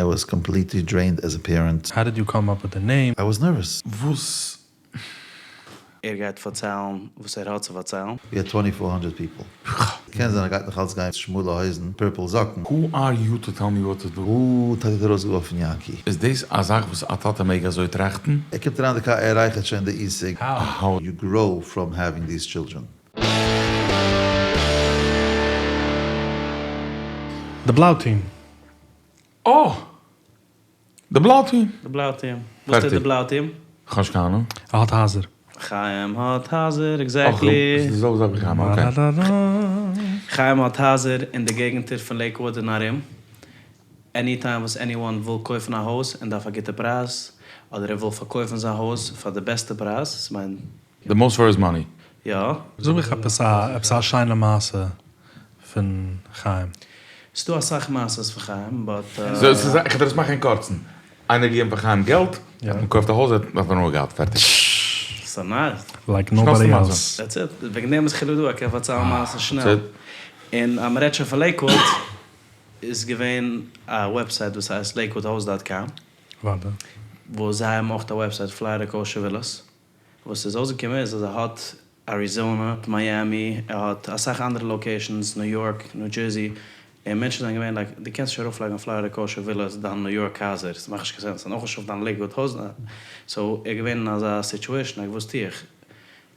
I was completely drained as a parent. How did you come up with the name? I was nervous. וואס? ער גייט פארציילן וואס ער האט צו פארציילן. We had twenty four hundred people. קען זיין ער גייט נאך אלץ גיין שמאלע הויזן purple זאקן. Who are you to tell me what to do? וואו טאטי האט ארויסגעווארפן יענקי. איז דאס א זאך וואס א טאטע מעג אזוי טראכטן? ער קומט אריין די קאר ער רייכערט שוין די e-cig. How? You grow from having these children. די בלאו team. אה! די בלאו team. די בלאו team. וואס טוט די בלאו team? כ'האב נישט קיין אהנונג. ער האט הייזער. חיים האט הייזער, exactly. ס'איז די זעלבע זאך ווי חיים, okay. חיים האט הייזער אין די געגנטער פון לעיקוואד און ארום. Anytime וואס anyone וויל קויפן א הויז און דארף א גוטע פרייז, אדער ער וויל פארקויפן זיין הויז פאר די בעסטע פרייז, ס'מיינט. The most for his money. יא. זאג מיך עפעס א עפעס א שיינע מעשה פון חיים. ס'דא אסאך מעשות פון חיים but. ס'איז איך וועל דיר עס מאכן אין קורצן. איינער געגעבן פאר חיים געלט, האט מען געקויפט א הויז, האט ער הנאה געהאט, פערטיג. So nice. Like nobody else. That's it. וועגן דעם איז חילו דא, ער קען פארציילן מעשות שנעל. און אז מ'רעדט שוין פון לעיקוואד, איז געווען א website וואס הייסט Lakewood House dot com. וואנדע. וואס זיי האבן אויך א website Florida Kosher Villas. וואס איז אויסגעקומען איז אז ער האט אריזאנע, מיאמי, ער האט אסאך אנדערע locations, ניו יארק, ניו דזשערסי, און מענטשן זענען געווען like, דו קענסט נישט ארויפלייגן אויף Florida Kosher Villas דיין ניו יארק הייזער, ס'מאכט נישט קיין sense, און אויך נישט אויף דיין לעיקוואד הויז, so ער איז געווען אין אזא situation, like וואס טו איך?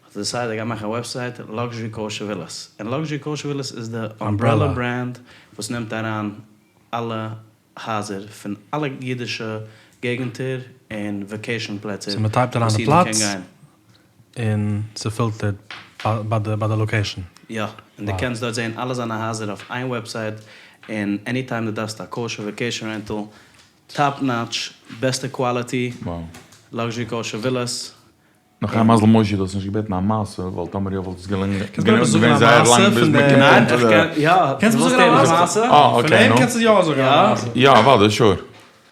האט ער decided ער גייט מאכן א website Luxury Kosher Villas, און Luxury Kosher Villas איז די umbrella brand וואס נעמט אריין אלע הייזער פון אלע אידישע געגנטער און vacation פלעצער So מ'טייפט אריין וואס די אידן קען פלאץ גיין. און ס'פילטערט ביי די ביי די location. יא, און דו קענסט דארט זען אלע זיינע הייזער אויף איין website, און anytime דו דארפסט א kosher vacation rental, top notch, בעסטע quality, Luxury Kosher Villas. נאך א מזל מושי דו האסט נישט געבעטן א מעשה, ווייל טאמער יא וואלט עס קענסט מיר זאגן א געווען זייער מעשה לאנג ביז פון מען די. קומט ניין אן צו איך די. קען יא, קענסט דו מיר ווילסט זאגן א הערן א מעשה? מעשה? אה פון okay אים נו. קענסטו יא זאגן א מעשה. יא אוודאי sure.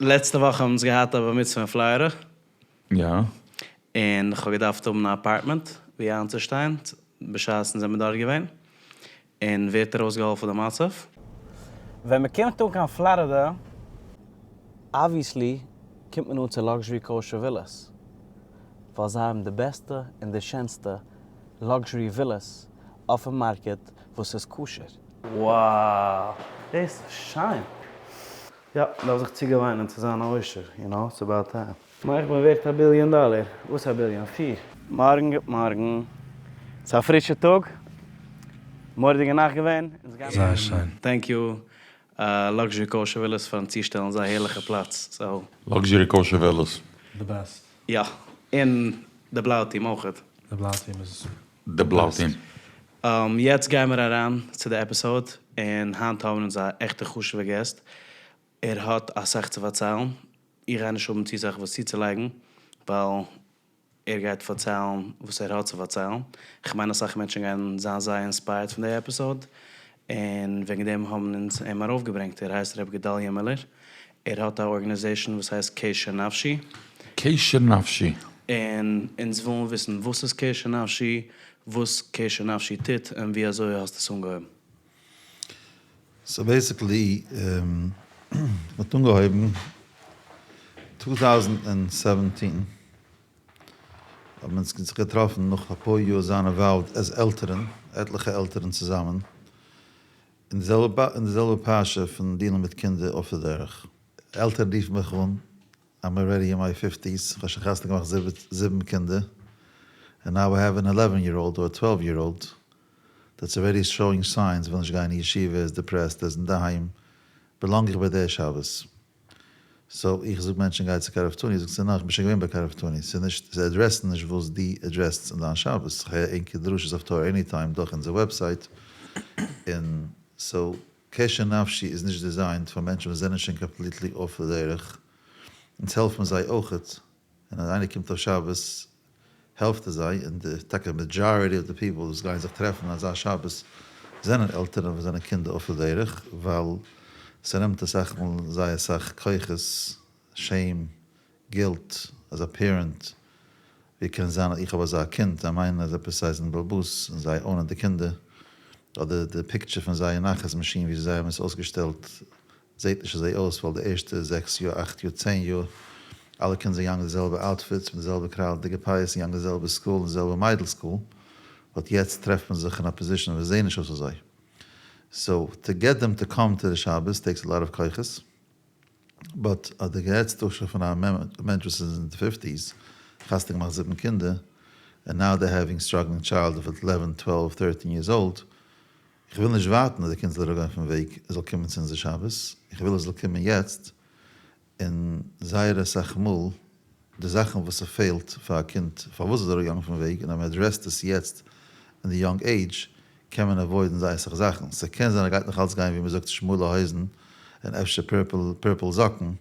לעצטע וואך האבן אונז געהאט א בר מצוה אין פלארידע. יא. און כ'האב געדארפט האבן א apartment ווי איינצושטיין בשעת אונז זעמיר דארט געווען. און ווער האט ארויסגעהאלפן די מצב? ווען מען קומט אן קיין פלארידע, obviously קומט מען אן צו Luxury Kosher Villas, ווייל זיי האבן די בעסטע און די שענסטע luxury villas אויפן market וואס איז כשר. Wow! דאס איז שיין! יא, מ'דארף זיך צוגעוויינען צו זיין א עושר, you know, it's about time. מיין איך בין ווערט א ביליאן דאלער. וואס א ביליאן? פיר. מארגן גוט מארגן. ס'איז א פרישע טאג. מורא'דיגע נאכט געווען. אונז גיימיר. זייער שיין. Thank you Luxury Kosher Villas פארן צושטעלן אזא הערליכע פלאץ. So. Luxury Kosher Villas. די best. יא. און די בלאו team אויכעט. די בלאו team איז. די בלאו team. יעצט גיימיר אריין צו די episode, און היינט האבן אונז א עכטע חשוב'ע guest. ער האט אסאך צו פארציילן, איך גיי נישט האבן צו סאך וואס צוצולייגן, ווייל ער גייט פארציילן וואס ער האט צו פארציילן. כ'מיין אסאך מענטשן גייען זיין זייער inspired פון די episode, און וועגן דעם האבן אונז אים ארויפגעברענגט. ער הייסט ר' גדליה מילער, ער האט א organization וואס הייסט קשר נפשי. קשר נפשי. און אונז ווילן וויסן וואס איז קשר נפשי, וואס קשר נפשי טוט, און ווי אזוי האסטו עס אנגעהויבן. So basically, מ'האט אנגעהויבן two thousand and seventeen האבן אונז זיך געטראפן נאך אפאר יאר זיין involved as עלטערן, עטליכע עלטערן צוזאמען, אין די זעלבע אין די זעלבע פרשה פון דילן מיט קינדער אויף די דרך. עלטערן רופן מיך אן, I'm already in my fifties, כ'האב שוין חתונה געמאכט זיבן קינדער, and now I have an eleven year old or twelve year old that's already showing signs, וויל נישט גיין אין ישיבה, איז depressed, איז אינדערהיים, belong איך ביי די שבת. So איך זאג מענטשן גיי צו קרבתוני, זאגט זי נאך, כ'בין שוין געווען ביי קרבתוני, ס'איז נישט, זיי אדרעסן נישט וואס דו אדרעסט אין דיין שבת, כ'הער ענקער דרשות אויף תורה Anytime דורך אונזער website, און so קשר נפשי איז נישט designed פאר מענטשן וואס זענען שוין completely off די דרך, אונז העלפן זיי אויכעט, און אז איינער קומט אויף שבת העלפט ער זיי, און די טאקע majority of the people וואס גייען זיך טרעפן אזא שבת זענען עלטערן וואס זענען קינדער off די דרך, ווייל ס'נעמט אסאך מאל זייער אסאך כוחות, shame, guilt, as a parent, ווי קען זיין אז איך האב אזא קינד, זיי מיינען אז עפעס זיי זענען בעל הבית און זיי own ען די קינדער, אדער די picture פון זייער נחת מאשין ווי זיי האבן עס אויסגעשטעלט. זעהט נישט אזוי אויס ווייל די ערשטע זעקס יאר אכט יאר צען יאר אלע קינדער זענען געגאנגען די זעלבע outfits מיט די זעלבע קריילעדיגע פאות און געגאנגען די זעלבע school און די זעלבע מיידל school but יעצט טרעפט מען זיך אין א position וואס זעהן נישט אויס אזוי so to get them to come to די שבת takes a lot of כוחות but אז די רעדסט דא שוין פון א מענטש וואס איז אין די fifties חתונה געמאכט זיבן קינדער and now they having struggling child of eleven twelve thirteen years old איך וויל נישט ווארטן אז די קינד זאל אראפגיין פון וועג ער זאל קומען צו אונזער שבת, איך וויל ער זאל קומען יעצט, און זייער אסאך מאל די זאכן וואס ס'פעלט פאר א קינד פארוואס ער איז אראפגעגאנגען פון וועג און אז מען address ט עס יעצט אין די young age קען מען avoid ן זייער אסאך זאכן, ס'קען זיין ער גייט נאך אלץ גיין ווי מ'זאגט שמאלע הויזן און אפשר purple purple זאקן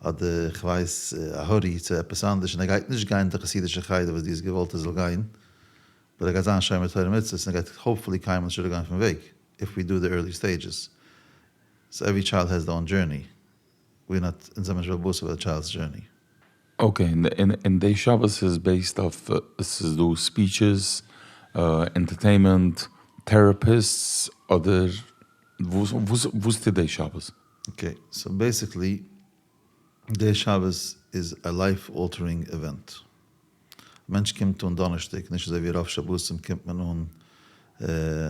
אדער כ'ווייס א hoodie צו עפעס אנדערש און ער גייט נישט גיין אין די חסידישע חדר וואס דו האסט געוואלט ער זאל גיין, but ער גייט זיין שומר תורה ומצוות און ער גייט hopefully קיינמאל נישט אראפגיין פון וועג, if we do the early stages, so every child has their own journey, we not, אונז זעמיר נישט בעל הבית אויף די child's journey. Okay, און די שבת איז based אויף, עס איז דא speeches, entertainment, therapists, אדער וואס טוט די שבת? Okay, so basically די שבת איז א life altering event. א מענטש קומט אן דאנערשטאג, נישט אזוי ווי רוב שבתים קומט מען אן,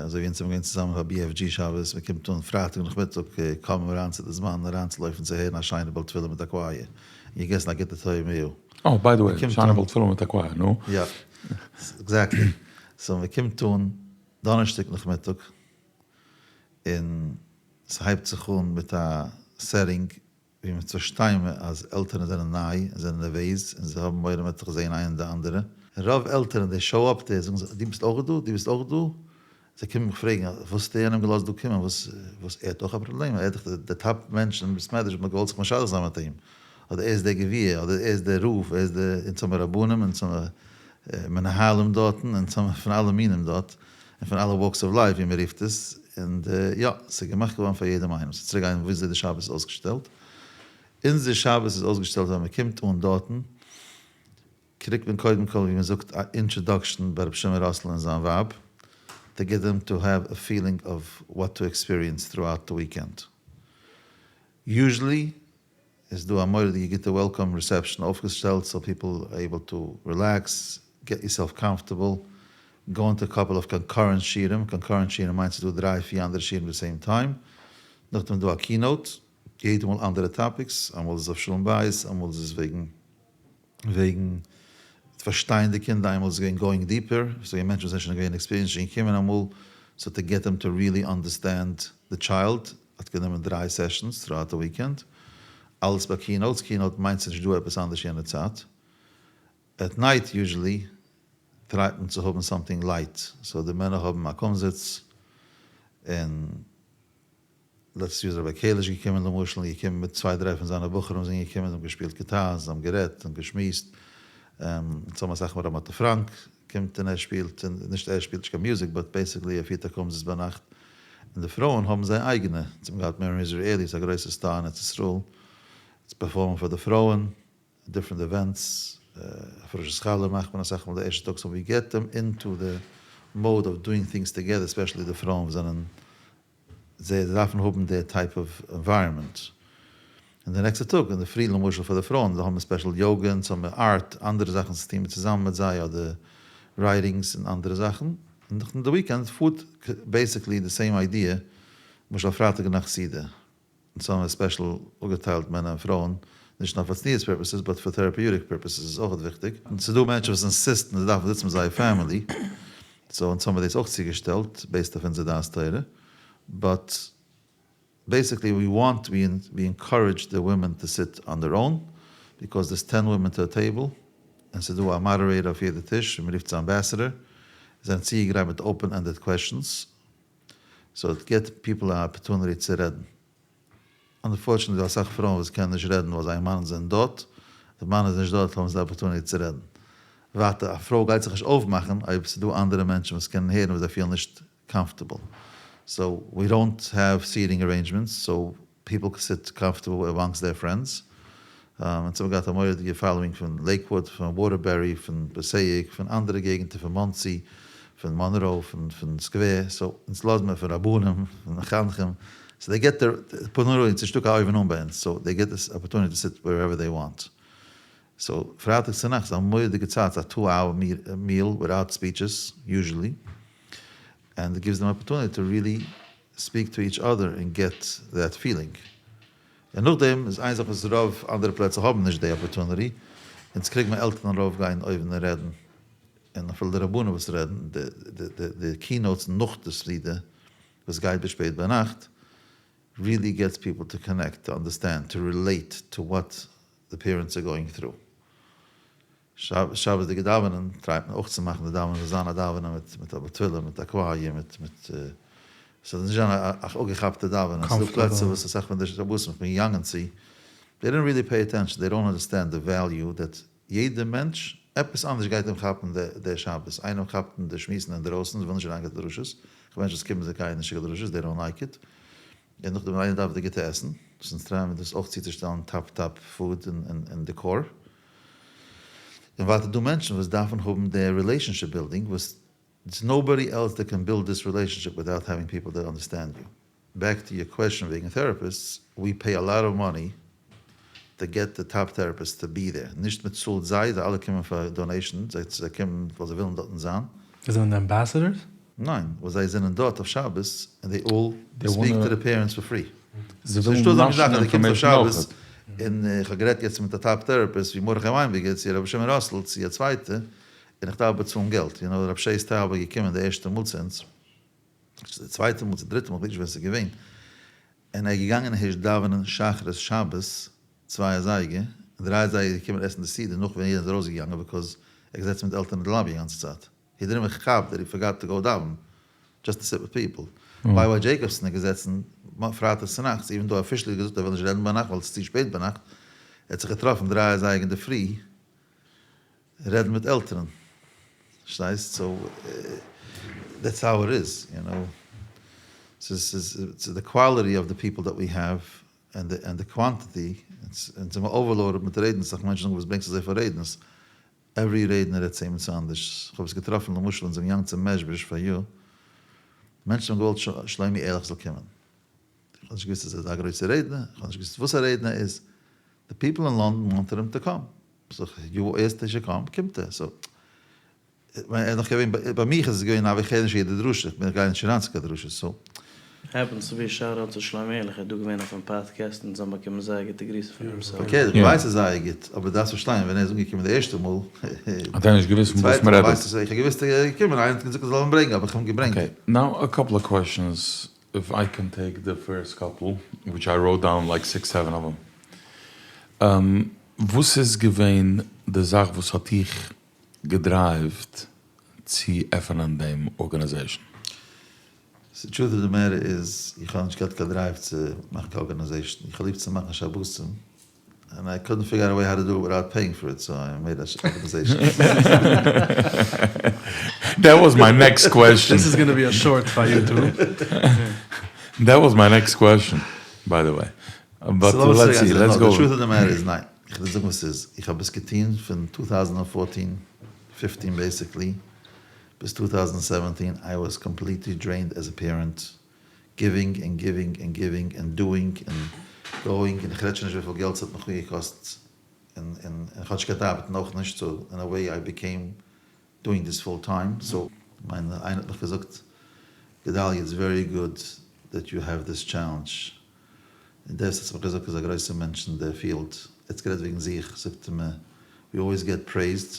אזוי ווי אונז האבן געווען צוזאמען פאר BFG שבת, מען קומט אן פרייטאג נאכמיטאג קוים אריין צו די זמן אריינצולויפן צו הערן א שיינע בעל תפילה מיט א choir, און געגעסן א גוטע טועמיה. אה, by the way, שיינע בעל תפילה מיט א choir, נו. יא, exactly. So מען קומט אן דאנערשטאג נאכמיטאג, און ס'הייבט זיך אן מיט א setting ווי מען פארשטיי מיר אז עלטערן זענען ניי און זענען נערוועז און זיי האבן מורא מ'וועט זיך זעהן איינער די אנדערע. רוב עלטערן they show up there זאגן זיי דו ביסט אויך דא? דו ביסט אויך דא? זיי קומען מיך פרעגן וואס האסטו יענעם געלאזט דא קומען? וואס וואס ער האט אויך א פראבלעם? ער איז דאך די top מענטש אין בית מדרש מ'האט געוואלט זיך משדך זיין מיט אים. אדער ער איז דער גביר אדער ער איז דער רב ער איז דער אונז האמיר רבנים אונז האמיר מנהלים דארטן אונז האמיר פון אלע מינים דארט און פון אלע walks of life ווי מ'רופט עס, און יא, ס'איז געמאכט געווארן פאר יעדעם איינעם, ס'איז צוריק גיין וויאזוי די שבת איז אויסגעשטעלט, אונזער שבת איז אויסגעשטעלט ווען מ'קומט אן דארטן קריגט מען קודם כל ווי מ'זאגט א introduction ביי רבי שמעון ראסל און זיין ווייב, to get them to have a feeling of what to experience throughout the weekend. Usually איז דא א מורא'דיגע גוטע welcome reception אויפגעשטעלט so people are able to relax, get yourself comfortable, go into couple of concurrent שיעורים, concurrent שיעורים מיינט ס'איז דא דריי פיר אנדערע שיעורים די same time, נאכדעם איז דא א keynote, יעדע מאל אנדערע topics, אמאל איז עס אויף שלום בית, אמאל איז עס וועגן וועגן פארשטיין די קינדער, איינמאל איז געווען going deeper, ס'איז געווען מענטשן וואס זענען שוין געווען experienced שוין געקומען אמאל, so to get them to really understand the child האט גענומען דריי sessions throughout the weekend, אלעס ביי keynotes, keynote מיינט ס'נישט דא עפעס אנדערש יענע צייט, at night usually try ט מען צו האבן something light, so די מענער האבן א קומזיץ און. לעצטע יאר איז רבי קעליש געקומען למשל און געקומען מיט צוויי דריי פון זיינע בחורים זענען געקומען זיי האבן געשפילט גיטאר זיי האבן גערעדט און געשמועסט אונז האבן אסאך מאל ר' מאטע פראנק קומט און ער שפילט און נישט ער שפילט נישט קיין מוזיק but basically ער פירט א קומזיץ ביינאכט און די פרויען האבן זייער אייגענע אונז האבן געהאט מירון איזריעלי איז א גרויסע star אין ארץ ישראל צו perform ען פאר די פרויען different events, הפרשת חלה מאכט מען אסאך מאל די ערשטע טאג, so we get them into the mode of doing things together, especially די פרויען וואס זענען זיי דארפן האבן די type of environment, און די נעקסטע טאג אינדערפרי למשל פאר די פרויען זיי האבן special יאגע אונז האבן art אנדערע זאכן צו טון צוזאמען מיט זיי אדער writings און אנדערע זאכן, און נאכדעם די weekend פארט basically די same idea, למשל פרייטאג נאכט סעודה. אונז האבן special אפגעטיילט מענער און פרויען, נישט נאר פאר צניעות purposes but פאר therapeutic purposes איז אויך וויכטיג, און ס'איז דא מענטשן וואס insist ן זיי דארפן זיצן מיט זייער family, so אונז האבן דאס אויך צוגעשטעלט based אויף אונזער דעת תורה, but basically we want we encourage די women to sit on their own, because there's ten women to a table, און ס'איז דא א moderator אויף יעדע טיש, און מ'רופט זיי ambassador, זיי זענען צוגעגרייט מיט open ended questions, so it גיבט people א opportunity צו רעדן. Unfortunately דא אסאך פרויען וואס קענען נישט רעדן ווייל זייער מאן זענען דארט, די מאן איז נישט דארט האבן זיי opportunity צו רעדן. ווייטער א פרוי גייט זיך נישט אויפמאכן אויב ס'איז דא אנדערע מענטשן וואס קענען הערן וואס זיי פילן נישט comfortable. So we don't have seating arrangements so people sit comfortable amongst their friends. אונז האבן געהאט א מורא'דיגע following פון לעיקוואוד, פון וואטערבערי, פון פעסעיק, פון אנדערע געגנטער, פון מאנסי, פון מאנראו, פון סקווער, so אונז לאזן מיר פון רבנים, פון מחנכים, סאו דעי געט די אפארטוניטי, ס'איז נישטא קיין אויבן אן ביי אונז, סאו דעי געט דיס אפארטוניטי טו סיט ווערעווער דעי וואנט. סאו פרייטאג צונאכטס איז א מורא'דיגע צייט, ס'איז א טו אווער מיעל וויטאוט ספיטשעס יוזשעלי, ענד איט גיווס דעם אפארטוניטי טו ריעלי ספיעק טו איטש אדער און געט דעט פילינג. און נאכדעם איז איין זאך וואס רוב אנדערע פלעצער האבן נישט די אפארטוניטי, אונז קריג מיר עלטערן ארויף גיין אויבן און רעדן, און אפילו די רבנים וואס רעדן, די קינאוטס נאך די סעודה וואס גייט ביז שפעט ביינאכט, ריעלי געטס פיפל טו קאנעקט, טו אנדערסטענד, טו רילעיט טו וואט די פערענטס אר גאוינג טרו. שבת'דיגע דאווענען טרייט מען אויך צו מאכן די דאווענען זאל זיין א דאווענען מיט מיט א תפילה מיט א קווייער מיט מיט ס'זאל נישט זיין א אפגעכאפטע דאווענען, ס'דא פלעצער וואס אסאך פון די שבתים איך בין געגאנגען צו, דעי דאנט ריעלי פעי אטענשאן, דעי דאנט אנדערסטענד די וועליו דעט יעדע מענטש, עפעס אנדערש גייט אים כאפן די שבת, איינעם כאפט אים די שמועסן אינדרויסן, זיי ווילן נישט אריינגיין צו דרשות, כ'האב מענטשן וואס קומען זיי גייען נישט צו דרשות, דעי דאנט לייק איט, און נאכדעם איינער דארף די גוטע עסן, וואס אונז טרייען מיר דאס אויך צוצושטעלן טאפ טאפ פוד און דעקאר, און ווייטער דא מענטשן וואס דארפן האבן די רילעישאנשיפ בילדינג וואס דערס נאובאדי עלס דעט קען בילד דיס רילעישאנשיפ וויטאוט העווינג פיפל דעט אנדערסטענד יו. בעק טו יור קוועשאן וועגן טעראפיסטס, ווי פעי א לאט אוו מאני טו געט די טאפ טעראפיסטס טו בי דער, נישט מען צאלט זיי, זיי אלע קומען פאר דאנעישאן, זיי קומען ווייל זיי ווילן דארטן זיין. זיי זענען די אמבאסעדארס? ניין, ווייל זיי זענען דארט אויף שבת און דעי אלל ספיעק טו די פערענטס פאר פרי. זיי ס'איז ווילן נישטא אזא מין נאשן זאך אז דו קומסט אויף אינפארמעישן שבת אויכעט. און איך האב גערעדט יעצט מיט א טאפ טעראפיסט ווי מרדכי וויינבערגער צו רבי שמעון ראסל צו א צווייטע און איך דארף באצאלן געלט, יו נאו רב שעי'ס טאוב איז געקומען די ערשטע מאל צו אונז, צו די צווייטע מאל צו די דריטע מאל כ'ווייס נישט ווען ס'איז געווען, און ער איז געגאנגען הערשט דאווענען שחרית שבת צוויי אזייגער, און דריי אזייגער איז געקומען עסן די סעודה נאך ווען יעדער איז ארויסגעגאנגען ביקאוז ער איז געזעצן מיט עלטערן אין די לאבי די גאנצע צייט, הי דידנט איווען כאפ דעט הי פארגאט טו גאו דאווען דזשאסט טו סיט וויט פיפל. וויי וויי דזשעיקאבסאן איז געזעצן פרייטאג צונאכטס איווען דאו אפישעלי האט געזאגט ער וויל נישט רעדן ביינאכט ווייל עס איז צו שפעט ביינאכט, ער האט זיך געטראפן דריי אזייגער אינדערפרי רעדן מיט עלטערן, פארשטייסט? סאו דעטס האו איט איז, יו נאו, ס'איז די קוואליטי אוו די פיפל דעט ווי העוו, ענד די קוואנטיטי, אונז זעמער אווערלאודעד מיט רעדנערס, אסאך מענטשן זאגן וואס ברענגסטו אזויפיל רעדנערס, עווערי רעדנער רעדט צו אים צו אנדערש, כ'האב עס געטראפן למשל אונז זעמער געגאנגען צו מעזשביזש פאריאר, מענטשן האבן געוואלט שלומי ערליך זאל קומען, כ'האב נישט געוואוסט אז ער איז אזא גרויסער רעדנער, כ'האב נישט געוואוסט וואס א רעדנער איז, די פיפל אין לאנדאן וואנטעד אים טו קאם, זאג איך, יו עסקד הי שוד קאם, קומט ער, סאו, כ'מיין ער איז נאך געווען, ביי מיך איז עס געווען אבי כ'הער נישט יעדע דרשה, כ'בין גיי נישט אריין צו קיין דרשות, סאו. העפענס טו בי שאוט אוט צו שלמה ערליך ער איז דא געווען אויפן פאדקעסט אונז האבן באקומען זייער גוטע גריסן פון אים סאו. פארקערט איך ווייס עס זייער גוט, אבער דארפסט פארשטיין ווען ער איז אנגעקומען די ערשטע מאל, האט ער נישט געוואוסט פון וואס מ'רעדט. איך האב געוואוסט ער איז געקומען, איינער האט געזאגט איך זאל אים ברענגען האב איך אים געברענגט. אקעי, נאו א קאפל אוו קוועשאנס, איף איי קען טעיק די פירסט קאפל, וויטש איי ראוט דאון לייק סיקס סעווען אוו דעם. וואס איז געווען די זאך וואס האט דיך געדרייווט צו עפענען דעם ארגאניזעישן? סאו טרוט אוו די מעטער איז, איך האב נישט געהאט קיין דרייוו צו מאכן קיין ארגאניזעישן, איך האב ליב צו מאכן שבתים, ענד איי קאדנט פיגער אוט א וועי האו טו דו איט וויטאוט פעיאינג פאר איט, סאו איי מעיד א ארגאניזעישן. דעט וואס מיי נעקסט קוועשן. דיס איז גאנא בי א שארט פאר יוטוב. דעט וואס מיי נעקסט קוועשן ביי די וועי. באט לעטס סי, לעטס גאו. די טרוט אוו די מעטער איז ניין, איך וועל דיר זאגן וואס ס'איז, איך האב עס געטון פון טו טאוזענד און פארטין, פיפטין בעיסיקלי, ביז טו טאוזענד סעווענטין, איי וואס קאמפליטלי דרעינד עז א פערענט, גיווינג און גיווינג און גיווינג און דואינג און גאואינג, און איך רעד שוין נישט וויפיל געלט ס'האט מיך אפגעקאסט, און און איך האב נישט געקענט ארבעטן אויך נישט, סאו אין א וועי איי ביקעים דואינג דיס פול טיים, סאו מיין איינער האט מיך געזאגט גדלי' איטס ווערי גוד דעט יו העוו דיס טשעלענדזש, און דער וואס האט מיך געזאגט איז א גרויסע מענטש אין די פיעלד, ער האט גערעדט וועגן זיך, זאגט ער מיר ווי אלוועיס געט פרעיזד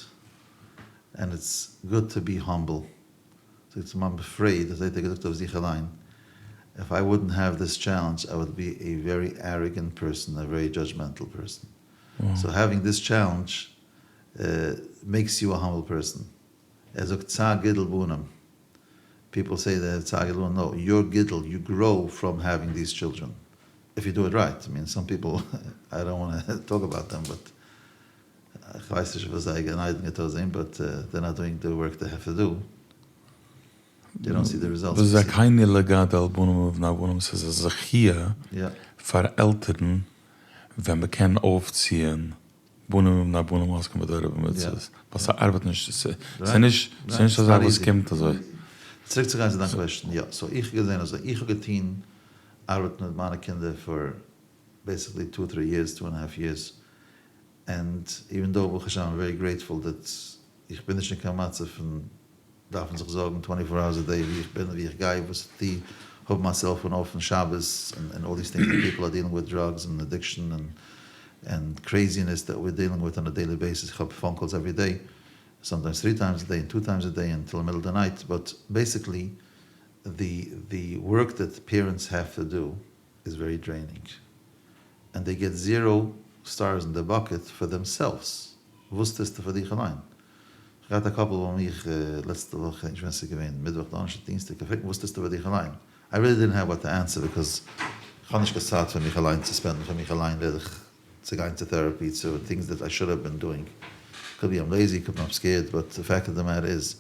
ענד איטס גוד טו בי האמבל, זאגט ער איים עפרעיד, אזוי האט ער געזאגט אויף זיך אליין, איף איי וואודענט העוו דיס טשעלענדזש איי וואלד בי עי ווערי עראגענט פערסאן, א ווערי דזשאדזשמענטעל פערסאן, סאו העווינג דיס טשעלענדזש מעיקס יו א האמבל פערסאן, ער זאגט צער גידול בנים, פיפל סעי דעי העוו צער גידול בנים, נאו, יור גידול, יו גראו פראם העווינג דיס טשילדרען, איף יו דו איט רייט, איי מין סאם פיפל, איי דאנט וואנט טו טאלק אבאוט דעם, באט כ'ווייס נישט וואס זייער גן עדן גייט אויסזעהן, באט דעי נאט דואינג די ווארק דעי העוו טו דו, דעי דאנט סי די רעזאלטס. וזכני לגדל בנים ובני בנים, ס'איז א זכיה פאר עלטערן ווען מ'קען אויפציען בנים ובני בנים עוסקים בתורה ובמצוות, ווייל ס'ארבעט נישט, ס'איז נישט ס'איז נישט א זאך וואס קומט אזוי. צוריק צו גיין צו דיין קוועשטען, יא, סאו איך האב געזען אזוי, איך האב געטון. ארבעטן מיט מיינע קינדער פאר basically two three years, two and half years, and even though ברוך השם I'm very grateful that איך בין נישט אין קיין מצב פון דארפן זיך זארגן twenty four hours a day ווי איך בין ווי איך גיי וואס איך טו, האבן מיין cellphone off שבת and all these things that people are dealing with drugs and addiction and craziness that we're dealing with on a daily basis, איך האב phone calls every day, sometimes three times a day and two times a day until middle of the night, but basically the the work that parents have to do is very draining and they get zero stars in the bucket for themselves, וואס טוסטו פאר דיך אליין? כ'האב געהאט א couple ביי מיך לעצטע וואך, כ'דענק נישט ווען ס'איז געווען, מיטוואך דאנערשטאג דינסטאג, ער פרעגט מיר וואס טוסטו פאר דיך אליין? I really didn't have what to answer because כ'האב נישט קיין צייט פאר מיך אליין צו spend ן פאר מיך אליין רעד איך צו גיין צו therapy צו things that I should have been doing, could be I'm lazy could be I'm scared but the fact of the matter is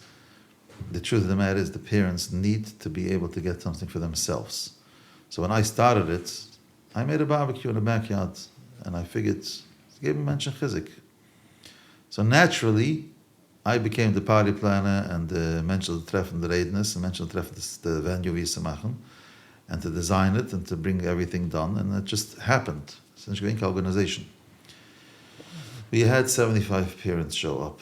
the truth of the matter is the parents need to be able to get something for themselves so when I started it I made a barbecue in the backyard and I figured געבן מענטשן חיזוק so naturally I became the party planner and די מענטשן זאלן טרעפן די רעדנערס און מענטשן זאלן טרעפן די venue ווי עס צו מאכן and to design it and to bring everything done and it just happened ס'איז נישט געווען קיין organization we had seventy five parents show up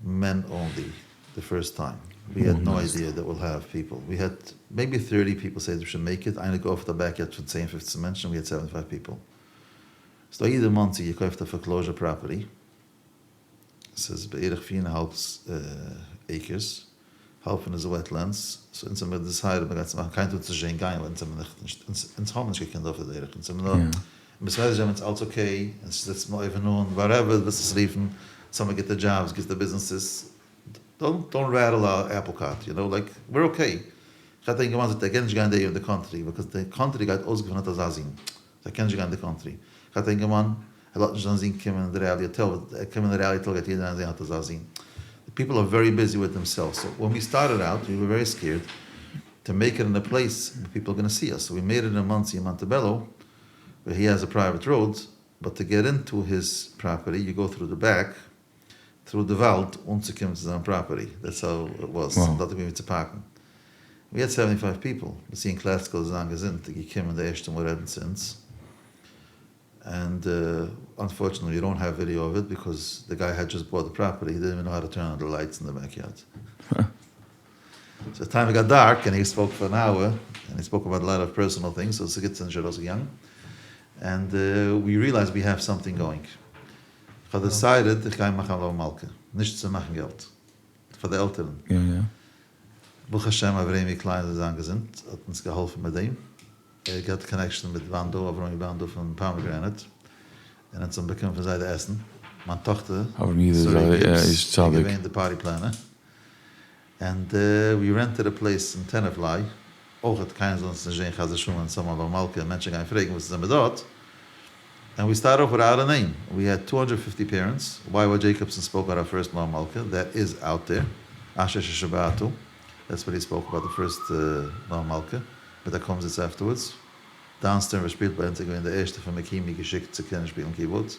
men only the first time we had no idea that we'll have people we had maybe thirty people say we should make it איינער געקויפט א backyard פון צען פופצן מענטשן we had seventy five people ס'דא א איד אין מאנסי געקויפט א foreclosure property ס'איז בערך פיר און א האלב acres האלב פון איז wetlands so אונז האמיר decided מ'גייט עס מאכן קיינער טאר נישט זען גיין ווייל אונז האמיר נישט אונז האבן נישט קיין קינדער אויף די דרך אונז האמיר נאר אין בית מדרש זעמיר אונז אלץ okay אונז זיצט מען אויבן אן whatever ווילסט עס רופן אונז האמיר גוטע דזשאבס גוטע ביזנעסעס don't don't rattle our apple cart you know like we're okay איך האט א אינגערמאן זאגט ער קען נישט גיין די יאר אין די country because די קאנטרי גייט אויסגעפונען האט אזא זון so ער קען נישט גיין אין די קאנטרי איך האט א אינגערמאן ער לאזט נישט זיין זון קומען אין די Raleigh hotel ווייל ער קומען אין די Raleigh hotel גייט יעדער איינער זעהן האט אזא זון די people are very busy with themselves so when we started out we were very scared to make it in a place where people are gonna see us so we made it אין מאנסי אין מאנטעבעלא where he has a private road but to get into his property you go through the back through די וואלד אנצוקומען צו זיין property that's how it was דארט איז געווען ווי צו פארקן we had seventy five people בנציון קלעצקא זאל זיין געזונט איז געקומען די ערשטע מאל רעדן צו אונז and unfortunately we don't have video of it because the guy had just bought the property he didn't even know how to turn on the lights in the backyard so time got dark and he spoke for an hour and he spoke about a lot of personal things so ס'גוט ס'נישט ארויסגעגאנגען and we realized we have something going כ'האב decided איך גיי מאכן א מלוה מלכה נישט צו מאכן געלט פאר די עלטערן ברוך השם אברמי קליין זאל זיין געזונט האט אונז געהאלפן מיט דעם. ער האט געהאט connection מיט באנדא, אברמי באנדא פון Pomegranate, און אונז האבן באקומען פון זיי די עסן, מיין טאכטער שרי גיבס איז געווען די party planner, and we rented a place אין Tenafly, אויכעט קיינער זאל אונז נישט זעהן חס ושלום אונז האבן א מלוה מלכה און מענטשן גייען פרעגן וואס זעמיר דארט, and we start off without a name, we had two hundred fifty parents, וויי וויי דזשעיקאבסאן spoke at our first מלוה מלכה, that is out there, אשר ששבעתו, that's what he spoke about the first מלוה מלכה. מיט א קומזיץ afterwards. דאן סטערן וואס שפילט ביי אונז איז געווען די ערשטע פון מקימי געשיקט צו קענען שפילן keyboards.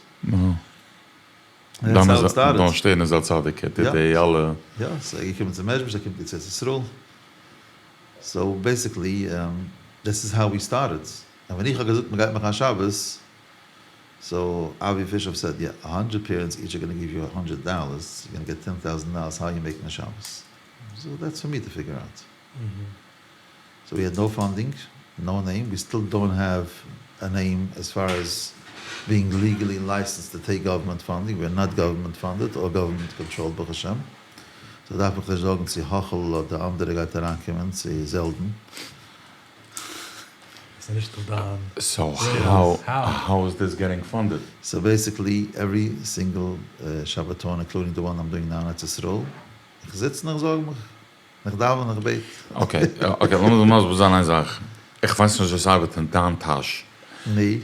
דאן שטערן איז א צדיק ער טוט די אלע. יא, סאיז געקומען צו מעזשביזש ער קומט יעצט ארץ ישראל. so basically this is how we started. און ווען איך האב געזאגט מ'גייט מאכן א שבת, so אבי פישאף said יא, א hundred parents each are gonna give you א hundred dollars, you gonna get ten thousand dollars, how you making א שבת? so that's for me to figure out. so we had no funding, no name, we still don't have a name as far as being legally licensed to take government funding, we are not government funded or government controlled ברוך השם, so דארף מיך נישט זארגן צו האכל אדער אנדערע גייט אריינקומען צו זעלדן. ס'איז נישט דא דיין. so how how is this getting funded? so basically every single שבתון including the one I'm doing now אין ארץ ישראל, איך זיץ און איך זארג מיך. איך דאווען איך בעט. okay okay לאמיר דיר מסביר זיין איין זאך, איך ווייס נישט וואס ארבעט אין דיין טאש. ני.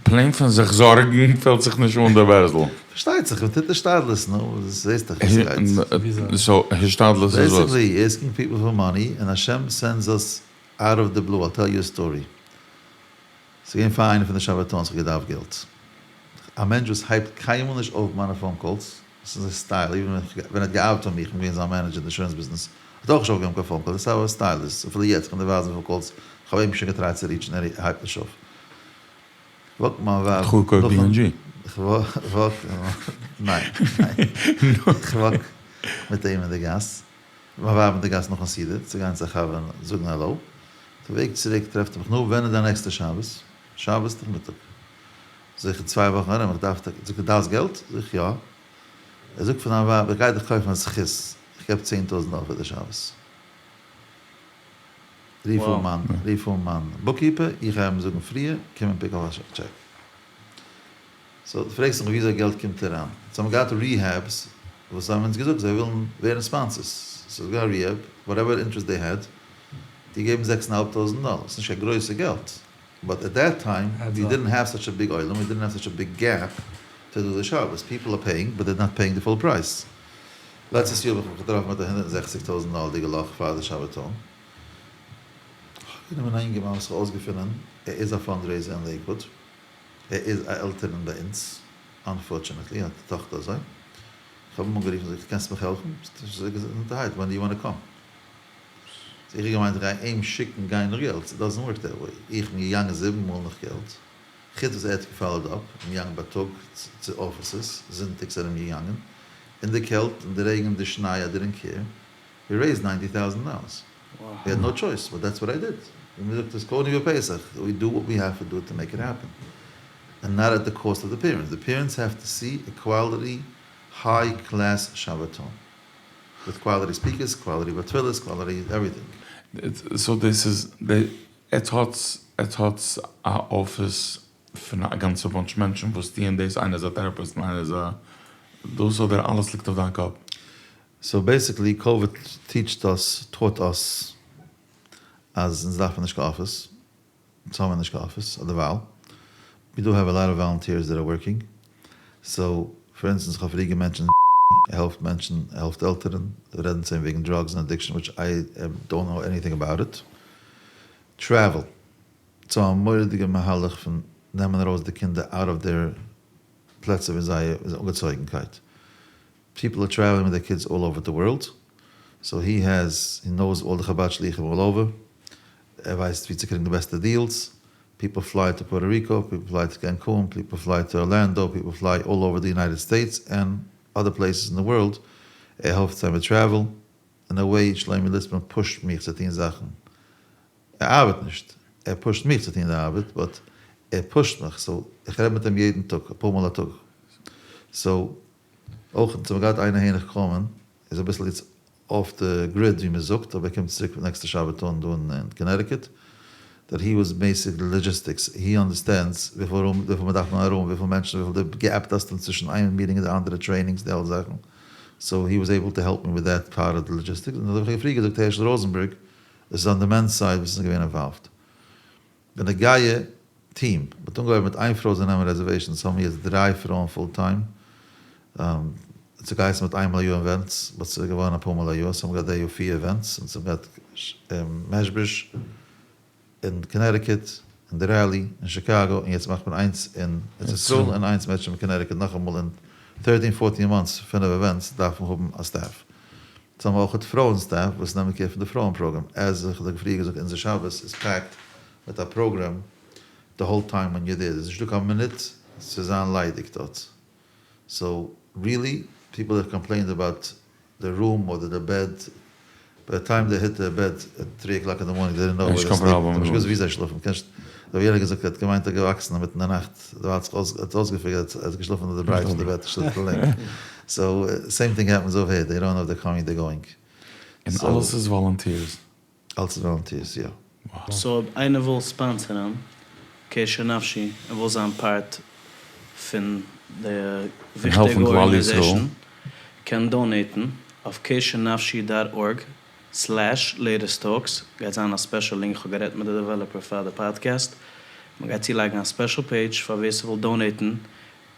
plain פון זיך זארגן פעלט זיך נישט אן די בערזל. פארשטייט זיך מען טוט השתדלות נו זעסט דאך ווי ס'גייט. so השתדלות איז וואס? basically asking people for money און השם sends us out of the blue, I'll tell you a story. ס'איז געווען פאר איינע פון די שבתון'ס איך האב געדארפט געלט. א מענטש וואס הייבט קיינמאל נישט אויף מיינע phone calls, דאס איז זיין style, even ווען ער האט געארבעט פאר מיך, איך בין געווען זיין manager אין די אינשורענס ביזנעס, האט ער אויך נישט אויפגעהויבן קיין phone call, דאס איז how his style איז, אפילו יעצט, איך קען דיר ווייזן וויפיל calls איך כ'האב אים שוין געטרייט צו ריטשן ער הייבט נישט אויף. וואק מיין ווייב כ'האב געקויפט בי ענד דזשי. כ'וואק ניין ניין כ'וואק מיט אים אין די גאס מיין ווייב אין די גאס נאכן סעודה צו גיין צו א חבר און זאגן העלאו. אויפן וועג צוריק טרעפט ער מיך נו ווען איז דיין נעקסטע שבת? שבת נאכמיטאג. זאג איך אין צוויי וואכן ארום איך דארף זאגט ער דארפסט געלט? זאג איך יא. ער זאגט פאר זיין ווייב איך גיי דיך קויפן א זכות איך געב 10,000 דאלער פאר די שבת. רוף אן מיין רוף אן מיין בוקקיפער איך גיי אים זאגן פריער קום און פיק אפ א טשעק. סאו דו פרעגסט מיך וויאזוי געלט קומט אריין. סאו האבן געהאט ריהעבס וואס האבן אונז געזאגט זיי ווילן ווערן ספאנסערס. סאו ס'איז געווען א ריהעב וואטעווער אינטערעסט דעי העד געגעבן זעקס און א האלב טויזנט דאלער. ס'איז נישט קיין גרויסע געלט באט עט דעט טיים ווי דידנט העוו סאטש א ביג עולם ווי דידנט העוו סאטש א ביג געפ טו דו די שבת. פיפל אר פעיאינג באט דער נאט פעיאינג די פול פרייז. לעצטעס יאר האב איך מיך געטראפן מיט א הונדערט און זעכציג טויזנט דאלערדיגע לאך פאר די שבתון. כ'האב גענומען א אינגערמאן וואס איך האב אויסגעפונען ער איז א פאנדרעיזער אין לעיקוואד. ער איז א עלטערן ביי אונז, אנפארטשענעטלי האט די טאכטער אזוי. איך האב אים אנגערופן זאג איך קענסט מיך העלפן? געזונטערהייט ווען דו יו וואנט טו קאם? סאו איך האב געמיינט איך גיי אים שיקן גיין נאך געלט, איט דאזענט ווארק דעט וועי, איך בין געגאנגען זיבן מאל נאך געלט, חוץ וואס ער האט געפאלאוד אפ, איך בין געגאנגען בייטאג צו אפיסעס, זונטאג זענען מיר געגאנגען, אין די קעלט, אין די רעגן, אין די שניי, איי דידנט קעיר, ווי רעיזד ניינטי טאוזענט דאלערס. ווי העד נאו טשויס, באט דעטס וואט איי דיד. ווי מען זאגט עס קודם בפסח, ווי דו וואט ווי העוו טו דו טו מעיק איט העפען. ענד נאט עט די קאסט אוו די פערענטס. די פערענטס העוו טו סי א קוואליטי היי קלעס שבתון. וויט קוואליטי ספיקערס, קוואליטי בעל תפילות, קוואליטי עווריטינג. סאו דאס איז די, עטס האטס עטס האטס א אפיס פון א גאנצע באנטש מענטשן וואס טוען דאס, איינער איז א טעראפיסט און איינער איז א דאס אדער אלעס ליגט אויף דיין קאפ? סאו בעסיקלי קאוויד טיטשט אס, טאוט אס, אז אונז דארפן נישט קיין אפיס, אונז האבן נישט קיין אפיס אדערווייל, ווי דו העוו א לאט אוו וואלונטירס דעט אר ווארקינג, סאו פאר אינסטענס איך האב פריער געמענטשענט ער העלפט מענטשן, ער העלפט עלטערן, רעדן צו אים וועגן דראגס און אדיקשאן וויטש איי דאנט נאו עניטינג אבאוט איט, טרעוול, ס'איז א מורא'דיגע מהלך פון נעמען ארויס די קינדער אוט אוו דעיר פלעצער ווי זייער אנגעצויגנקייט, פיפל אר טרעוולינג וויט דעיר קידס אלל אווער די ווארלד, סאו הי העז, הי נאוס אלל די חבד שליחים אלל אווער, ער ווייסט ווי צו קריגן די בעסטע דיעלס, פיפל פליי טו פארטא ריקא, פיפל פליי טו קענקון, פיפל פליי טו ארלענדא, פיפל פליי אלל אווער די יונייטעד סטעיטס ענד אדער פלעיסעס אין די ווארלד, ער העלפט זיי מיט טרעוול, אין א וועי שלומי ליצמאן פושט מיך צו טוהן זאכן, ער ארבעט נישט, ער פושט מיך צו טוהן די ארבעט, באט ער פושט מיך, סאו איך רעד מיט אים יעדן טאג, אפאר מאל א טאג, סאו אויך אונז האבן געהאט איינער העניך קלמן איז אביסל איצט אףף די גריד ווי מען זאגט אבער ער קומט צוריק נעקסטע שבתון דא אין קאנעטיקוט דעט הי וואס בעיסיקלי לאגיסטיקס הי אנדערסטענדס וויפיל רום וויפיל מען דארף ארום וויפיל מענטשן וויפיל די געפ דאס צווישן איין מיטינג און די אנדערע טרעינינגס די אלע זאכן סאו הי וואס עיבל טו העלפ מי וויט דעט פארט אוו די לאגיסטיקס און אזוי ווי איך האב פריער געזאגט הערשל ראזענבערג איז אן די מענס סייד וואס איז געווען אינוואלווד. בנוגע טיעם, מ'האט אנגעהויבן מיט איין פרוי זאל נעמען רעזערוועישאנס, האבן מיר יעצט דריי פרויען פול טיים, ס'האט געהייסן מיט איינמאל א יאר איווענטס, באט ס'איז געווארן אפאר מאל א יאר, סאו האבן געהאט די יאר פיר איווענטס, אונז האבן געהאט מעזשביזש אין קאנעטיקוט, אין די ראלי אין שיקאגא, און יעצט מאכט מען איינס אין ארץ ישראל און איינס מערטשעם אין קאנעטיקוט נאכאמאל אין טערטין פארטין מאנטס פינף איווענטס דארף מען האבן א סטעף. אונז האבן אויך פרויען סטעף וואס נעמען קער פון די פרויען פראגראם, עז איך האב פריער געזאגט אונזער שבת איז פעקט מיט א פראגראם די האול טיים ווען יור דער, ס'איז נישטא קיין מינוט צו זיין ליידיג דארט, סאו ריעלי פיפל דעט קאמפלעינד אבאוט די רום אדער די בעד, ביי די טיים דעי היט די בעד עט טרי אקלאק אין די מארנינג דעי דידנט נאו ווער דעי סליפ, זיי האבן נישט געוואוסט ווי זיי שלאפן, קענסט אזוי ווי יענער האט געזאגט ער האט געמיינט ער איז געוואקסן אינמיטן די נאכט, דערווייל האט זיך אויס האט אויסגעפיגערט אז ער האט געשלאפן אין די ברייט פון די בעט אנשטאט די לענג, סאו סעים טינג העפענס אווער העיר, דעי דאנט נאו איף דעי קאמינג דעי גאוינג. און אלעס איז וואלונטירס? אלעס איז וואלונטירס יא. סאו אויב איינער וויל ספאנסערן קשר נפשי און וויל זיין פארט פון די וויכטיגע ארגאניזעישן קען דאנעיטן אויף קשר נפשי דאט ארג סלעש לעיטעסט טאלקס גייט זיין א ספעשל לינק כ'האב גערעדט מיט די דעוועלאפער פאר די פאדקעסט מ'גייט צולייגן א ספעשל פעידזש פאר ווער ס'וויל דאנעיטן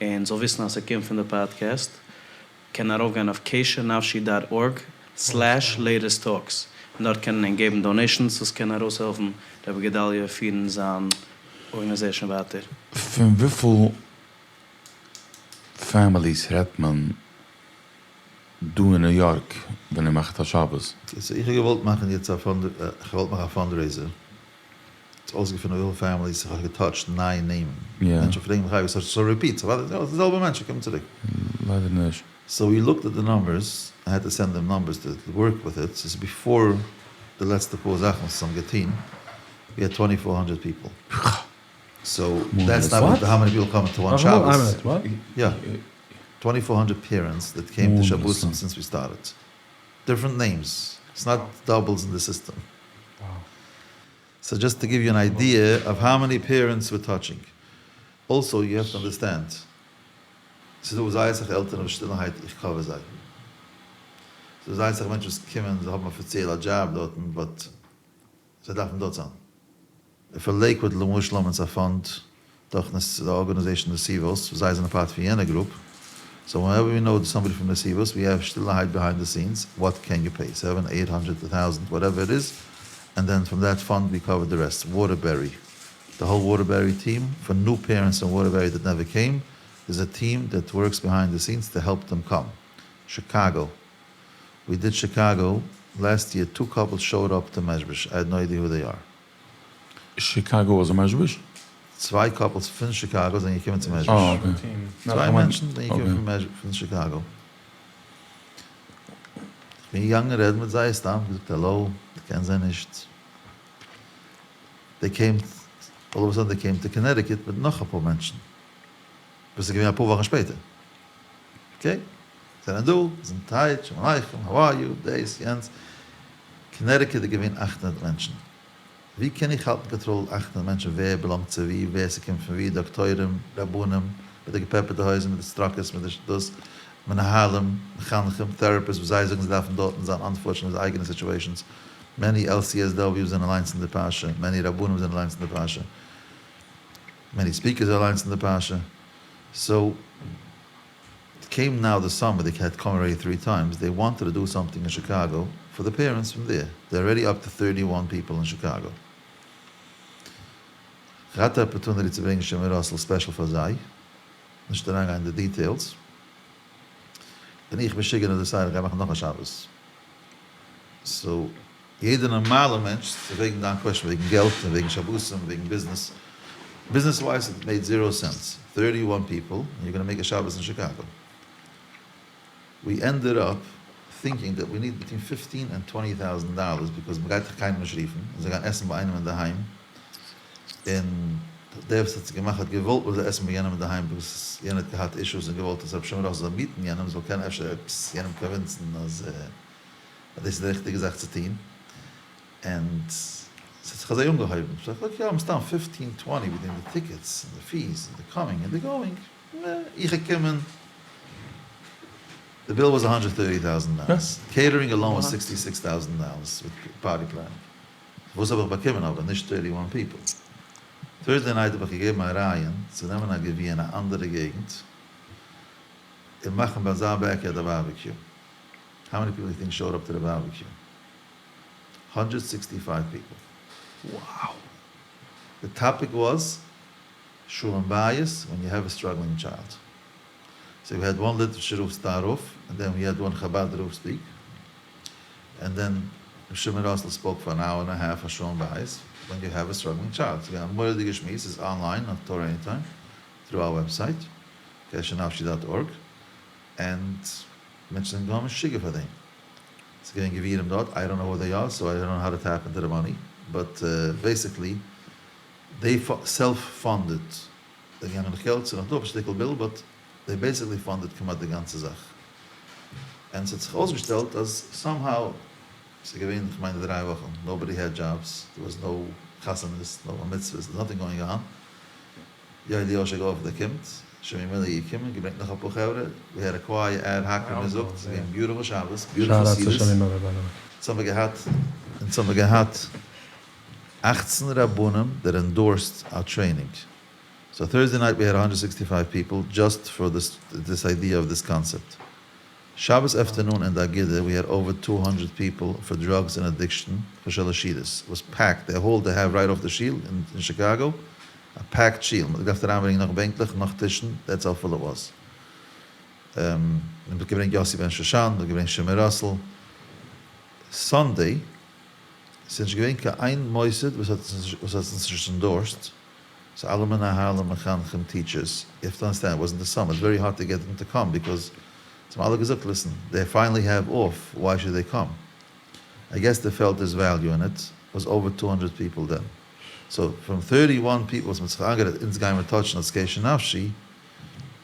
און זאל וויסן אז ס'קומט פון די פאדקעסט קען ארויפגיין אויף קשר נפשי דאט ארג סלעש לעיטעסט טאלקס און דארט קענען ענק געבן דאנעישאנס וואס קען ארויסהעלפן רבי גדליה פירן זיין ארגאניזעישאן ווייטער. פון וויפיל פעמיליס רעדט מען דא אין ניו יארק ווען איר מאכט א שבת? סאו איך האב געוואלט מאכן יעצט א פאנד, איך האב געוואלט מאכן א פאנדרעיזער. אויסגעפונען וויפיל families איך האב געטאטשט, נייע נעמען. מענטשן פרעגן מיך אייביג, סאו repeat, סאו די זעלבע מענטשן קומען צוריק. ליידער נישט. So we looked at the numbers, I had to send them numbers to work with it, ס'איז before די לעצטע פאר זאכן וואס זיי האבן געטון, we had 2400 people. So that's not how many people come to one Shabbos. Yeah, 2400 parents that came to שבתים since we started. Different names, it's not doubles in the system. So just to give you an idea of how many parents we're touching. Also you have to understand, ס'איז דא זייער אסאך עלטערן וואס שטילערהייט איך cover זיי. ס'איז דא זייער אסאך מענטשן וואס קומען, זיי האבן אפיציעל א דזשאב דארטן, but זיי דארפן דארט זיין. פאר Lakewood למשל האבן אונז א fund דורך די organization נתיבות, וואס זיי זענען part פון יענע group. So whenever we know somebody from נתיבות, we have שטילערהייט behind the scenes, what can you pay? Seven, eight hundred, a thousand, whatever it is, and then from that fund we cover the rest. Waterbury, the whole Waterbury team, for new parents in Waterbury that never came, there's a team that works behind the scenes to help them come. Chicago. We did Chicago last year. Two couples showed up to Mezhbish. I had no idea who they are. Chicago was a Mezhbish? צוויי couples פון Chicago זענען געקומען צו Mezhbish. Oh, okay. צוויי מענטשן זענען געקומען פון Mezhbish, פון Chicago. איך בין געגאנגען רעדן מיט זיי, סתם געזאגט hello, איך קען זיי נישט. They came, all of a sudden they came to Connecticut מיט נאך אפאר מענטשן. דאס איז געווען אפאר וואכן שפעטער. Okay, זענען דא, געזונטהייט, שלום עליכם, how are you, דאס, יענץ. Connecticut איז געווען 800 מענטשן. ווי קען איך האלטן קאנטראל 800 מענטשן, ווער belong ט צו ווי, ווער ס'קומט פון ווי, דאקטוירים, רבנים, מיט די געפעפערטע הויזן, מיט די סטראקעס, מיט די דאס, מנהלים, מחנכים, therapists, וואס זיי זאגן זיי דארפן דארטן זיין, unfortunately, אייגענע situations. Many LCSW זענען אליינס אין די פרשה, many רבנים זענען אליינס אין די פרשה, many speakers are אליינס אין די פרשה. So, it came now the summer, they had come already three times, they wanted to do something in Chicago for the parents from there. They're already up to 31 people in Chicago. געהאט א opportunity צו ברענגען Shimon Russell special פאר זיי, נישט אריינגיין אין די details. און איך משוגענער decide, איך גיי מאכן נאך א שבת. So, יעדער נארמאלער מענטש, וועגן דיין question, וועגן געלט, און וועגן שבתים, וועגן business. Business wise, it made zero sense. 31 people, and you're going to make a Shabbos in Chicago. We ended up thinking that we need between 15 and $20,000 because מ'גייט דאך קיינעם נישט רופן, זיי גייען עסן ביי איינעם אין דער היים. און דער וואס האט זיך געמאכט האט געוואלט מ'זאל עסן ביי יענעם אין דער היים, because יענער האט געהאט issues און געוואלט אז רבי שמעון ראסל זאל meet ן יענעם, זאל קענען אפשר עפעס יענעם convince ן אז דאס איז די ריכטיגע זאך צו טון. און עס האט זיך אזוי אנגעהויבן. איך זאג, okay, מסתם 15, 20 between the tickets and the fees and the coming and the going. איך האב קומען. The bill was $130,000. Catering alone was $66,000 with party planning. וואס האב איך באקומען אבער נישט 31 people. Thursday night האב איך געגעבן א רעיון צו נעמען א גביר אין א אנדערע געגנט און מאכן ביי זיין backyard א barbecue. How many people do you think showed up to the barbecue? 165 people. Wow. The topic was שלום בית when you have a struggling child. So we had one literature רב start off, and then we had one Chabad רב speak. And then Shimon Russell spoke for an hour and a half on שלום בית when you have a struggling child. So we have מורא'דיגע שמועס is online on Torah Anytime through our website, kesharnafshi.org. And מענטשן זענען געווארן משוגע פאר דעם. ס'איז געווען גבירים דארט, I don't know who they are, so I don't know how to tap into the money. But basically, they self-funded. זיי געבן נאך געלט, ס'איז נאך דא א שטיקל bill, but they basically funded כמעט די גאנצע זאך. און עס האט זיך אויסגעשטעלט אז somehow, ס'איז געווען, איך מיין, דריי וואכן, nobody had jobs, there was no חתונות, no bar mitzvahs, nothing going on. יא, די אוישער גאוו, דער קומט, שמעון מילער געקומען, געברענגט נאך אפאר חברה, we had a choir ad hoc, ווי מ'זאגט, ס'איז געווען beautiful Shabbos, beautiful Shout out to סעודות. Shimon Miller, by the way. אונז האבן מיר געהאט, אונז האבן מיר געהאט 18 רבנים that endorsed our training. So Thursday night we had 165 people just for this idea of this concept. Shabbos afternoon in the Aguda, we had over 200 people for drugs and addiction for שלש סעודות. It was packed. The hall they have right off the shul in Chicago, a packed shul. מ'האט געדארפט אריינברענגען נאך בענקלעך, נאך טישן. That's how full it was. מ'האט געברענגט Yossi Ben Shoshan, מ'האט געברענגט Shimon Russell. Sunday, ס'איז נישט געווען קיין איין מוסד וואס האט וואס האט עס נישט endorsed, so אלע מנהלים מחנכים teachers, you have to understand it wasn't the summer, it's very hard to get them to come because זיי האבן אלע געזאגט listen, they finally have off, why should they come? I guess they felt there's value in it, was over two hundred people then. So from thirty one people וואס מ'האט זיך איינגערעדט אונז גיימער touch ן אלס קשר נפשי,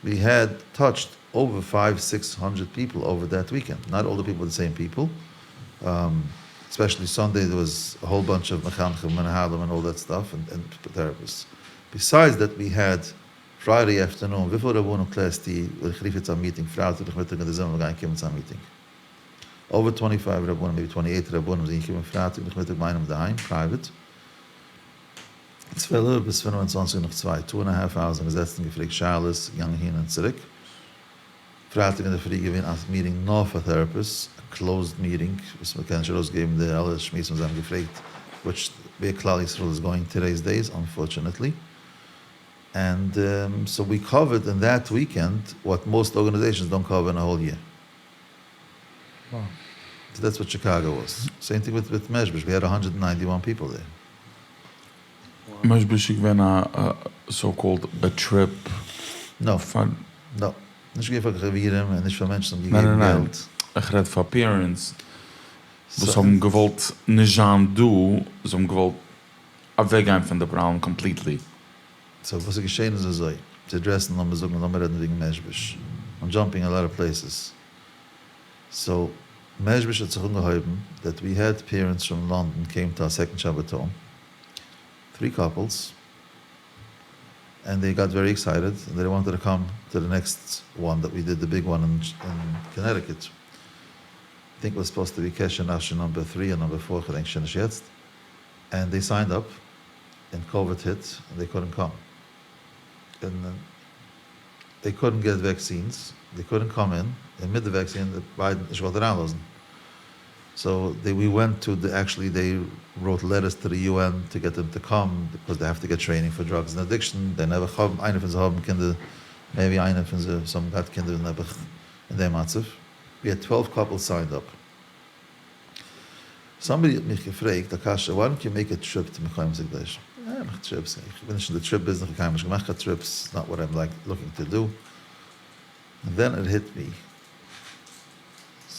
we had touched over five six hundred people over that weekend, not all the people the same people, especially Sunday there was a whole bunch of מחנכים מנהלים and all that stuff and therapists, besides that we had Friday afternoon, וויפיל רבנים קלערסטו ווען איך רוף יעצט א meeting פרייטאג נאכמיטאג אין די זומער מיר גייען קומען צו א meeting? Over twenty five רבנים maybe twenty eight רבנים זענען געקומען פרייטאג נאכמיטאג ביי איינעם אינדערהיים private. 12 ביז 25 נאך צוויי, two and a half hours זענען געזעצן געפרעגט שאלות, געגאנגען אהין און צוריק. פרייטאג אינדערפרי געווען א meeting נאר פאר therapists, א closed meeting וואס מען קען נישט ארויסגעבן די אלע שמועסן וואס זיי האבן געפרעגט, which ווער כלל ישראל איז going today's days unfortunately. And so we covered in that weekend what most organizations don't cover in a whole year. So that's what Chicago was. Same thing with מעזשביזש, we had hundred and ninety one people there. מעזשביזש איז געווען א so called א trip No. פאר. No. נישט געווען פאר חברים און נישט פאר מענטשן וואס האבן געגעבן געלט. איך רעד פאר parents וואס האבן געוואלט נישט זיין דא, זיי האבן געוואלט אוועקגיין פון די פראבלעם completely. So וואס איז געשען איז אזוי, צו address ן לאמיר זאגן לאמיר רעדן וועגן מעזשביזש, I'm jumping a lot of places. So מעזשביזש האט זיך אנגעהויבן that we had parents from London came to our second שבתון, three couples, and they got very excited and they wanted to come to the next one that we did the big one in Connecticut, I think was supposed to be קשר נפשי number three or number four כ'דענק שוין נישט יעצט, and they signed up and COVID hit and they couldn't come און they couldn't get vaccines, they couldn't come in, און מיט די vaccine האט ביידען נישט געוואלט אריינלאזן, so they we went to the actually they wrote letters to the UN to get them to come because they have to get training for drugs and addiction, they נעבעך האבן, איינער פון זיי האבן קינדער, maybe איינער פון זיי וואס האבן געהאט קינדער נעבעך אין דעם מצב, we had twelve couples signed up. Somebody האט מיך געפרעגט א קשיא, why don't you make a trip to מקומות הקדושים? אה, מאך trips, איך בין נישט אין די trip business, איך האב קיינמאל נישט געמאכט קיין trips, not what I'm like looking to do. And then it hit me,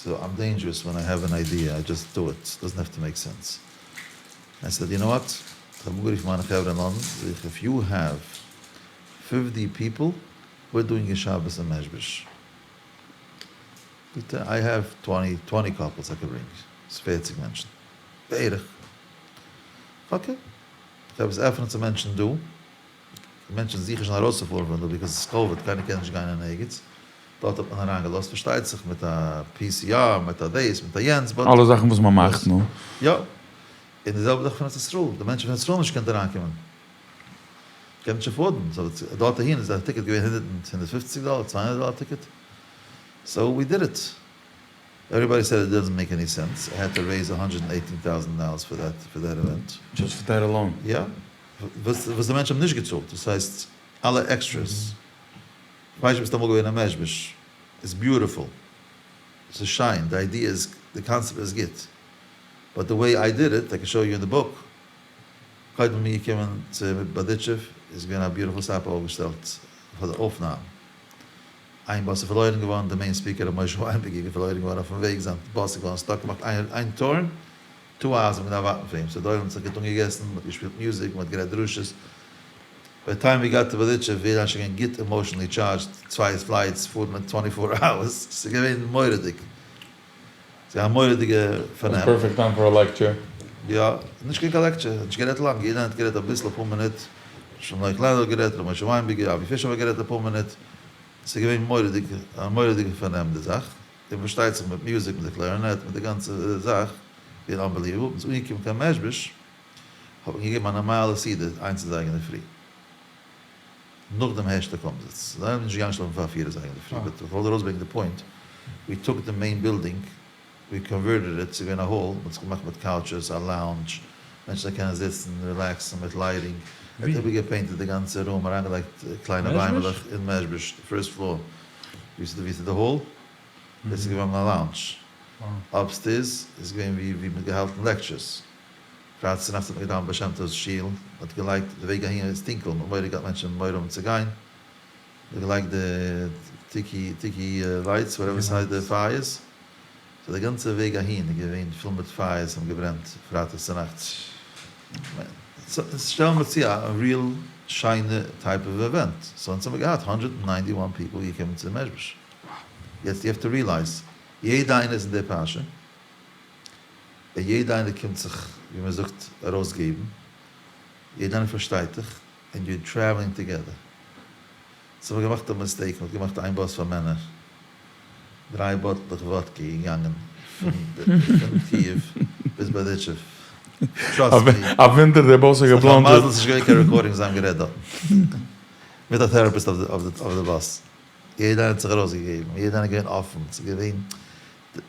so I'm dangerous when I have an idea, I just do it, doesn't have to make sense. I said, you know what, איך האב אנגערופן מיינע חברה אין לאנדאן, זאג איך, if you have fifty people, we're doing a שבת אין מעזשביזש. זאגט ער, I have twenty, twenty couples I can bring, ס'איז פערציג מענטשן, בערך. Okay, איך האב עס עפענען צו מענטשן דא, די מענטשן זוכן שוין ארויסצופארן פון דא because ס'איז COVID, קיינער קען נישט גיין אין ערגעץ, דארט האט מען אריינגעלאזט פארשטייט זיך מיט א PCR, מיט א דאס, מיט א יענץ, but. אלע זאכן וואס מען מאכט, נו. יא, און די זעלבע זאך פון ארץ ישראל, די מענטשן פון ארץ ישראל האבן נישט געקענט אריינקומען. קען נישט afford ן, so דארט אהין איז א ticket געווען הונדערט און הונדערט פופציג דאלער, צוויי הונדערט דאלער ticket, so we did it, everybody said it doesn't make any sense, I had to raise a hundred and eighteen thousand dollars for that for that event. Just for that alone? יא, וואס וואס די מענטשן האבן נישט געצאלט, דאס הייסט אלע extras, כ'ווייס נישט ביסט אמאל געווען אין מעזשביזש, איטס beautiful, ס'איז שיין, די idea איז, די קאנצעפט איז גוט, but the way I did it, I can show you in the book, קודם מיר געקומען צו בארדיטשוב איז געווען א beautiful setup אויפגעשטעלט פאר די אויפנאם, איין באס איז פארלוירן געווארן, די main speaker ר' משה וויינבערגער איז פארלוירן געווארן אויפן וועג, זיין באס איז געווארן stuck, געמאכט איין turn, two hours האט מען געדארפט ווארטן פאר אים, so די עולם האט זיך גוט אנגעגעסן, מען האט געשפילט music, מען האט גערעדט דרשות, by the time we got to בארדיטשוב ווער איז שוין געווען גוט emotionally charged, צוויי flights פארן אין twenty four hours, ס'איז געווען מורא'דיג. ס'איז א מורא'דיגע פארנעם. Perfect time for a lecture. יא, נישט קיין lecture, האט נישט גערעדט לאנג, יעדער האט גערעדט אביסל אפאר מינוט, שלום נח ליידער האט גערעדט, ר' משה וויינבערגער, אבי פישער האט גערעדט אפאר מינוט, ס'איז געווען מורא'דיג, א מורא'דיגע פארנעם די זאך, און פארשטייט זיך מיט music, מיט די clarinet, מיט די גאנצע זאך, געווען unbelievable, מ'איז אנגעקומען קיין מעזשביזש, האט מען געגעבן א נארמאלע סעודה איינס אזייגער אינדערפרי. נאך דעם ערשטע קומזיץ. זיי האבן נישט געגאנגען שלאפן פאר פיר אזייגער אינדערפרי, but איך וואלט ארויסברענגען די point, we took the main building, we converted it, ס'איז געווען א hall, מ'האט עס געמאכט מיט couches, א lounge, מענטשן זאלן קענען זיצן, relax ן, מיט lighting, ער האט איבערגעפעינטעט די גאנצע room, אריינגעלייגט קליינע ביימעלעך אין מעזשביזש, די first floor, ווי ס'איז די hall, דאס איז געווארן א lounge, upstairs איז געווען ווי מ'האט געהאלטן lectures. פרייטאג צונאכטס האט מען געדאווענט בעל שם טוב'ס שול, מען האט געלייגט, די וועג אהין איז טונקל, מען האט מורא געהאט מענטשן האבן מורא האבן צו גיין, מען האט געלייגט די טיקי טיקי לייטס וואטעווער ס'הייסט די פייערס, סאו די גאנצע וועג אהין איז געווען פול מיט פייערס האבן געברענט פרייטאג צונאכטס. שטעלן מיר צו א ריעל שיינע טייפ אוו עווענט, סאו אונז האמיר געהאט הונדרעט און ניינטי וואן פיפל געקומען צו מעזשביזש, יעצט יו העוו טו ריעלייז יעדע איינער איז אין די פרשה, און יעדע איינער קומט זיך ווי מען זאגט ארויסגעבן, יעדע איינער פארשטייט דיך, און יו טרעוולינג טוגעדער. סאו האט מען געמאכט א מיסטעיק, מען האט געמאכט איין באס פאר מענער, דריי באטלעך וואדקע געגאנגען פון קיעוו ביז בארדיטשוב, טראסט מי. א וואונדער דער באס האט געבלאנדזשעט. ס'איז א מזל ס'נישט געווען קיין רעקארדינג זיי האבן גערעדט דארטן מיט א טעראפיסט אויף די באס, יעדער איינער האט זיך ארויסגעגעבן, יעדער איינער איז געווען אפן, ס'איז געווען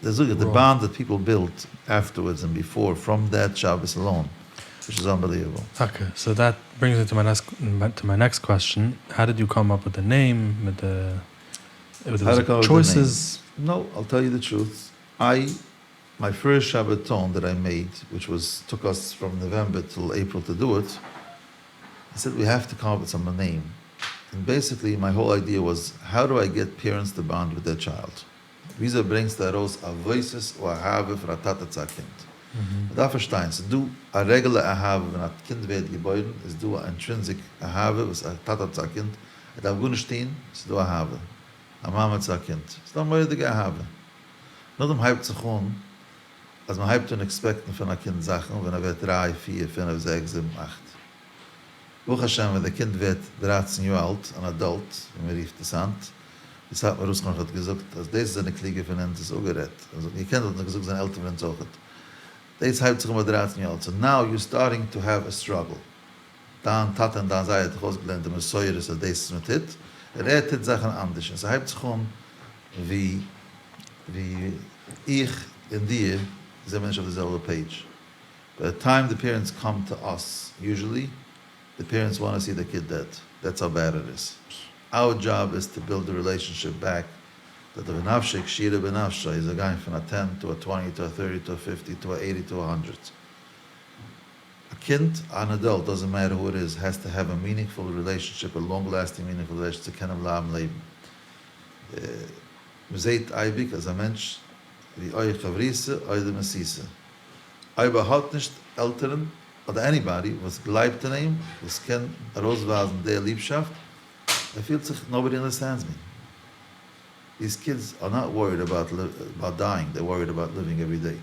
דאס זאג איך, די באנד דעט פיפל בילט אפטערווארדס און ביפאר פראם דעט שבת אלאון, וויטש איז אנבעליוועבל. אקעי, סאו דעט ברינגס מי טו מיי נעקסט קוועסטשען, האו דיד יו קאם אפ וויט די נעים, מיט די טשויסעס? נאו, אייל טעל יו די טרוט, איי, מיי פירסט שבתון דעט איי מעיד, וויטש וואס טוק אס פראם נאוועמבער טיל עיפריל טו דו איט, איי סעד ווי העוו טו קאם אפ וויט סאם נעים, און בעסיקלי מיי האול איידיע וואס, האו דו איי געט פערענטס טו באנד וויט דעיר טשיילד? וויאזוי ברענגסטו ארויס אבותות או אהבה פון א טאטע צו א קינד? מען דארף פארשטיין, ס'איז דא א רעגולער אהבה ווען א קינד ווערט געבוירן איז דא א אינטרינסיק אהבה וואס א טאטע האט צו א קינד, ער דארף גארנישט טון, ס'איז דא אהבה. א מאמע צו א קינד, ס'איז דא א מורא'דיגע אהבה. נאכדעם הייבט זיך אן אז מען הייבט אן עקספעקטן פון א קינד זאכן ווען ער ווערט דריי, פיר, פינף, זעקס, זיבן, אכט. ברוך השם ווען די קינד ווערט דרייצן יאר אלט, אן אדאלט ווי מען רופט עס היינט, ווי סאטמאר רב זכרונו האט געזאגט אז דאס זענען קלוגער פון אונז איז אפגערעדט, אז זיי וואלטן געקענט וואלטן זיי געזאגט זענען עלטער פון אונז אויכעט. דאס הייבט זיך אן ביי דרייצן יאר אלט, סאו נאו יור סטארטינג טו העוו א סטראגל. דיין טאטע און דיין זיידע האט דיך אויסגעלערנט די מסורת אז דאס איז מען טוט, און ער טוט זאכן אנדערש, און ס'הייבט זיך אן ווי ווי איך און דיר זעמיר נישט אויף די זעלבע פעידזש. ביי די טיים די פערענטס קאם טו אס יוזשעלי די פערענטס וואנט טו סי די קיד דעד, דעטס האו בעד איט איז. אווער דזשאב איז טו בילד די רילעישאנשיפ בעק דעט די ונפשי קשירה בנפשו זאל גיין פון א טען טו א טווענטי טו א טערטי טו א פיפטי טו א עיטי טו א האנדרעט. א קינד, אן אדאלט, דאזענט מעטער הו איט איז, העז טו העוו א מינינגפול רילעישאנשיפ, א לאנג לעסטינג מינינגפול רילעישאנשיפ צו קענען בלייבן לעבן. מ'זעהט אייביג אז א מענטש ווי אוי חברותא אוי די מסיסה. אויב ער האט נישט עלטערן אדער עניבאדי וואס גלייבט אין אים וואס קען ארויסווייזן די ליבשאפט, ער פילט זיך נאובאדי אנדערסטענדס מי. דיס קידס אר נאט וואריד אבאוט דייאינג, דער וואריד אבאוט ליווינג עווערי דעי.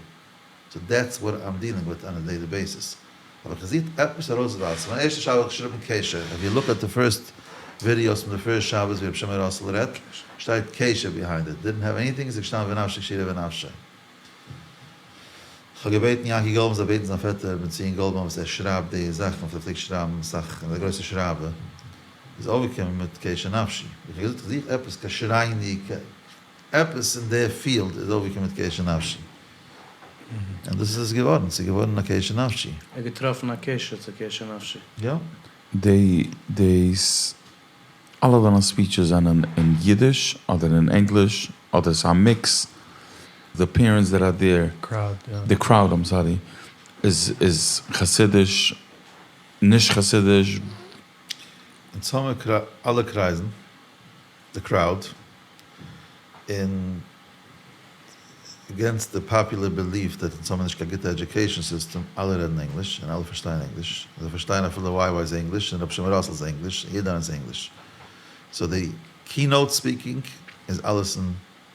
סאו דעטס וואט איים דילינג וויט אן א דעילי בעיסיס. האב איך געזוכט עפעס ארויסווייזן. מיין ערשטע שבת האב איך געשריבן קשר. איף יו לוק עט די פירסט ווידיאוס פון די פירסט שבת ווי רבי שמעון ראסל רעדט, שטייט קשר ביהיינד איט. דידנט העוו עניטינג, ס'איז געשטאנען ונפשי קשירה בנפשו. כ'האב געבעטן יענקי גאלדמאן זאל בעטן זיין פעטער בן ציון גאלדמאן וואס ער שרייבט די זאכן וואס ער פלעגט שרייבן אסאך און איז א גרויסע שרייבער איז אויפגעקומען מיט קשר נפשי איך האב געזאגט איך זוך עפעס קשריני עפעס אין די פיעלד איז אויפגעקומען מיט קשר נפשי און דאס איז עס געווארן ס'איז געווארן א קשר נפשי. ער האט געטראפן א קשר צו קשר נפשי. יא. די דאס אלע דיינע ספיטשעס זענען אין אידיש אדער אין ענגליש אדער ס'איז א מיקס? די פערענטס דעט אר דעיר, די קראוד איים סארי, איז איז חסידיש נישט חסידיש? אונז האמיר אלע קרייזן, די קראוד, און אגעינסט די פאפולער בעליף דעט אונז האבן נישט קיין גוטע עדיוקעישאן סיסטעם, אלע רעדן ענגליש און אלע פארשטייען ענגליש, און זיי פארשטייען אפילו YY's ענגליש און רבי שמעון ראסעל'ס ענגליש און יעדער איינער'ס ענגליש, סאו די קינאוט ספיקינג איז אלעס אין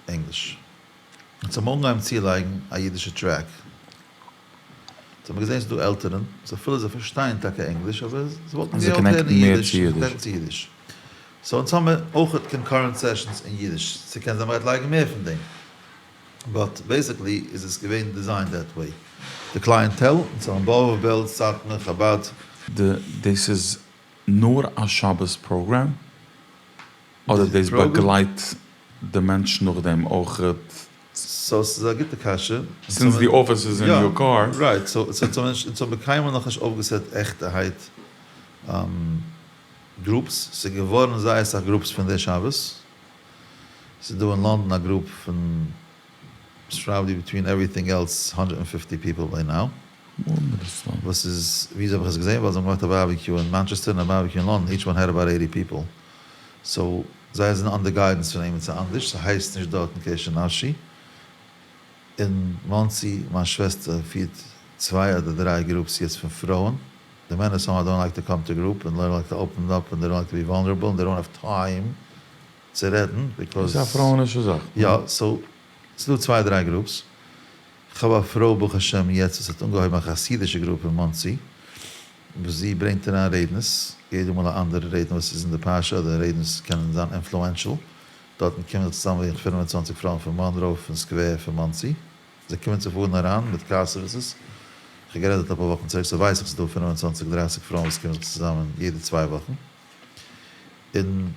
ענגליש. אונז האבן אנגעהויבן צולייגן א אידישע טרעק, אונז האבן געזען ס'איז דא עלטערן וואס אפילו זיי פארשטייען טאקע ענגליש אבער זיי וואלטן געוואלט הערן אין אידיש, זיי קאנעקטן צו אידיש. סאו אונז האמיר אויכעט קאנקארענט סעשאנס אין אידיש, ס'קען זיין מ'גייט לייגן מער פון דעם, באט בעיסיקלי איז עס געווען דיזיינד דעט וועי. די קלייענטעל, אונז האבן באבוב, בעלז, סאטמאר, חבד. די דאס איז נאר א שבת פראגראם? אדער דאס באגלייט די מענטש נאכדעם אויכעט? סאו ס'איז א גוטע קשיא. סינס די אפיס איז אין יור קאר. רייט, סאו אונז האבן קיינמאל נאכנישט אויפגעסעט עכטערהייט גרופס, ס'איז געווארן זייער אסאך גרופס פון די שבת, ס'איז דא אין לאנדאן א גרופ פון פראבעבלי ביטווין עווריטינג עלס האנדרעט ענד פיפטי פיפל ביי נאו. וואס איז, וויאזוי האב איך עס געזען? ווייל זיי האבן געמאכט א בארביקיו אין מאנטשעסטער און א בארביקיו אין לאנדאן, each one had about eighty people, so זיי זענען under guidance פון עימיצער אנדערש, ס'הייסט נישט דארטן קשר נפשי. אין מאנסי, מיין שוועסטער פירט צוויי אדער דריי groups יעצט פון פרויען, די מענער somehow don't like to come to group און don't like to open up און they don't like to be vulnerable און they don't have time צו רעדן because. ס'איז א פרויענישע זאך. יא, so ס'דא צוויי דריי groups, כ'האב א פרוי ברוך השם יעצט וואס האט אנגעהויבן א חסידישע group אין מאנסי, וואס זי ברענגט אריין רעדנערס, יעדע מאל א אנדערע רעדנער וואס איז אין די פרשה אדער רעדנערס קענען זיין influential, דארטן קומען זיך צוזאם בערך 25 פרויען פון מאנראו, פון סקווער, פון מאנסי, זיי קומען צו פארן אריין מיט קאר services, כ'האב גערעדט דארט אפאר וואכן צוריק so ווייס איך ס'איז דא 25 דרייסיג פרויען וואס קומען זיך צוזאמען יעדע צוויי וואכן. אין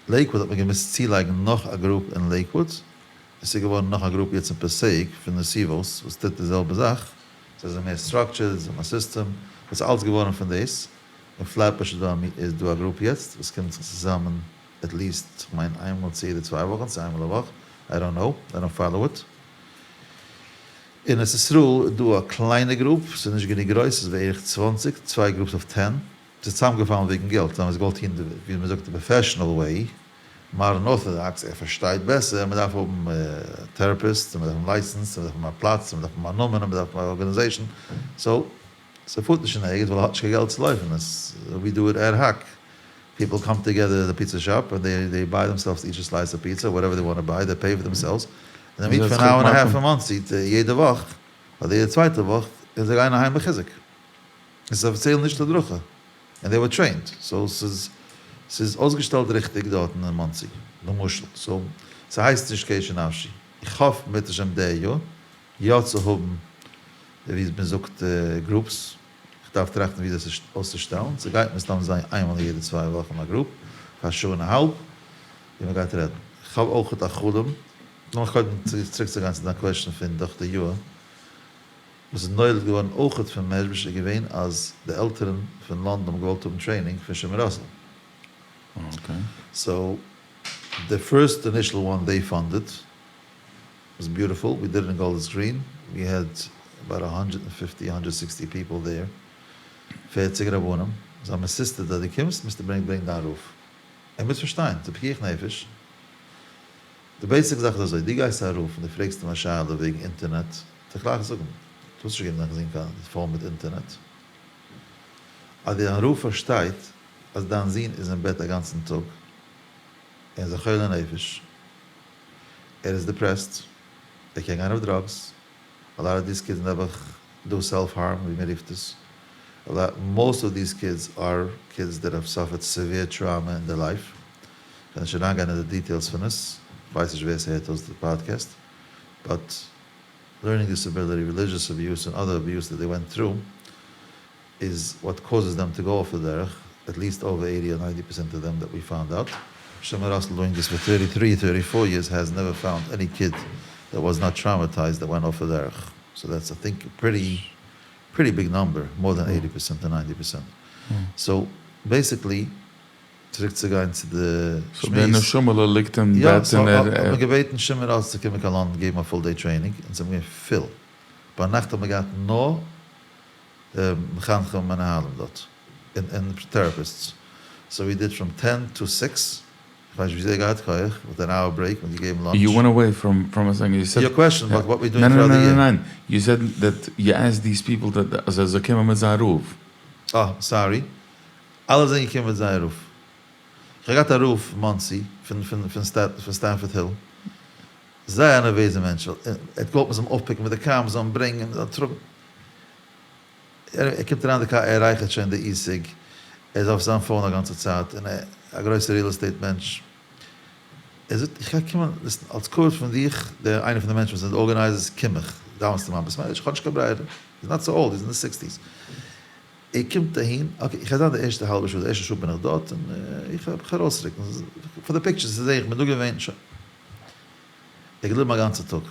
לעיקוואד האט מען געמוזט צולייגן נאך א group אין לעיקוואד, עס איז געווארן נאך א group יעצט אין פעסעיק פון נתיבות וואס טוט די זעלבע זאך, זיי זענען מער structured, זיי האבן א סיסטעם, עס איז אלץ געווארן פון דאס, אין פלעטבוש איז דא איז דא א group יעצט וואס קומט זיך צוזאמען at least כ'מיין איינמאל צו יעדע צוויי וואכן צו איינמאל א וואך, I don't know, I don't follow it. אין ארץ ישראל איז דא א קליינע group, ס'איז נישט גענוג גרויס, ס'איז בערך 20, צוויי groups of 10, ס'איז צוזאמגעפאלן וועגן געלט, זיי האבן עס געוואלט טון די, ווי מען זאגט, די professional way, modern orthodox, ער פארשטייט בעסער, מען דארף האבן therapist, מען דארף האבן license, מען דארף האבן א פלאץ, מען דארף האבן א נאמען, מען דארף האבן א organization, so ס'פארט נישט אין ערגעץ ווייל ער האט נישט קיין געלט צו לויפן, עס we do it ad hoc, people come together at the pizza shop and they they buy themselves each a slice of pizza, whatever they want to buy, they pay for themselves, און they meet for an hour and a half אין מאנסי יעדע וואך, אדער יעדע צווייטע וואך, און זיי גייען אהיים מחוזק. עס איז אפיציעל נישט הדרכה, און they were trained, so ס'איז ס'איז אויסגעשטעלט ריכטיג דארטן אין מאנסי, למשל, so ס'הייסט נישט קשר נפשי, איך האף אם ירצה השם די יאר יא צו האבן ווי מען זאגט groups, איך דארף טראכטן ווי דאס אויסצושטעלן, ס'גייט מסתם זיין איינמאל יעדע צוויי וואכן א group פאר א שעה און א האלב ווי מען גייט רעדן, איך האב אויכעט א חלום, לאמיך קודם צוריק צו גיין צו דיין question פון דורך די יאר. וואס איז נולד געווארן אויכעט פון מעזשביזש איז געווען אז די עלטערן פון לאנדאן האבן געוואלט האבן training פון שמעון ראסל. so די first initial one they funded was beautiful, we did it in גאלדערס גרין, we had about a hundred and fifty, hundred sixty people there, פערציג רבנים, זיי האבן insisted אז דו קומסט מוזטו ברענגען דיין רב. ער מוז פארשטיין, ס'איז פיקוח נפש. די basic זאך איז אזוי, דו גייסט צו א רב און דו פרעגסט אים א שאלה וועגן אינטערנעט, וועט ער גלייך זאגן, דו האסט נישט געגעבן דיין זון קיין phone מיט אינטערנעט. אז דיין רב פארשטייט אז דיין זון איז אין בעט א גאנצן טאג, ער איז א חולה נפש, ער איז depressed, ער קען גיין אויף drugs, a lot of these kids נעבעך do self harm ווי מען רופט עס, most of these kids are kids that have suffered severe trauma in their life, כ'וועל נישט אריינגיין אין די details פון עס, כ'ווייס נישט ווער ס'הערט אויס די podcast, but learning disability, religious abuse און other abuse that they went through is what causes them to go off the דרך, at least over eighty or ninety percent of them that we found out. שמעון ראסל doing this for thirty three thirty four years has never found any kid that was not traumatized that went off the דרך, so that's I think pretty pretty big number, more than eighty percent or ninety percent. so basically צוריק צו גיין צו די שמועס. so דער נשמה'לע ליגט אין בעט און ער. יא, so האט מען געבעטן שמעון ראסל צו קומען קיין לאנדאן געבן א full day training, און ס'איז געווען פול. ביינאכט האט מען געהאט נאר מחנכים און מנהלים דארט, און therapists. so we did from ten to six, כ'ווייס נישט וויאזוי ער האט געהאט כח, מיט אן hour break, מ'האט געגעבן lunch. You went away from from a second, you said. Your question about what we doing throughout the year. ניין ניין ניין, you said that you asked these people that אז זיי זאל קומען מיט זיין רב. אה, sorry. אלע זענען געקומען מיט זייער רב. איך האב געהאט א רב פון מאנסי, פון פון סטעמפארד היל, זייער א נערוועזער מענטש, ער האט געוואלט מען זאל אים אויפפיקן מיט די קאר, מען זאל אים ברענגען, מען זאל אים טראגן. ער קומט אריין אין די קאר, ער רייכערט שוין די e-cig, ער איז אויף זיין phone א גאנצע צייט, און ער א גרויסער real estate מענטש. ער זאגט, איך גיי קומען, אלס כבוד פון דיך, דער איינער פון די מענטשן וואס זענען די organizers, קום איך, דאווענסט אין מיין בית מדרש, איך האב נישט קיין ברירה, he's not so old, he's in the sixties. ער קומט אהין, okay, איך גיי זיין די ערשטע האלבע שעה, די ערשטע שעה בין איך דארט, און איך וועל מיך ארויסרוקן, פאר די pictures צו זעהן איך בין דא געווען, שוין. ער איז געבליבן א גאנצע טאג.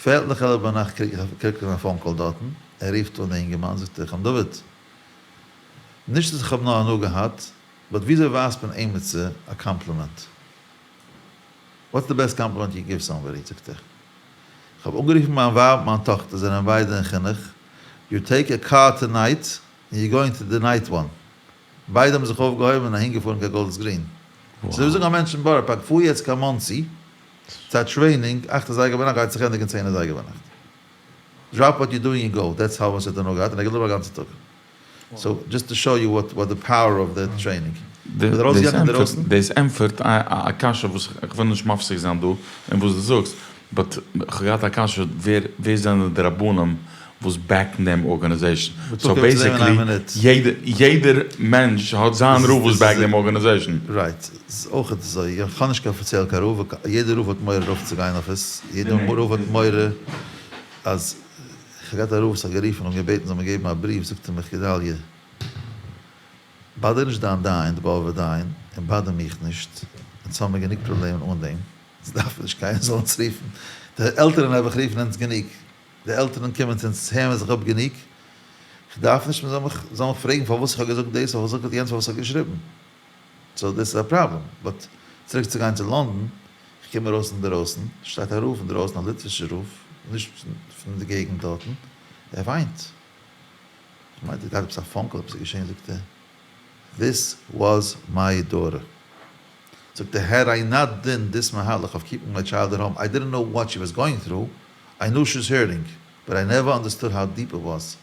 פערטל נאך עלף ביינאכט קריג איך א phone call דארטן, ער רופט אן די אינגערמאן, זאגט ער, חיים דוד, נישט אז איך האב נאר הנאה געהאט, but וויאזוי ווייזט מען עימיצער א קאמפלימענט? What's the best compliment you give somebody? זאגט ער. כ'האב אנגערופן מיין ווייב מיין טאכטער זענען ביידע אין חינוך, יו טעיק א קאר טונייט און יו גאוינג טו די נייט וואן. ביידע האבן זיך אויפגעהויבן און אהינגעפארן קיין גאלדערס גרין. ס'איז ווי זאגן א מענטש אין בארא פארק פאר יעצט קיין מאנסי צו א טרעינינג אכט אזייגער ביינאכט גייט זיך ענדיגן צען אזייגער ביינאכט. דראפ וואט יו דואינג און גאו, דעטס האו מאטש ער האט הנאה געהאט און ער איז געבליבן א גאנצע טאג. סאו דזשאסט טו שאו יו וואט וואט די פאוער אוו די טרעינינג. מ'איז ארויסגעגאנגען אינדערויסן. דאס ענטפערט א קשיא וואס איך וויל נישט מפסיק זיין דא אין וואס דו זאגסט, באט כ'האב געהאט א קשיא ווער ווער זענען די רבנים וואס בעקן דעם ארגאניזעישן? סאו בעיסיקלי יעדער מענטש האט זיין רב וואס בעקט דעם ארגאניזעישן. רייט, ס'איז אויכעט אזוי, איך האב נישט קיין אפיציעל קיין רב, יעדער רב האט מורא ארויפצוגיין אויף עס, יעדער רב האט מורא אז. איך האב געהאט א רב וואס האט גערופן און געבעטן זאל מיר געבן א בריוו, זאגט ער מיך גדליה, באדער נישט דיין דיין, די באבובער דיין, און באדער מיך נישט, אונז האמיר גענוג פראבלעמען אן דעם, אונז דארפן נישט קיינער זאל אונז רופן, די עלטערן נעבעך רופן אונז גענוג, די עלטערן קומען צו אונז הערן מיר זיך אפ גענוג, איך דארף נישט מען זאל מיך זאל מיך פרעגן פארוואס איך האב געזאגט דאס פארוואס איך האב געזאגט יענץ פארוואס איך האב געשריבן. סאו דאס איז א פראבלעם. באט צוריק צו גיין צו לאנדאן, איך קום ארויס אינדערויסן, שטייט א רב אינדערויסן, א ליטווישער רב, נישט פון די געגנט דארטן, ער וויינט. איך מיין ער האט געהאט עפעס א פאון קאל, עפעס איז געשען, זאגט ער, דיס וואס מיי דאטער. זאגט ער, העד איי נאט דאן דיס מהלך אוו קיפינג מיי טשיילד עט האום, איי דידנט נאו וואט שי וואס גאוינג טרו, איי ניו שי וואס הערטינג, באט איי נעווער אנדערסטוד האו דיפ איט וואס.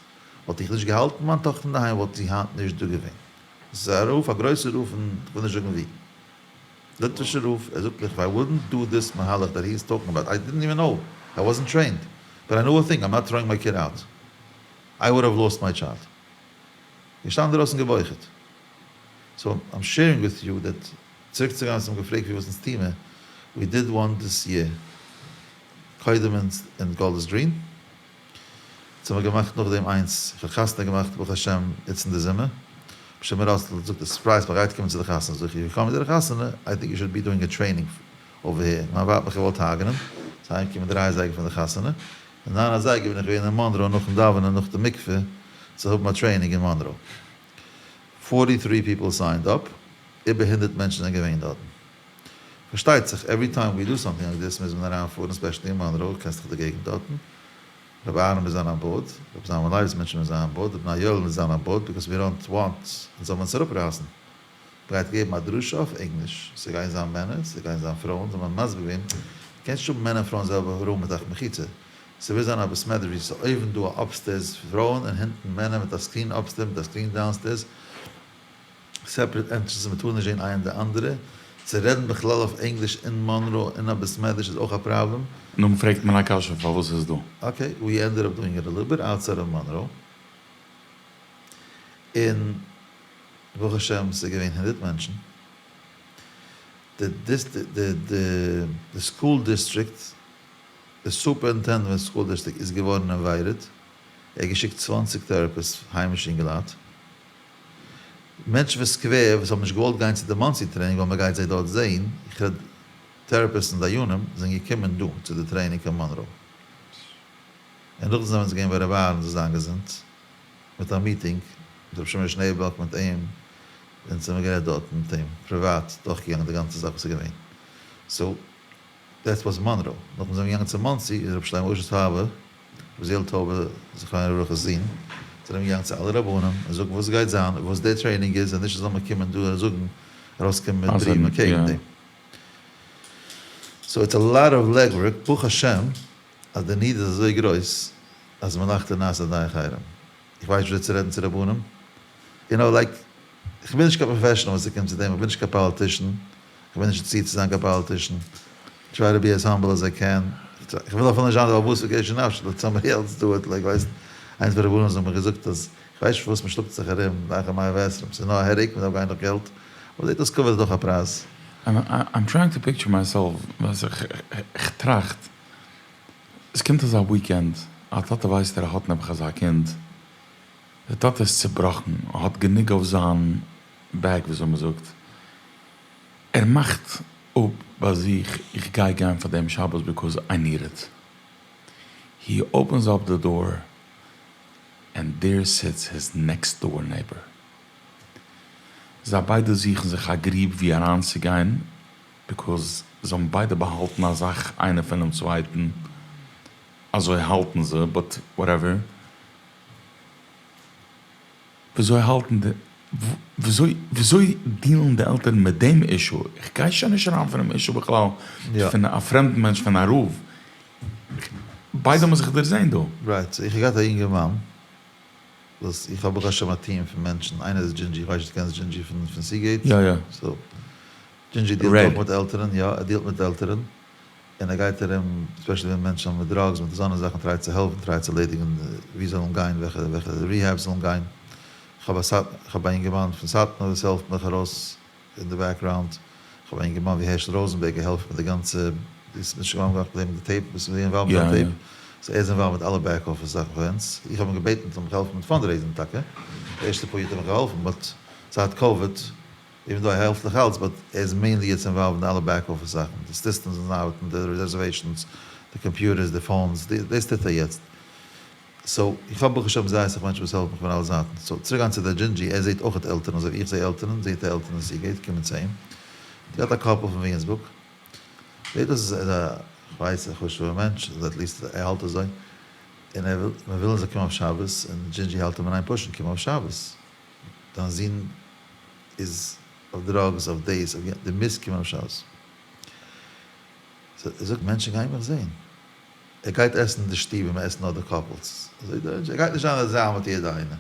וואלט איך נישט געהאלטן מיין טאכטער אינדערהיים וואלט זי היינט נישט דא געווען. עס איז א רב, א גרויסער רב פון, כ'וויל נישט זאגן ווי. ליטווישער רב, ער זאגט מיך, איף איי וואלדנט דו דיס מהלך דעט הי איז טאלקינג אבאוט, איי דידנט איווען נאו, איי וואזנט טרעינד, באט איי נאו א טינג, איים נאט טראואינג מיי קיד אוט, איי וואלד האוו לאסט מיי טשיילד. געשטאנען דערויסן געבויכעט. סאו איים שעירינג וויט יו דעט, צוריק צו גיין וואס האבן געפרעגט ווי וואס אונז טוה מיר, ווי דיד וואן דיס יער, קודם אין גאלדערס גרין, אונז האמיר געמאכט נאכדעם איינס, איך האב חתונה געמאכט ברוך השם איצט אין די זומער, ר' שמעון ראסל זאגט א סורפרייז מען גייט קומען צו די חתונה, זאג איך יו קאמינג צו די חתונה, איי טינק יו שוד בי דואינג א טרעינינג אווער העיר, מיין ווייב האט מיך געוואלט הרג'נען, ס'איז אהיימגעקומען דריי אזייגער פון די חתונה, און ניין אזייגער בין איך געווען אין מאנרא נאכן דאווענען נאך די מקווה צו האבן א טרעינינג אין מאנרא, פארטי טרי פיפל סיינד אפ, איבער הונדערט מענטשן זענען געווען דארטן. פארשטייט זיך עווערי טיים ווי דו סאמטינג לייק דיס מוז מען אריין פארן ספעשעלי אין מאנרא, קענסט דאך די געגנט דארטן, רבי אהרן מוז זיין אן באורד, רבי זלמן לייב'ס מענטשן מוז זיין אן באורד, די בני יואל מוז זיין אן באורד, ביקאוס ווי דאנט וואנט אונז זאל מען עס אראפרייסן. מ'גייט געבן א דרשה אויף ענגליש, ס'גייען זיין מענער, ס'גייען זיין פרויען, זיי האבן מסביר געווען, קענסט נישט האבן מענער און פרויען זעלבע רום מיט א מחיצה, ס'מוז זיין א בית מדרש ווי ס'איז אויבן דא א אפסטערס פרויען און הינטן מענער מיט א סקרין אפסטערס מיט א סקרין דאונסטערס, סעפערעט ענטרענסעס מען טאר נישט זעהן איינער די אנדערע, צו רעדן בכלל אויף ענגליש אין מאנרא אין א בית מדרש איז אויך א פראבלעם. נו פרעגט מען א קשיא פארוואס איז דא. אקעי, ווי ענדעד אפ דואינג איט א ליטל ביט אוטסייד אוו מאנרא, און ברוך השם ס'איז געווען הונדרעט מענטשן, די די סקול דיסטריקט, די סופעראינטענדענט פון סקול דיסטריקט איז געווארן אינווייטעד, ער האט געשיקט צוואנציג טעראפיסטס היימישע אינגעלייט, מענטשן פון סקווער וואס האבן נישט געוואלט גיין צו די מאנסי טרעינינג ווייל מ'גייט זיי דארט זעהן, איך רעד טעראפיסטס און דיינים, זענען געקומען דא צו די טרעינינג קיין מאנרא. און נאכדעם זענען אונז געווען ביי רבי אהרן זאל זיין געזונט, מיט א מיטינג מיט רבי שמעון שנעעבאלג מיט אים, אונז האמיר גערעדט דארטן מיט אים פריוואט, דורכגעגאנגען די גאנצע זאך וואס איז געווען. סאו דעטס וואס מאנרא. נאכדעם זענען מיר געגאנגען צו מאנסי איז רבי שלמה אשר טויבער רבי זיל טויבער זכרונו לברכה'ס זון, זענען מיר געגאנגען צו אלע רבנים און זאגן וואס גייט זיין און וואס די טרעינינג איז און נישט זאל מען קומען דא און זאגן ארויסקומען מיט בריוון אקעגן דעם. סאו איטס א לאט אוו לעג ווארק, ברוך השם אז די ניד איז אזוי גרויס אז מלאכתו נעשית על ידי אחרים. איך ווייס נישט וויאזוי צו רעדן צו רבנים, יו נאו לייק איך בין נישט קיין פראפעשענעל ווען ס'קומט צו דעם, איך בין נישט קיין פאליטישן, איך בין נישט אינטערסירט צו זיין קיין פאליטישן, טריי טו בי עז האמבל עז איי קען, איך וויל אפילו נישט זיין די בעל הבית פון קשר נפשי, לעט סאמבאדי עלס דו איט, לייק ווייסט, איינס פון די רבנים האבן מיר געזאגט אז איך ווייס נישט פארוואס מען שלאגט זיך ארום לאחר מאה ועשרים, ס'איז נאר א העדעיק, מען דארף גיין נאך געלט, אבער זעט אויס כבוד איז דאך א פרייז. איים טרייאינג טו פיקטשער מייסעלף, ווייסט איך טראכט, עס קומט אזא וויקענד, א טאטע ווייסט ער האט נעבעך אזא קינד, די טאטע איז צובראכן, ער האט גענוג אויף זיין בעק וויאזוי מען זאגט, ער מאכט אפ ביי זיך איך גיי גיין פאר דעם שבת ביקאז איי ניד איט, הי אפענס אפ די דאר ענד דער סיטס היז נעקסט דאר נעיבער, זיי ביידע זוכן זיך א גריב ווי אריינצוגיין ביקאז זיי האבן ביידע באהאלטן א זאך איינער פונעם צווייטן. אזוי האלטן זיי, באט וואטעווער. וויאזוי האלטן די, וויאזוי וויאזוי דיעלן די עלטערן מיט דעם אישו? איך גיי שוין נישט אריין פונעם אישו בכלל, פון א פרעמדן מענטש פון א רב, ביידע האבן זיך דערזעהן דא. רייט, סאו איך האב געהאט א יונגערמאן וואס איך האב ברוך השם א טיעם פון מענטשן, איינער איז דזשינדזשי, איך ווייס נישט דו קענסט דזשינדזשי פון סיגעיט? יא יא. סאו דזשינדזשי דיעלט אויך מיט עלטערן, יא ער דיעלט מיט עלטערן, און ער גייט ארום, ספעשעלי ווען מענטשן האבן מיט דראגס מיט אזאנע זאכן טרייט צו העלפן טרייט צו ערלעדיגן ווי זאלן גיין וועלכע וועלכע ריהעבס זאלן גיין, איך האב א סאט איך האב א אינגערמאן פון סאטמאר וואס העלפט מיך ארויס אין די background, איך האב א אינגערמאן ווי הערשל ראזענבערג ער העלפט מיט די גאנצע דאס איז נישט געווארן געמאכט מיט דעם די tape וואס איז involved מיט זיין tape, so ער איז involved מיט אלע back office זאכן פאר אונז, איך האב אים געבעטן זאל מיך העלפן מיט fundraising טאקע, די ערשטע פאר יאר האט ער מיך געהאלפן but זייט קאוויד even though ער העלפט נאך אלץ but ער איז mainly יעצט involved אין די אלע back office זאכן, די systems וואס ארבעטן, די reservations, די computers, די phones, דאס טוט ער יעצט. so איך האב ברוך השם זייער אסאך מענטשן וואס העלפן מיך פון אלע זייטן. so צוריק גיין צו די דזשינדזשי, ער זעט אויכעט עלטערן אזוי ווי איך זע עלטערן, זעט ער עלטערן אין סיגעיט קומען צו אים. האט געהאט א couple פון וויליאמסבורג, זעט אויס ער איז א, כ'ווייס, א חשוב'ער מענטש, אדער at least ער האלט אזוי, און ער וויל, מען וויל ער זאל קומען אויף שבת, און דזשינדזשי האלט אים אין איין push ן, קום אויף שבת. דיין זון איז אויף drugs, אויף דאס, אויף יענץ, דו מוזט קומען אויף שבת. ער זאגט, מענטשן גייען מיך זען. ער גייט עסן אין די שטוב ווי מען עסט נאר די couples. אזוי דער ער גייט נישט זיין אין א זאל מיט יעדע איינער.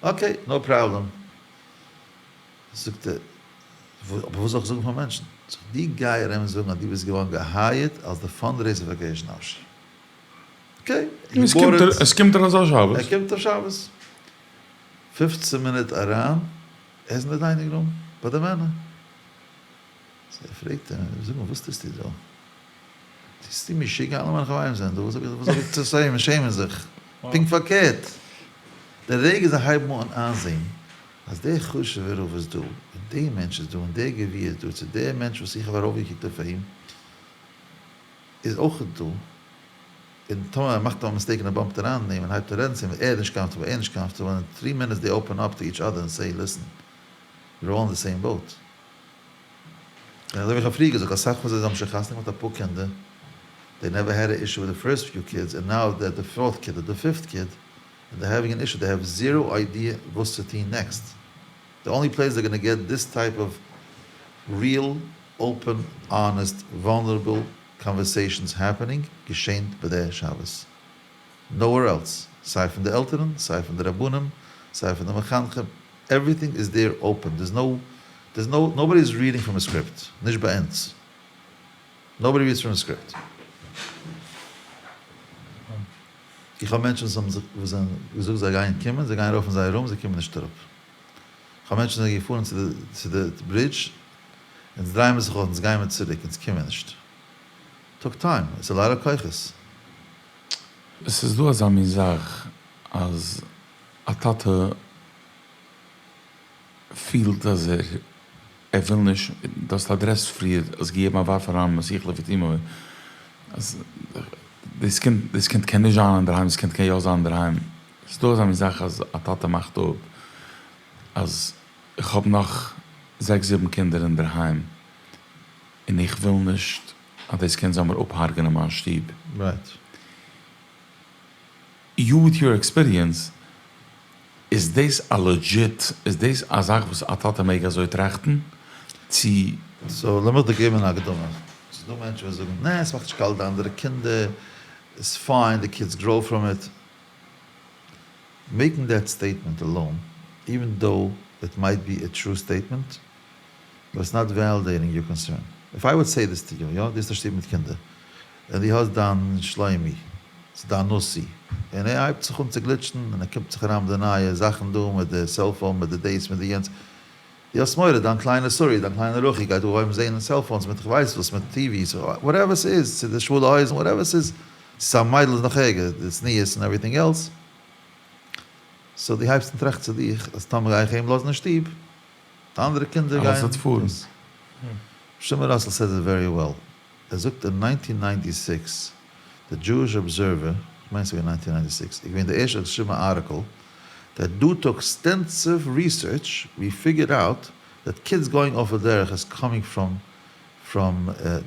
okay, no problem. זאגט ער, אבער וואס זאל איך זאגן פאר מענטשן? זאג איך, דו גיי ארום זאגן אז דו ביסט געווארן גע hire ט אלס די fundraiser פאר קשר נפשי. okay, he bought it. עס קומט ער אזא שבת? ער קומט אויף שבת. פופצן מינוט אריין, ער איז אין די dining room ביי די מענער. so ער פרעגט אים, זאג מיר וואס טוסטו דא? ביסטו משוגע? אלע מיינע חברים זענען דא, וואס האב איך צו שעמען זיך? פונקט פארקערט, די רגע זיי הייבן אן איינזען אז דער חשוב'ער רב איז דא, און דער מענטש איז דא, און דער גביר איז דא, צו דער מענטש וואס איך האב ארויפגעקוקט אויף אים איז אויך דא, און טאמער ער מאכט א mistake און ער bump ט אריין אין אים און הייבט אן רעדן צו אים, ער איז נישט comfortable, ער איז נישט comfortable, אין three minutes they open up to each other and say listen, we're all in the same boat. און אזוי ווי איך האב פריער געזאגט, אסאך פון זיי האבן שוין חתונה געמאכט אפאר קינדער, they never had a issue with the first few kids, and now they're the fourth kid or the fifth kid, and they're having an issue, they have zero idea וואס צו טון next. The only place they're gonna get this type of real, open, honest, vulnerable conversations happening געשענט ביי די שבת. Nowhere else. סיי פון די עלטערן, סיי פון די רבנים, סיי פון די מחנכים, everything איז there open, there's no, there's no, nobody is reading from a script, נישט ביי אונז. Nobody reads from a script. איך האב מענטשן וואס האבן זיך, וואס זענען געזאגט זיי גייען קומען, זיי גייען ארויף אין זייער room, זיי קומען נישט אראפ. איך האב מענטשן וואס זענען געפארן צו די, צו די bridge, אונז דרייען מיר זיך אויס, אונז גייען מיר צוריק, אונז קומען נישט. Took time, it's a lot of כוחות. עס איז דא אזא מין זאך אז א טאטע פילט אז ער ער וויל נישט, דו האסט addressed פריער, האסט געגעבן א ווארף אריין מסיח לפי תומו, אז דאס קינד דאס קינד קען נישט זיין אינדערהיים, דאס קינד קען יא זיין אינדערהיים, ס'איז דא אזא מין זאך אז א טאטע מאכט אפ אז איך האב נאך זעקס זיבן קינדער אינדערהיים און איך וויל נישט אז דאס קינד זאל מיר אפ'הרג'נען מיין שטוב. Right. You with your experience, איז דאס א legit, איז דאס א זאך וואס א טאטע מעג אזוי טראכטן? צו. So לאמיך דיר געבן אן הקדמה. ס'איז דא מענטשן וואס זאגן, נע, ס'מאכט נישט קאלט די אנדערע קינדער, it's fine, the kids grow from it. Making that statement alone, even though it might be a true statement, but it's not validating your concern. If I would say this to you, יא, דו האסט א שטוב מיט קינדער, און דו האסט דיין שלומי, צו דיין נשיא, און ער הייבט זיך אן צו גליטשן, און ער קומט זיך אריין מיט די נייע זאכן דא, מיט די cellphone, מיט די דאס, מיט די יענץ, דו האסט מורא דיין קליינע סורי, דיין קליינע רוחי גייט אנהויבן זען cellphones מיט כ'ווייס וואס, מיט TVs, whatever ס'איז, צו די שמאלע הויזן, whatever ס'איז, צו ס'איז א מיידל איז נאך ערגער, די צניעות און everything else, so דו הייבסט אן טראכטן צו דיך, אז טאמער גיי איך אים לאזן אין שטוב, די אנדערע קינדער אלעס גייען וועט פארן. שמעון ראסל says it very well, ער זאגט אין nineteen ninety six די Jewish Observer, כ'מיין ס'איז געווען nineteen ninety six, איז געווען די ערשטע וואס האט געשריבן א article that due to extensive research we figured out that kids going off the דרך is coming from from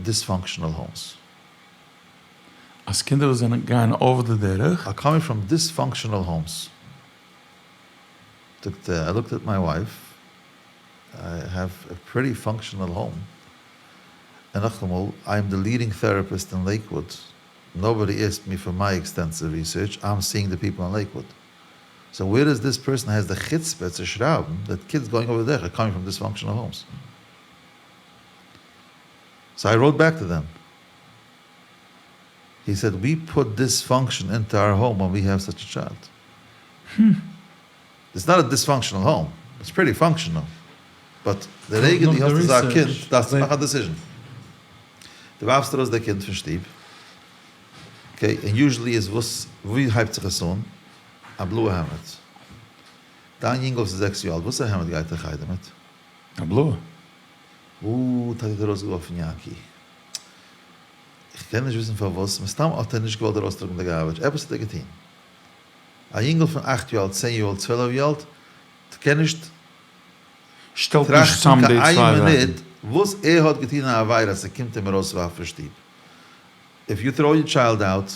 dysfunctional homes. אז קינדער וואס זענען גייען off די דרך. Are coming from dysfunctional homes. זאגט ער, I looked at my wife, I have a pretty functional home, און נאכאמאל, I am the leading therapist in Lakewood, nobody asked me for my extensive research, I'm seeing the people in Lakewood. So where does this person has the chutzpah צו שרייבן that kids going off the דרך are coming from dysfunctional homes? So I wrote back to them. He said we put dysfunction into our home when we have such a child. It's not a dysfunctional home, it's pretty functional. But די רגע דו האסט אזא קינד דארפסטו מאכן א decision. דו ווארפסט ארויס די קינד פון שטוב, okay, און usually איז וואס, ווי הייבט זיך עס אן? א בלויע העמד. דיין יונגל וואס איז זעקס יאר אלט, וואסערע העמד גייט ער חדר מיט? א בלויע. אוי, טאטי האט ארויסגעווארפן יענקי. איך קען נישט וויסן פארוואס, מסתם האט ער נישט געוואלט ארויסטראגן די garbage, עפעס האט ער געטון. א יונגל פון אכט יאר אלט, צען יאר אלט, צוועלף יאר אלט, קען נישט שטעלט נישט טראכטן צאם קיין די איין צוויי זאכן. מינוט וואס ער האט געטון א עבירה אז ס'קומט אים ארויסווארפן פון שטוב. If you throw your child out,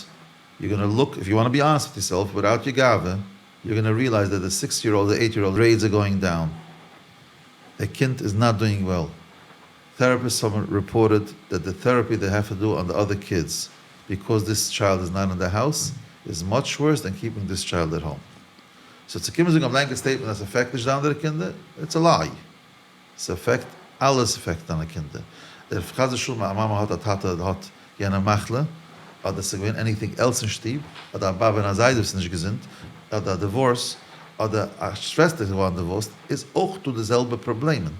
you're gonna look, if you wanna be honest with yourself, without your גאווה, you're gonna realize that the six year old, the eight year old grades are going down. די קינד is not doing well. Therapists האבן reported that the therapy they have to do on the other kids because this child is not in the house is much worse than keeping this child at home. So צו קומען זאגן א blanket statement אז ס'affect נישט די אנדערע קינדער, it's a lie. ס'affect, אלעס affect דיינע קינדער. דער חס ושלום א מאמע האט א טאטע האט יענע מחלה, אדער ס'איז געווען anything else אין שטוב, אדער א באבע און א זיידע וואס איז נישט געזונט, אדער א divorce, אדער א שוועסטער איז געווארן divorced, איז אויך דא די זעלבע פראבלעמען.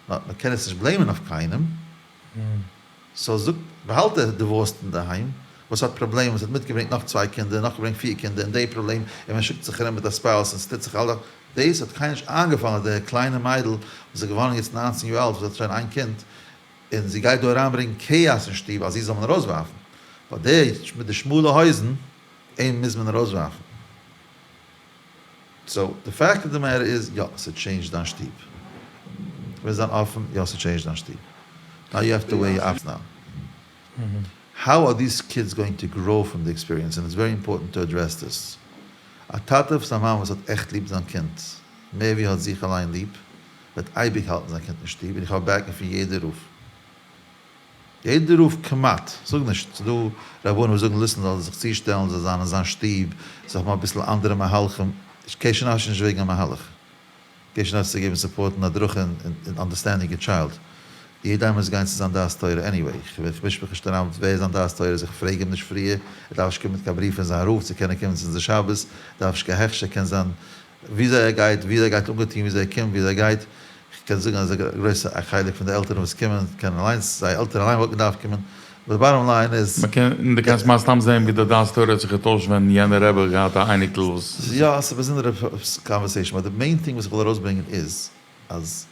נאר מען קען עס נישט blame ען אויף קיינעם. So זאגט, באהאלט דער divorced אינדערהיים, וואס האט פראבלעמען, וואס האט מיטגעברענגט נאך צוויי קינדער, נאך געברענגט פיר קינדער, און די פראבלעם, און מען שיקט זיך ארום מיט א spouse, און ס'טוט זיך אלע, דאס האט קיינער נישט איינגעפאלן אז די קליינע מיידל וואס איז געווארן יעצט ניינצן יאר אלט, וואס האט שוין איין קינד, און זי גייט דא אריינברענגען כאאס אין שטוב אז זי זאל מען ארויסווארפן. ווייל דער מיט די שמאלע הויזן, אים מוז מען ארויסווארפן. So, the fact of the matter is, יא, ס' change ט דיין שטוב. ווילסט זיין אפן, יא, ס' change ט דיין שטוב. Now you have to weigh up now. How are these kids going to grow from the experience? And it's very important to address this. א טאטע וואס א מאמע וואס האט עכט ליב זיין קינד, מער ווי ער האט זיך אליין ליב, וועט אייביג האלטן זיין קינד אין שטוב, און איך האב backing פון יעדער רב. יעדער רב כמעט, זאג נישט, ס'דא רבנים וואס זאגן listen זאל זיך צושטעלן, זאל זיין אין זיין שטוב, זאל האבן אביסל אנדערע מהלכים, קעשן האש נישט וועגן א מהלך, קעשן האש צו געבן support און הדרכה און understanding a child, יעדער איינער מוז גיין צו זיין דעת תורה anyway, איך מיש מיך נישט אריין ווער זיין דעת תורה איז, איך פרעג אים נישט פריער, ער דארף נישט קומען מיט קיין בריוו פון זיין רב צו קענען קומען צו אונזער שבת, ער דארף נישט קיין הכשר, קען זיין וויאזוי ער גייט, וויאזוי ער גייט אנגעטון, וויאזוי ער קומט, וויאזוי ער גייט, איך קען זאגן אז א גרויסע א חלק פון די עלטערן וואס קומען קענען אליינס, זייער עלטערן אליין וואלטן געדארפט קומען, but bottom line איז. מען קען, און דו קענסט מן הסתם זען ווי די דעת תורה האט זיך געטוישט ווען יענער רבי האט געהאט א אייניקל וואס. יא, ס'איז א באזונדערע conversation, but די main thing וואס איך וויל ארויסברענגען איז, אז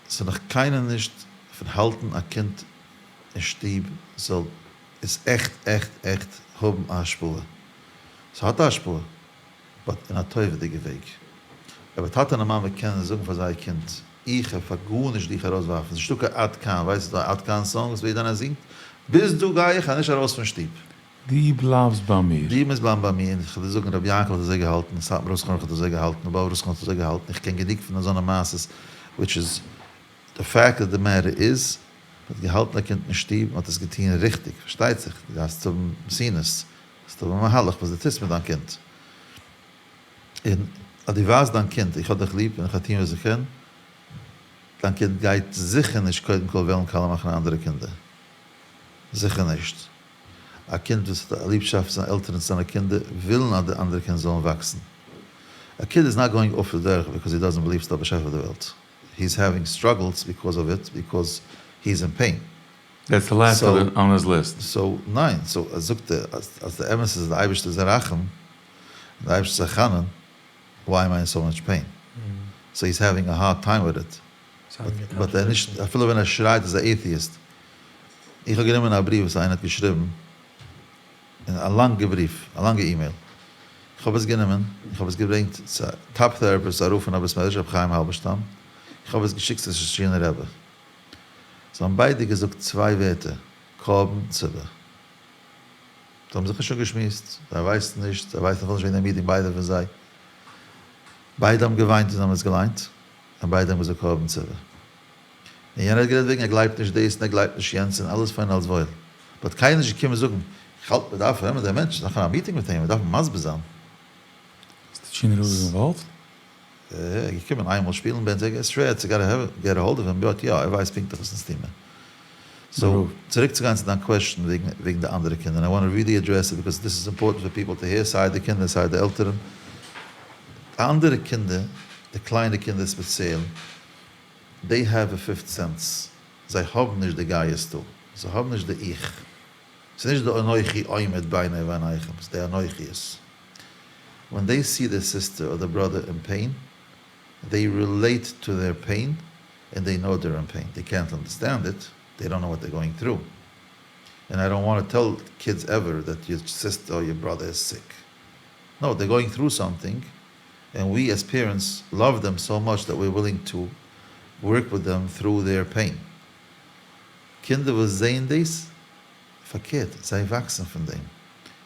ס'איז נאך קיינער נישט פון האלטן א קינד אין שטוב זאל עס עכט עכט עכט האבן א השפעה. ס'האט א השפעה, but אין א טובה'דיגע וועג. אבער טאטע און מאמע קענען זאגן פאר זייער קינד, איך האב פאר גארנישט דיך ארויסווארפן, ס'נישטא קיין עד כאן, ווייסט ס'איז דא א עד כאן song וואס יעדער איינער זינגט, ביז דא גיי איך נישט ארויס פון שטוב. דו בלייבסט ביי מיר. דו מוזט בלייבן ביי מיר, און איך וועל דיר זאגן, רבי יענקל האט אזוי געהאלטן, סאטמאר רב זכרונו לברכה האט אזוי געהאלטן, באבוב רב זכרונו האט אזוי געהאלטן, איך קען גענוג פון אזאנע מעשות, which is the fact of the matter is, מ'האט געהאלטן א קינד אין שטוב, מ'האט עס געטון ריכטיג, פארשטייט זיך, דו דארפסט האבן מתינות, דארפסט האבן א מהלך וואס דו טוסט מיט דיין קינד. און אז דו ווייזט דיין קינד איך האב דיך ליב און איך וועל טון וואס איך קען, דיין קינד גייט זיכער נישט קודם כל וועלן קאלע מאכן אנדערע קינדער. זיכער נישט. א קינד וואס האט א ליבשאפט צו זיינע עלטערן צו זיינע קינדער ווילן אז די אנדערע קינדער זאלן וואקסן. A kid is not going off the דרך because he doesn't believe ס'דא א באשעפער אויף די וועלט. He is having struggles because of it because he is in pain. That's the last on his list. So ניין, so זאגט ער אז די אמת איז אז די אייבערשטער איז א רחום, און די אייבערשטער איז א חנון, why am I in so much pain? So he's having a hard time with it. But ער נישט, אפילו ווען ער שרייט איז א atheist. איך האב גענומען א בריוו וואס איינער האט געשריבן, און א לאנגע בריוו, א לאנגע אימעיל. איך האב עס גענומען, איך האב עס געברענגט צו א top therapist א רב פון א בית מדרש רבי חיים האלבערשטאם, איך האב עס געשיקט צו סטוטשינער רבי. זיי האבן ביידע געזאגט צוויי ווערטער, קרבן ציבור. זיי האבן זיך נישט אפגעשמועסט, זיי ווייסן נישט, זיי ווייסן אפילו נישט וועגן די מיטינג ביידע פון זיי. ביידע האבן געוויינט ווען זיי האבן עס געליינט, און ביידע האבן געזאגט קרבן ציבור. און יענער האט גערעדט וועגן ער גלייבט נישט דאס און ער גלייבט נישט יענץ און אלעס פיין אלעס וואויל. באט קיינער איז נישט געקומען זאגן, איך האלט מען דארף נעמען דעם מענטש, מאכן א מיטינג מיט אים, מען דארף אים מסביר זיין. איז סטוטשינער רב אינוואלווד? ער איז געקומען איינמאל שפילן בענד זיי שווער צו געט א האלד אוו הים באט יא ער ווייסט פונקטליך וואס אונז טוהן מיר. סאו צוריק צו גיין צו דיין קוועסטשן וועגן וועגן די אנדערע קינדער און איי וואנט טו ריעלי אדרעס איט ביקאוז דיס איז אימפארטענט פאר פיפל טו העיר סיי די קינדער סיי די עלטערן. די אנדערע קינדער די קליינע קינדער ספעציעל דעי העוו א פיפט סענס זיי האבן נישט די גייסטו זיי האבן נישט די איך ס'איז נישט די אנכי עומד ביני וביניכם ס'איז די אנוכיות. ווען דעי סי דער סיסטער אר דער בראדער אין פעין, דעי רילעיט טו דער פעין און דעי נאו דער אין פעין, דעי קענט אנדערסטענד איט, דעי דאנט נאו וואט דער גאוינג טרו, און איי דאנט וואנט טו טעל קידס עווער דעט יור סיסטער אר יור בראדער איז סיק, נאו דער גאוינג טרו סאמטינג, און ווי עז פערענטס לאוו דעם סאו מאטש דעט ווי ווילינג טו ווארק וויט דעם טרו דער פעין. קינדער וואס זעהן דאס, פארקערט, זיי וואקסן פון דעם.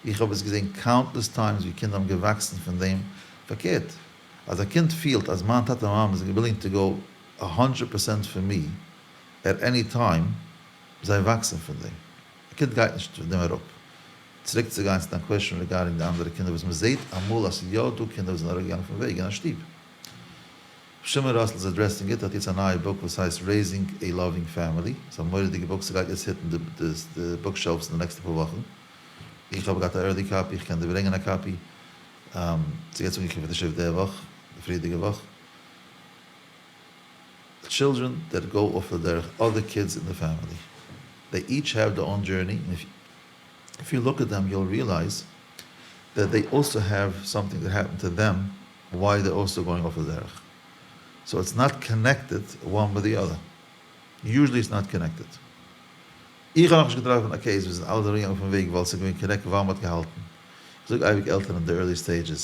איך האב עס געזען countless times ווי קינדער האבן געוואקסן פון דעם. פארקערט, אז א קינד פילט אז מיין טאטע און מאמע זענען willing to go a hundred percent for me at any time, זיי וואקסן פון דעם. א קינד גייט נישט פון דעם אראפ. צוריק צו גיין צו דיין question regarding די אנדערע קינדער וואס מען זעט אמאל אז ס'איז יא דא קינדער וואס זענען אראפגעגאנגען פון וועג אין א שטוב. שמעון ראסל איז addressing it, האט יעצט א נייע book וואס הייסט Raising a Loving Family, ס'איז א מורא'דיגע book, ס'גייט יעצט hit ן די book shelves אין די נעקסטע פאר וואכן, איך האב געהאט א early copy, איך קען דיר ברענגען א copy, ס'איז יעצט אנגעקומען פון די שיף די וואך, די פריערדיגע וואך. Children that go off the דרך, other kids in the family, they each have their own journey, and if you look at them you'll realize that they also have something that happened to them why they're also going off the דרך. So it's not connected one with the other. Usually it's not connected. איך האב נאכנישט געטראפן א case וואס זענען אלע אראפגעגאנגען פון וועג ווייל ס'איז געווען connected ווייל מ'האט געהאלטן. איך זאג אייביג עלטערן אין די early stages,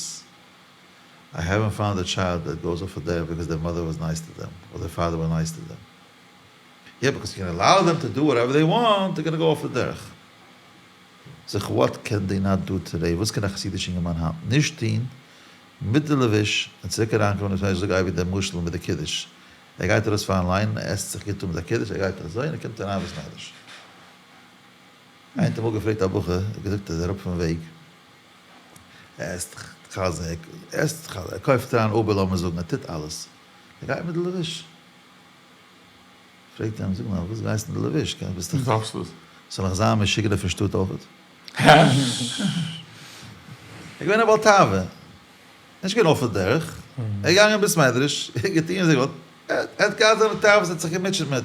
I haven't found a child that goes off the דרך because their mother was nice to them or their father was nice to them. Yeah because you can allow them to do whatever they want, they're gonna go off the דרך. זיך what can they not do today, וואס קען א חסידיש אינגערמאן היינט נישט טון מיט די לבוש און צוריק אריינקומען אין בית מדרש, זאג אייביג דער משל מיט די קידוש, ער גייט ארויס פארן ליינען, ער עסט זיך גוט אן מיט א קידוש, ער גייט אזוי און ער קומט אריין בית מדרש. איינער האט אמאל געפרעגט א בחור, ער האט געזאגט ער איז אראפ פון וועג, ער עסט חזיר, ער עסט חזיר, ער קויפט אריין Uber לאמיר זאגן, ער טוט אלעס, ער גייט מיט די לבוש. פרעגט ער אים, זאג נאר, וואס גייסטו מיט די לבוש? ביסט דאך, זאל איך זיין משוגענער פון שטאט אויכעט? ער איז געווען א בעל תאווה, נישט געווען אויף די דרך, ער איז געגאנגען אין בית מדרש, ער האט געטון וואס ער געוואלט, ער האט געהאט זיינע תאוות, ער האט זיך געמוטשעט מיט,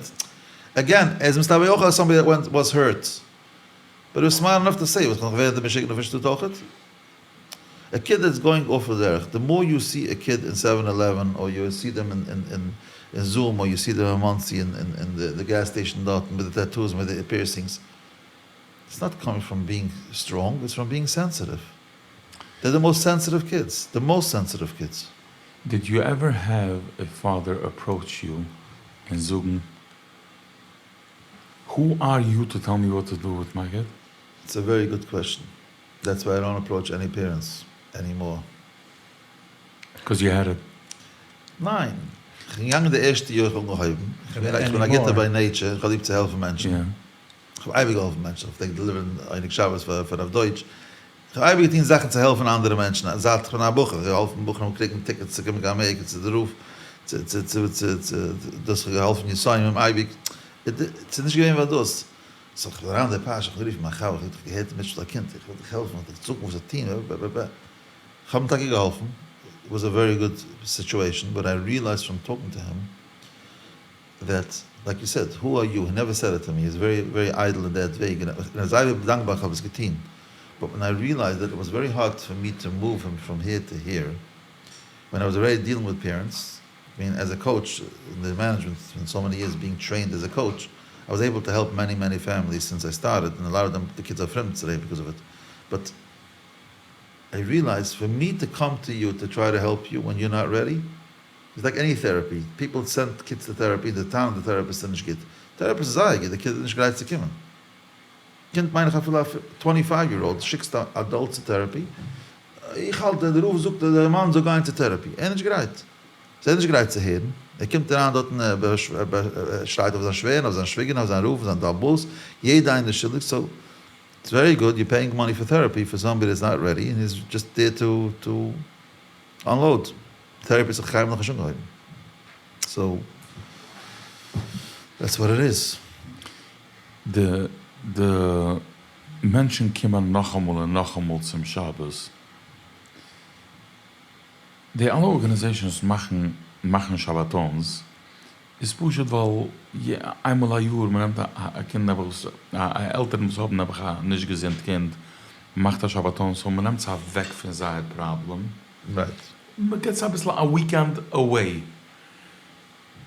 again, ער איז מסתבר אויך somebody that went was hurt, but he was smart enough to say, וואס קען איך ווערן די משוגענער פון שטאט אויכעט? A kid that's going off the דרך, the more you see a kid in seven eleven or you see them in Zoom or you see them אין מאנסי אין די gas station דארטן מיט די tattoos מיט די piercings, it's not coming from being strong, it's from being sensitive. They're the most sensitive kids, the most sensitive kids. Did you ever have a father approach you און זאגן who are you to tell me what to do with my kid? It's a very good question. That's why I don't approach any parents anymore. Cause you had it. ניין. כ'בין געגאנגען די ערשטע יאר איך האב אנגעהויבן. איך בין א גוטער by nature, איך האב ליב צו העלפן מענטשן. איך האב אייביג געהאלפן מענטשן, איך פלעג deliver ן עונג שבת פאר הרב דויטש. איך האב אייביג געטון זאכן צו העלפן אנדערע מענטשן, זייט איך בין א בחור, איך האב געהאלפן בחורים קריגן tickets צו קומען קיין אמעריקע צו די רב, צו צו צו צו צו דאס, איך האב געהאלפן יתומים אייביג. ס'איז נישט געווען ווייל דאס. So איך בין אריין אין די פרשה, איך האב גערופן מיין חבר, איך האב געזאגט איך האב געהערט דו מוטשעסט א קינד, איך וויל דיך העלפן, איך וויל דיך זאגן וואס צו טון, ב ב ב. איך האב אים טאקע געהאלפן, it was a very good situation, but I realized from talking to him that like you said, who are you, he never said it to me, he is very very איידל אין that וועג, און ער איז זייער דאנקבאר איך האב עס געטון, but when I realized that it was very hard for me to move him from here to here, when I was already dealing with parents, I mean as a coach אין די management פון so many years being trained as a coach, I was able to help many many families since I started, און a lot of them the kids are פרום today because of it, but I realized for me to come to you to try to help you when you're not ready, איז like any therapy, people send kids to therapy, די טענה'ן די therapist איז נישט גוט, therapist איז זייער גוט, די קינד איז נישט גרייט צו קומען. קינד מיין איך אפילו א twenty five year old, שיקסט א adult צו therapy, איך האלט דער רב זאגט אז דער מאן זאל גיין צו therapy, ער איז נישט גרייט, זיי נישט גרייט צו הערן, ער קומט אריין דארטן ער שרייט אויף זיין שווער און אויף זיין שוויגער און אויף זיין רב און זיין דאבלס, יעדע איינער איז שולדיג, so it's very good you paying money for therapy for somebody that's not ready and he's just there to to unload, therapy האט זיך קיינמאל נאכנישט אנגעהויבן, so that's what it is. די די מענטשן קומען נאכאמאל און נאכאמאל צום שבת. די אלע organizations מאכן מאכן שבתון'ס איז פשוט ווייל איינמאל א יאר מ'נעמט א קינד נעבעך וואס א עלטערן וואס האבן נעבעך א נישט געזונט קינד מ'מאכט א שבתון so מ'נעמט זיי אוועק פון זייער פראבלעם. מ'גיבט זיי אביסל א weekend away.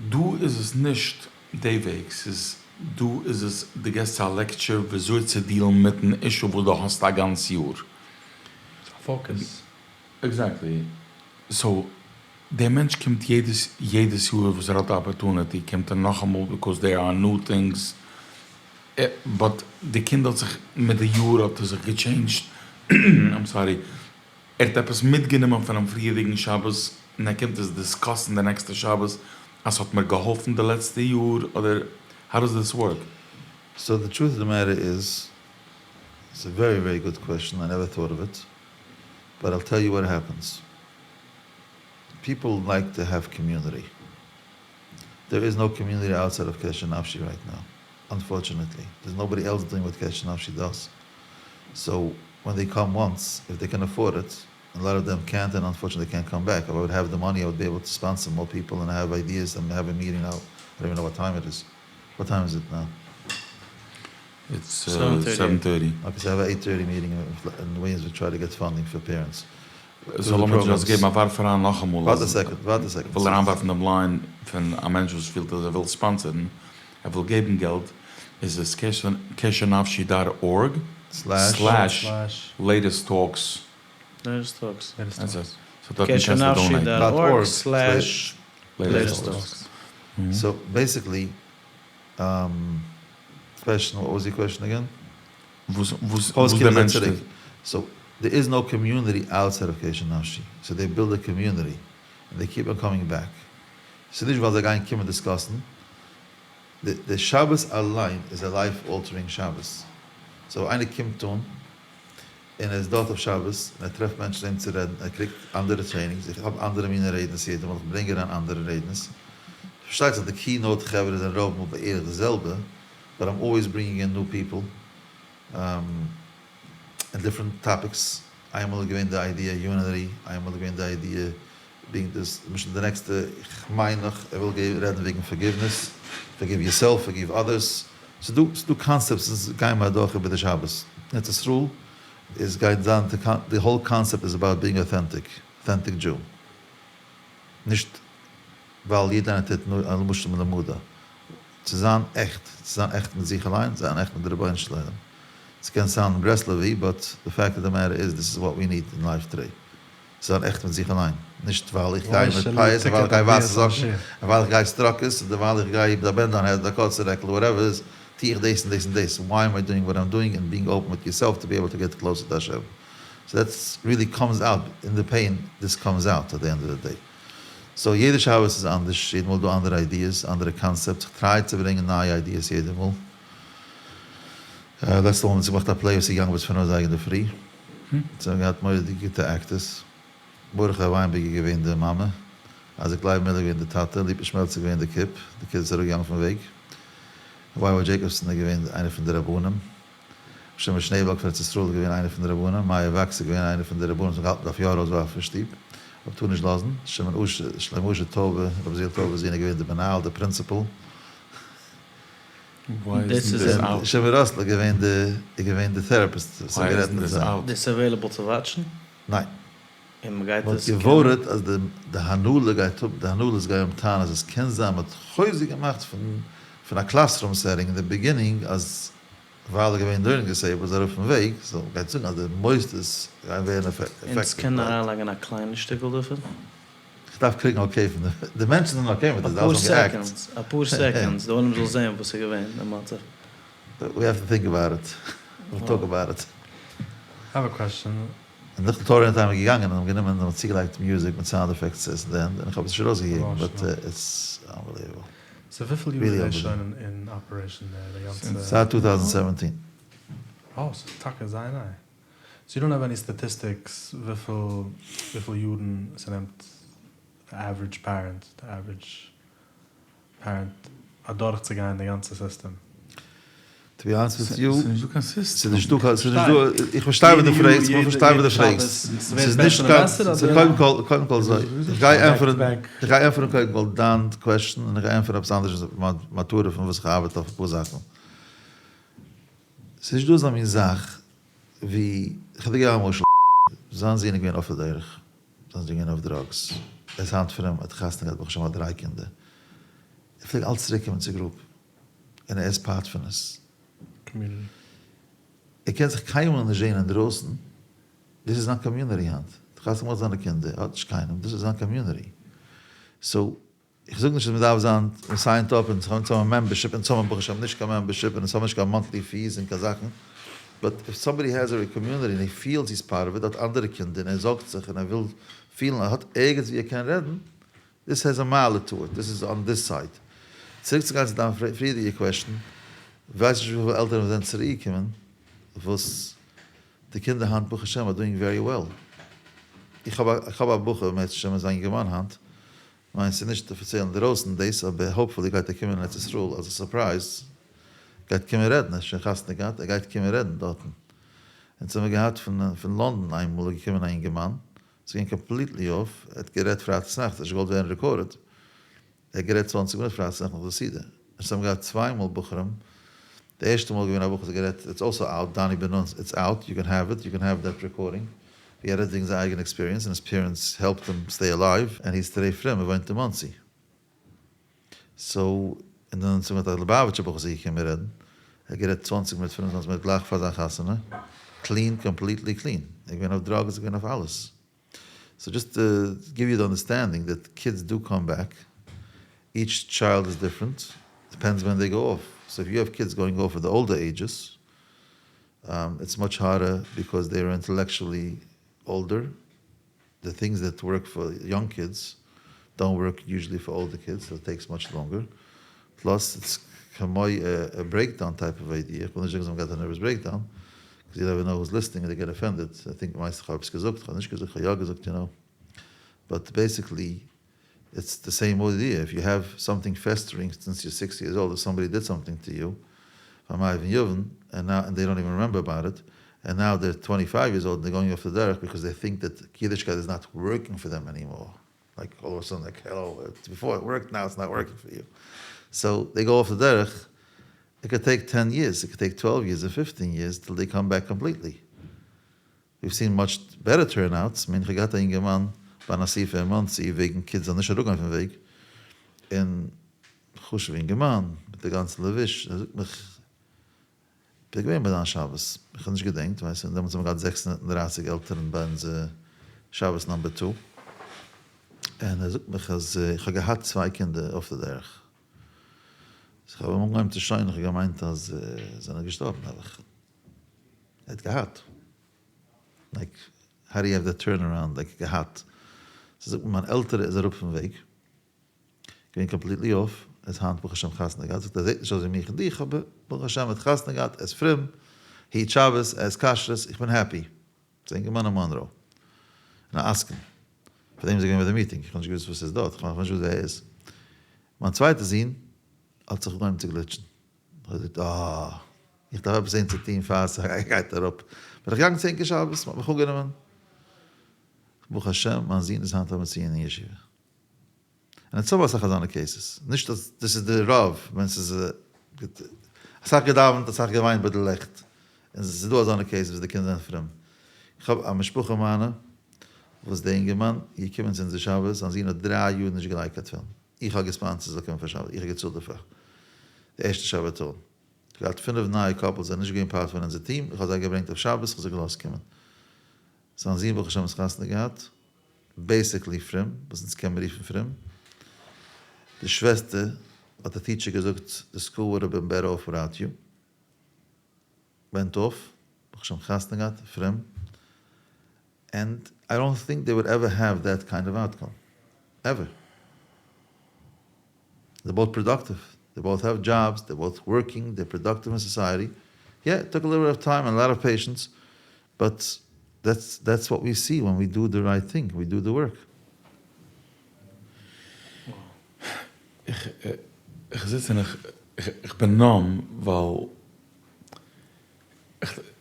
דא איז עס נישט די וועג, ס'איז דא איז עס דו געסט זיי א lecture וויאזוי צו deal ן מיטן issue וואס דו האסט א גאנץ יאר. ס'איז א focus. Exactly. So דער מענטש קומט יעדעס יעדעס יאר וואס ער האט די opportunity קומט ער נאכאמאל because there are new things, but די קינד האט זיך מיט די יאר האט ער זיך געטשעינדזשט, I'm sorry, ער האט עפעס מיטגענומען פונעם פריערדיגן שבת און ער קומט עס discuss ן די נעקסטע שבת אז ס'האט מיר געהאלפן די לעצטע יאר אדער how does this work? So the truth of the matter is, it's a very very good question, I never thought of it, but I'll tell you what happens, people like to have community, there is no community outside of קשר נפשי right now, unfortunately, there is nobody else doing what קשר נפשי does, so ווען they come once, if they can afford it, a lot of them קענט און unfortunately קענט קאם בעק, אויב I would have the money I would be able to sponsor more people and have ideas and have a meeting now, I don't even know what time it is, what time is it now? It's seven thirty. Okay so I have a eight thirty meeting אין וויליאמסבורג try to get funding for parents. So לאמיר just געבן א ווארף אריין נאכאמאל. ווארט א second, ווארט א second. כ'וויל אריינווארפן דעם line פון א מענטש וואס פילט אז ער וויל sponsor ן, ער וויל געבן געלט, איז עס קשר נפשי dot org slash latest talks. Latest talks. So דארטן קשר קענסטו נפשי donate ן. dot org slash latest talks. So basically, question, what was your question again? וואס וואס דער מענטש טוט. So there is no community outside of קשר נפשי, so they build a community and they keep on coming back, ס'איז נישט ווייל זיי גייען קומען discuss ן, די שבת אליין איז א life altering שבת, so איינער קומט אן און ער איז דארט אויף שבת און ער טרעפט מענטשן אים צו רעדן, ער קריגט אנדערע trainings, איך האב אנדערע מינע רעדנערס יעדע מאל, איך ברענג אריין אנדערע רעדנערס, פארשטייט זיך די keynote חברה זענען רוב מאל בערך די זעלבע, but I'm always bringing in new people and different topics, איינמאל איז געווען די idea unity, איינמאל איז געווען די idea וועגן דאס, למשל די נעקסטע, איך מיין נאך ער וויל רעדן וועגן forgiveness, forgive yourself, forgive others, ס'איז דא ס'איז דא concepts וואס גייען מיר אדורך איבער די שבת, אין ארץ ישראל איז גייט זיין די whole concept איז about being authentic, authentic Jew, נישט ווייל יעדער איינער טוט נאר למשל מלומדה, צו זיין עכט, צו זיין עכט מיט זיך אליין, זיין עכט מיט די רבונו של עולם. ס'קען sound ן ברסלב'י but the fact of the matter is this is what we need in life today. צו זיין עכט מיט זיך אליין. נישט ווייל איך גיי מיט פאות, און ווייל איך גיי ווייסע זאקן, און ווייל איך גיי סטראקעס, אדער ווייל איך גיי מיט א bandana אדער א קורצע רעקל, whatever איז, טו איך דאס און דאס און דאס. Why am I doing what I'm doing and being open with yourself to be able to get closer to השם. So that's really comes out in the pain, this comes out at the end of the day. So יעדע שבת איז אנדערש, יעדע מאל איז דא אנדערע ideas, אנדערע concepts, איך try צו ברענגען נייע ideas יעדע מאל. לעצטע מאל האבן אונז געמאכט א play וואס איז געגאנגען ביז פינף אזייגער אינדערפרי, אונז האבן געהאט מורא'דיג גוטע actors, ברוך וויינבערג איז געווען די מאמע, אייזיק לייב מילער איז געווען די טאטע, ליפא שמעלצער איז געווען די קופ, די קינד איז אראפגעגאנגען פון וועג, וויי וויי דזשעיקאבסאן איז געווען איינער פון די רבנים, שמעון שנעעבאלג פון ארץ ישראל איז געווען איינער פון די רבנים, מאיר וואקס איז געווען איינער פון די רבנים וואס האבן געהאלטן מ'דארף יא ארויסווארפן פון שטוב, אבער טאר נישט לאזן, שמעון אשר, שלמה אשר טויבער, רבי עזריאל טויבער'ס זון איז געווען די מנהל, די principal. דאס איז שמעון ראסל איז געווען די איז געווען די therapist וואס האט גערעדט מיט זיי. דאס איז available צו watch ן? ניין. און מ'גייט מ'האט עס קענען? גע worry ט אז די די הנהלה גייט האבן די הנהלות גייען האבן טענות אז עס קען זיין מ'האט חוזק געמאכט פון פון א classroom setting אין די beginning אז ווייל ער איז געווען learning disabled איז ער אראפ פון וועג, so מ'גייט זאגן אז די מוסדות גייען ווערן אונז affected קענען by it. אריינלייגן א קליינע שטיקל דערפון? כ'דארף קריגן okay פון די די מענטשן זענען okay מיט עס, די אפאר אלע האבן גע'act. seconds, אפאר seconds, די עולם זאל זעהן וואס איז געווען די מצב. We have to think about it. We'll talk about it. I have a question. און נאכן תורה אין טיים איז געגאנגען און האבן גענומען און צוגעלייגט music מיט sound effects אין די end און איך האב עס נישט ארויסגעגעבן but it's unbelievable. So וויפיל יאר איז דאס שוין אין operation די גאנצע? זייט 2017. אה, ס'איז טאקע זייער ניי. So you don't have any statistics וויפיל וויפיל יארן ס'נעמט די average parent די average parent אדורכצוגיין די גאנצע סיסטעם? To be honest with you, ס'איז נישטא קיין סיסטעם. ס'איז נישטא קיין, ס'איז נישטא, איך פארשטיי וואס דו פרעגסט, איך פארשטיי וואס דו פרעגסט. ס'איז נישט קיין, ס'איז קודם כל, קודם כל אזוי, איך גיי ענטפערן, איך גיי ענטפערן קודם כל דיין question און איך גיי ענטפערן עפעס אנדערש מיין מטרה פון וואס איך ארבעט אויף אפאר זאכן. ס'איז נישטא אזא מין זאך ווי, איך וועל דיר געבן א משל, זיין זון איז געווען אויף די דרך, זיין זון איז געווען אויף drugs, ער איז היינט פרום, ער האט חתונה געהאט ברוך השם האט דריי קינדער, ער פלעגט אלץ צוריק קומען צו group, און ער איז part פון עס. ער קען זיך קיינמאל נישט זעהן אינדרויסן, דאס איז זיין community היינט, ער האט חתונה געמאכט זיינע קינדער, ער האט נישט קיינעם, דאס איז זיין community. So, איך זאג נישט אז מען דארף זיין signed up און אונז האבן membership, אונז האבן ברוך השם נישט קיין membership און אונז האבן נישט קיין monthly fees און קיין זאכן, but if somebody has a community און he feels he's part of it, האט אנדערע קינדער און ער זארגט זיך און ער וויל פילן ער האט ערגעץ ווי ער קען רעדן, this has א מעלה to it, דאס איז on this side. צוריק צו גיין צו דיין פריערדיגע question, ווייס נישט וויפיל עלטערן זענען צוריקגעקומען וואס די קינדער היינט ברוך השם are doing very well. איך האב איך האב א בחור אם ירצה השם איז א אינגערמאן היינט, כ'מיין ס'איז נישט אפיציעל אינדערויסן דאס אבער hopefully גייט ער קומען אין ארץ ישראל אלס א surprise, גייט קומען רעדן, ער האט שוין חתונה געהאט, ער גייט קומען רעדן דארטן. אונז האמיר געהאט פון פון לאנדאן איינמאל איז געקומען א אינגערמאן, ס'איז געווען completely off, ער האט גערעדט פרייטאג צונאכטס, ער האט נישט געוואלט ווערן recorded, ער האט גערעדט 20 מינוט פרייטאג צונאכט נאך די סעודה. אונז האבן געהאט צוויי מאל בחורים, די ערשטע מאל איז געווען א בחור וואס האט גערעדט, it's also out, דני בן נון, it's out, you can have it, you can have that recording, ווי ער רעדט וועגן זיין אייגענע experience און his parents helped him stay alive, and he is today פרום, ער וואוינט אין מאנסי. So, און דאן האט א ליובאוויטשער בחור זיך געקומען רעדן, ער האט גערעדט 20 מינוט, 25 מינוט גלייך פאר זיין חתונה, clean, completely clean, ער איז געווען אויף drugs, ער איז געווען אויף אלעס. So just to give you the understanding that kids do come back, each child is different, depends when they go off. So if you have kids going off at the older ages, it's much harder because they are intellectually older. The things that work for young kids don't work usually for older kids, so it takes much longer. Plus, it's כמו a breakdown type of idea. איך וויל נישט זאגן זיי האבן געהאט א nervous breakdown, because you never know who's listening and they get offended. I think מיינסט איך האב עפעס געזאגט, איך האב נישט געזאגט, איך האב יא געזאגט, you know. But basically, it's the same idea. If you have something festering since you're 6 years old, if somebody did something to you, from Ivan Yuvin, and now and they don't even remember about it, and now they're 25 years old and they're going off the derech because they think that Yiddishkeit is not working for them anymore. Like all of a sudden, like, hello, before it worked, now it's not working for you. So they go off the derech. It could take 10 years, it could take 12 years or 15 years till they come back completely. We've seen much better turnouts. I mean, איך האב געהאט א אינגערמאן ביי אן אסיפה אין מאנסי וועגן kids זאלן נישט אראפגיין פון וועג, און חשוב'ע אינגערמאן מיט די גאנצע לבוש, ער זאגט מיך, איך בין געווען ביי דיין שבת, איך האב נישט געדענקט, ווייסט, און דעמאלטס האבן מיר געהאט 630 עלטערן ביי אונזער שבת number 2, און ער זאגט מיך אז איך האב געהאט צוויי קינדער אויף די דרך. איך האב אים אנגעהויבן צו שוינען, איך האב געמיינט אז זיי זענען געשטארבן נעבעך. ער האט געהאט. Like, how do you have that turnaround, like, געהאט. זאגט מיר, מיין עלטערע איז אראפ פון וועג. געווען completely off, ער איז היינט ברוך השם חתונה געהאט, זאגט ער זעט נישט אויס ווי מיך און דיך, אבער ברוך השם האט חתונה געהאט, ער איז פרום, היט שבת, ער איז כשרות, איך בין happy. ס'איז א אינגערמאן אין מאנרא, און א עסקן. פאר דעם איז ער געווען ביי די meeting, איך האב נישט געוואוסט וואס איז דארט, איך האב נישט געוואוסט ווער ער איז. מיין צווייטע זון האט זיך אנגעהויבן צו גליטשן. איך האב געזאגט, אה, איך דארף עפעס זען צו טון פאר ס'גייט אראפ. בין איך געגאנגען צו ענקער שבת, מ'האט מיך אנגענומען. ברוך השם, מיין זון איז היינט א מצוין אין ישיבה. און אונז האבן אסאך אזאנע cases, נישט אז דאס איז די רוב, ווען ס'איז אסאך געדאווענט, אסאך געוויינט ביי די לעכט, און ס'איז דא אזאנע cases וואס די קינדער זענען פרום. איך האב א משפחה מיינע וואס די אינגערמאן איז געקומען צו אונזער שבת, זיין זון האט דריי יאר נישט געלייגט קיין תפילין, איך האב געספאנסערט זאל קומען פאר שבת, איך האב געצאלט דערפאר די ערשטע שבתון, איך האב געהאט פינף נייע couples זענען נישט געווען part פון אונזער team, איך האב זיי געברענגט אויף שבת, איך האב זיי געלאזט קומען. זיין זון ברוך השם האט חתונה געהאט, basically פרום, וואס אונז קען מען רופן פרום. די שוועסטער האט די teacher געזאגט, the school would have been better off without you. Went off. ברוך השם חתונה געהאט, פרום, ענד איי דאנט טינק דעי וואלד עווער העוו דעט קיינד אוו אוטקאם, עווער. דעי באוט פראדאקטיוו, דעי באוט העוו דזשאבס, דעי באוט ווארקינג, דעי פראדאקטיוו אין סאסייעטי, יא, איט טוק א ליטל ביט אוו טיים ענד א לאט אוו פעישענס, באט דעטס דעטס וואט ווי סי ווען ווי דו די רייט טינג, ווי דו די ווארק. איך זיץ און איך בין נאם ווייל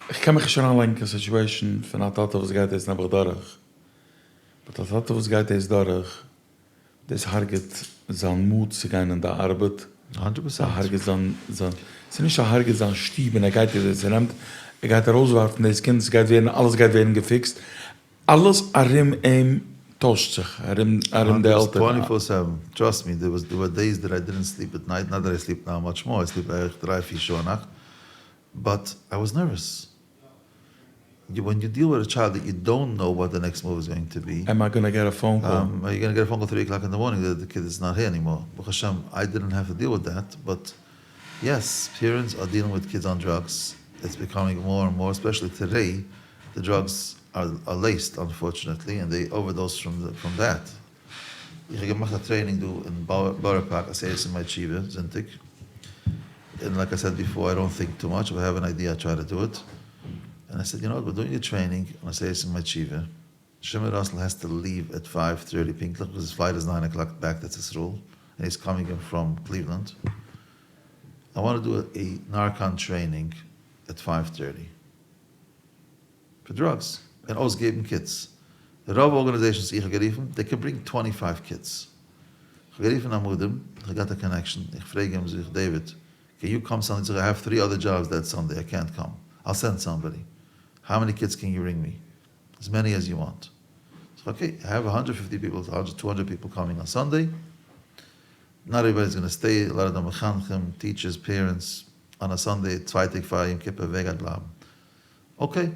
איך קען מיך נישט אריינלייגן קיין סיטועשאן פון א טאטע וואס גייט דאס נעבעך דורך, באט א טאטע וואס גייט דאס דורך דאס הרג'ט זיין מוט צו גיין אין די ארבעט, ס'הרג'ט זיין, זיין, ס'איז נישט ס'הרג'ט זיין שטוב און ער גייט עס נעמט, ער גייט ארויסווארפן דאס קינד, ס'גייט ווערן, אלעס גייט ווערן געפיקסט, אלעס ארום אים טוישט זיך, ארום ארום די עלטערן. טווענטי פאר סעווען, טראסט מי, דער וואר דעיס דעט איי דידנט סליפ עט נייט, נאט דעט איי סליפ נאו מאטש מאר, איי סליפ בערך דריי פיר שעה א נאכט, באט איי וואס נערוועס. ווען יו דיעל וויט א טשיילד דעט יו דאונט נאו וואט די נעקסט מאוו איז גאוינג טו בי. עם איי גאנא געט א פאון קאל? אר יו גאנא געט א פאון קאל טרי אקלאק אין די מארנינג דעט די קיד איז נאט העיר ענימאר, ברוך השם איי דידנט העוו טו דיעל וויט דעט, באט יעס פערענטס אר דיעלינג וויט קידס אן דראגס, איטס ביקאמינג מאר און מאר ספעשעלי טודעי, די דראגס אר לעיסד אנפארטשענעטלי און דעי אווערדאוס פראם דעט. איך האב געמאכט א טרעינינג דא אין בארא פארק עשרת ימי תשובה זונטאג, און לייק איי סעד ביפאר איי דאנט טינק טו מאטש, איף איי העוו ען איידיע איי טריי טו דו איט, און איי סעד יו נאו וואט ווער דואינג א טרעינינג אן עשרת ימי תשובה, שמעון ראסל העז טו ליוו עט פייוו טערטי פונקטליך ביקאז היז פלייט איז ניין אקלאק בעק טו ארץ ישראל און היז קאמינג אין פראם קליוולענד, איי וואנט טו דו עי נארקאן טרעינינג עט פייוו טערטי. פאר דראגס און אויסגעבן קיטס. רוב ארגאניזעישאנס איך האב גערופן דעי קען ברינג טווענטי פייוו קיטס. איך האב גערופן עמודים, איך האב געהאט א קאנעקשאן, איך פרעג אים זאג איך דעיוויד קען יו קאם סאנדעי זאגט ער איי העוו טרי אדער דזשאבס דעט סאנדעי איי קענט קאם איל סענד סאמבאדי האו מעני קיטס קען יו ברינג מי עז מעני עז יו וואנט זאג איך אקעי איי העוו א האנדרעט פיפטי פיפל האנדרעט טו האנדרעט פיפל קאמינג אן סאנדעי נאט עוועריבאדי איז גאנא סטעי א לאט אוו דעם מחנכים טיטשערס פערענטס אן א סאנדעי צוויי טעג פאר יום כיפור ווער גייט בלייבן אקעי,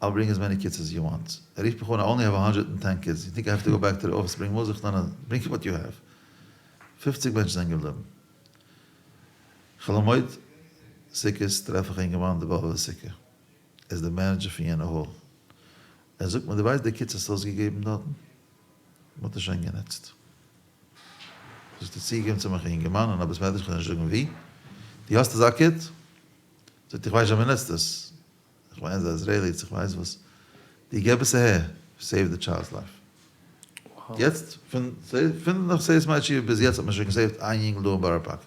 אייל ברינג עז מעני קידס עז יו וואנט. ער רופט מיך אן, איי אנלי העוו א האנדרעט ענד טען קידס, יו טינק איי העוו טו גאו בעק טו די אפיס ברינג מאר? זאג איך ניין ניין, ברינג וואט יו העוו. פופציג מענטשן זענען געבליבן. חול המועד סוכות טרעף איך א אינגערמאן אין די באבובער סוכה, ער איז די מענעדזשער פון יענע האל. ער זאגט מיר, דו ווייסט די קיטס האסט אויסגעגעבן דארטן? מען האט עס שוין גענוצט. זאגט ער צוגעקומען צו מיך א אינגערמאן אין א בית מדרש, כ'וועל נישט זאגן וואו, דו האסט אזא קיט? זאגט איך ווייס נישט ווי מ'נוצט עס, איך מיין ס'איז איזרעילי צו כ'ווייס וואס, דו געב עס אהער, סעיוו די טשיילדס לייף. יעצט פון פון נאך עשרת ימי תשובה ביז יעצט האט מען שוין געסעיווט איין יונגל דא אין בארא פארק,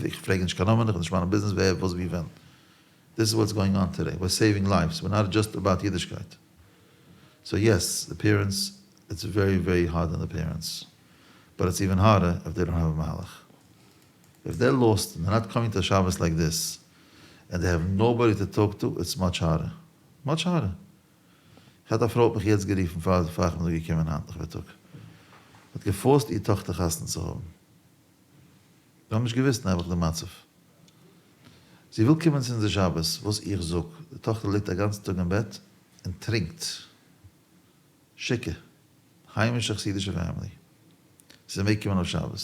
איך פרעג נישט קיין נאמען, איך נישט מיינע ביזנעס ווער וואס ווי ווען, דיס איז וואטס גאוינג אן טודעי, ווער סעיווינג לייווס, ווער נאט דזשאסט אבאוט אידישקייט, סאו יעס די פערענטס, איטס ווערי ווערי הארד אן די פערענטס, באט איטס איווען הארדער איף דעי דאנט העוו א מהלך. איף דער לאסט און דער נאט קאמינג טו שבת לייק דיס ענד דעי העוו נאובאדי טו טאלק טו איטס מאטש הארדער מאטש הארדער איך האט א פרוי האט מיך יעצט גערופן פאר פאר איך בין דא געקומען היינט נאכמיטאג האט געפארסט איר טאכטער חתונה צו האבן זיי האבן נישט געוויסט נעבעך די מצב זי וויל קומען צו אונזער שבת וואס איך זאג די טאכטער ליגט א גאנצן טאג אין בעט און טרינקט שיכור היימישע חסידישע פעמילי, זי מעג קומען אויף שבת.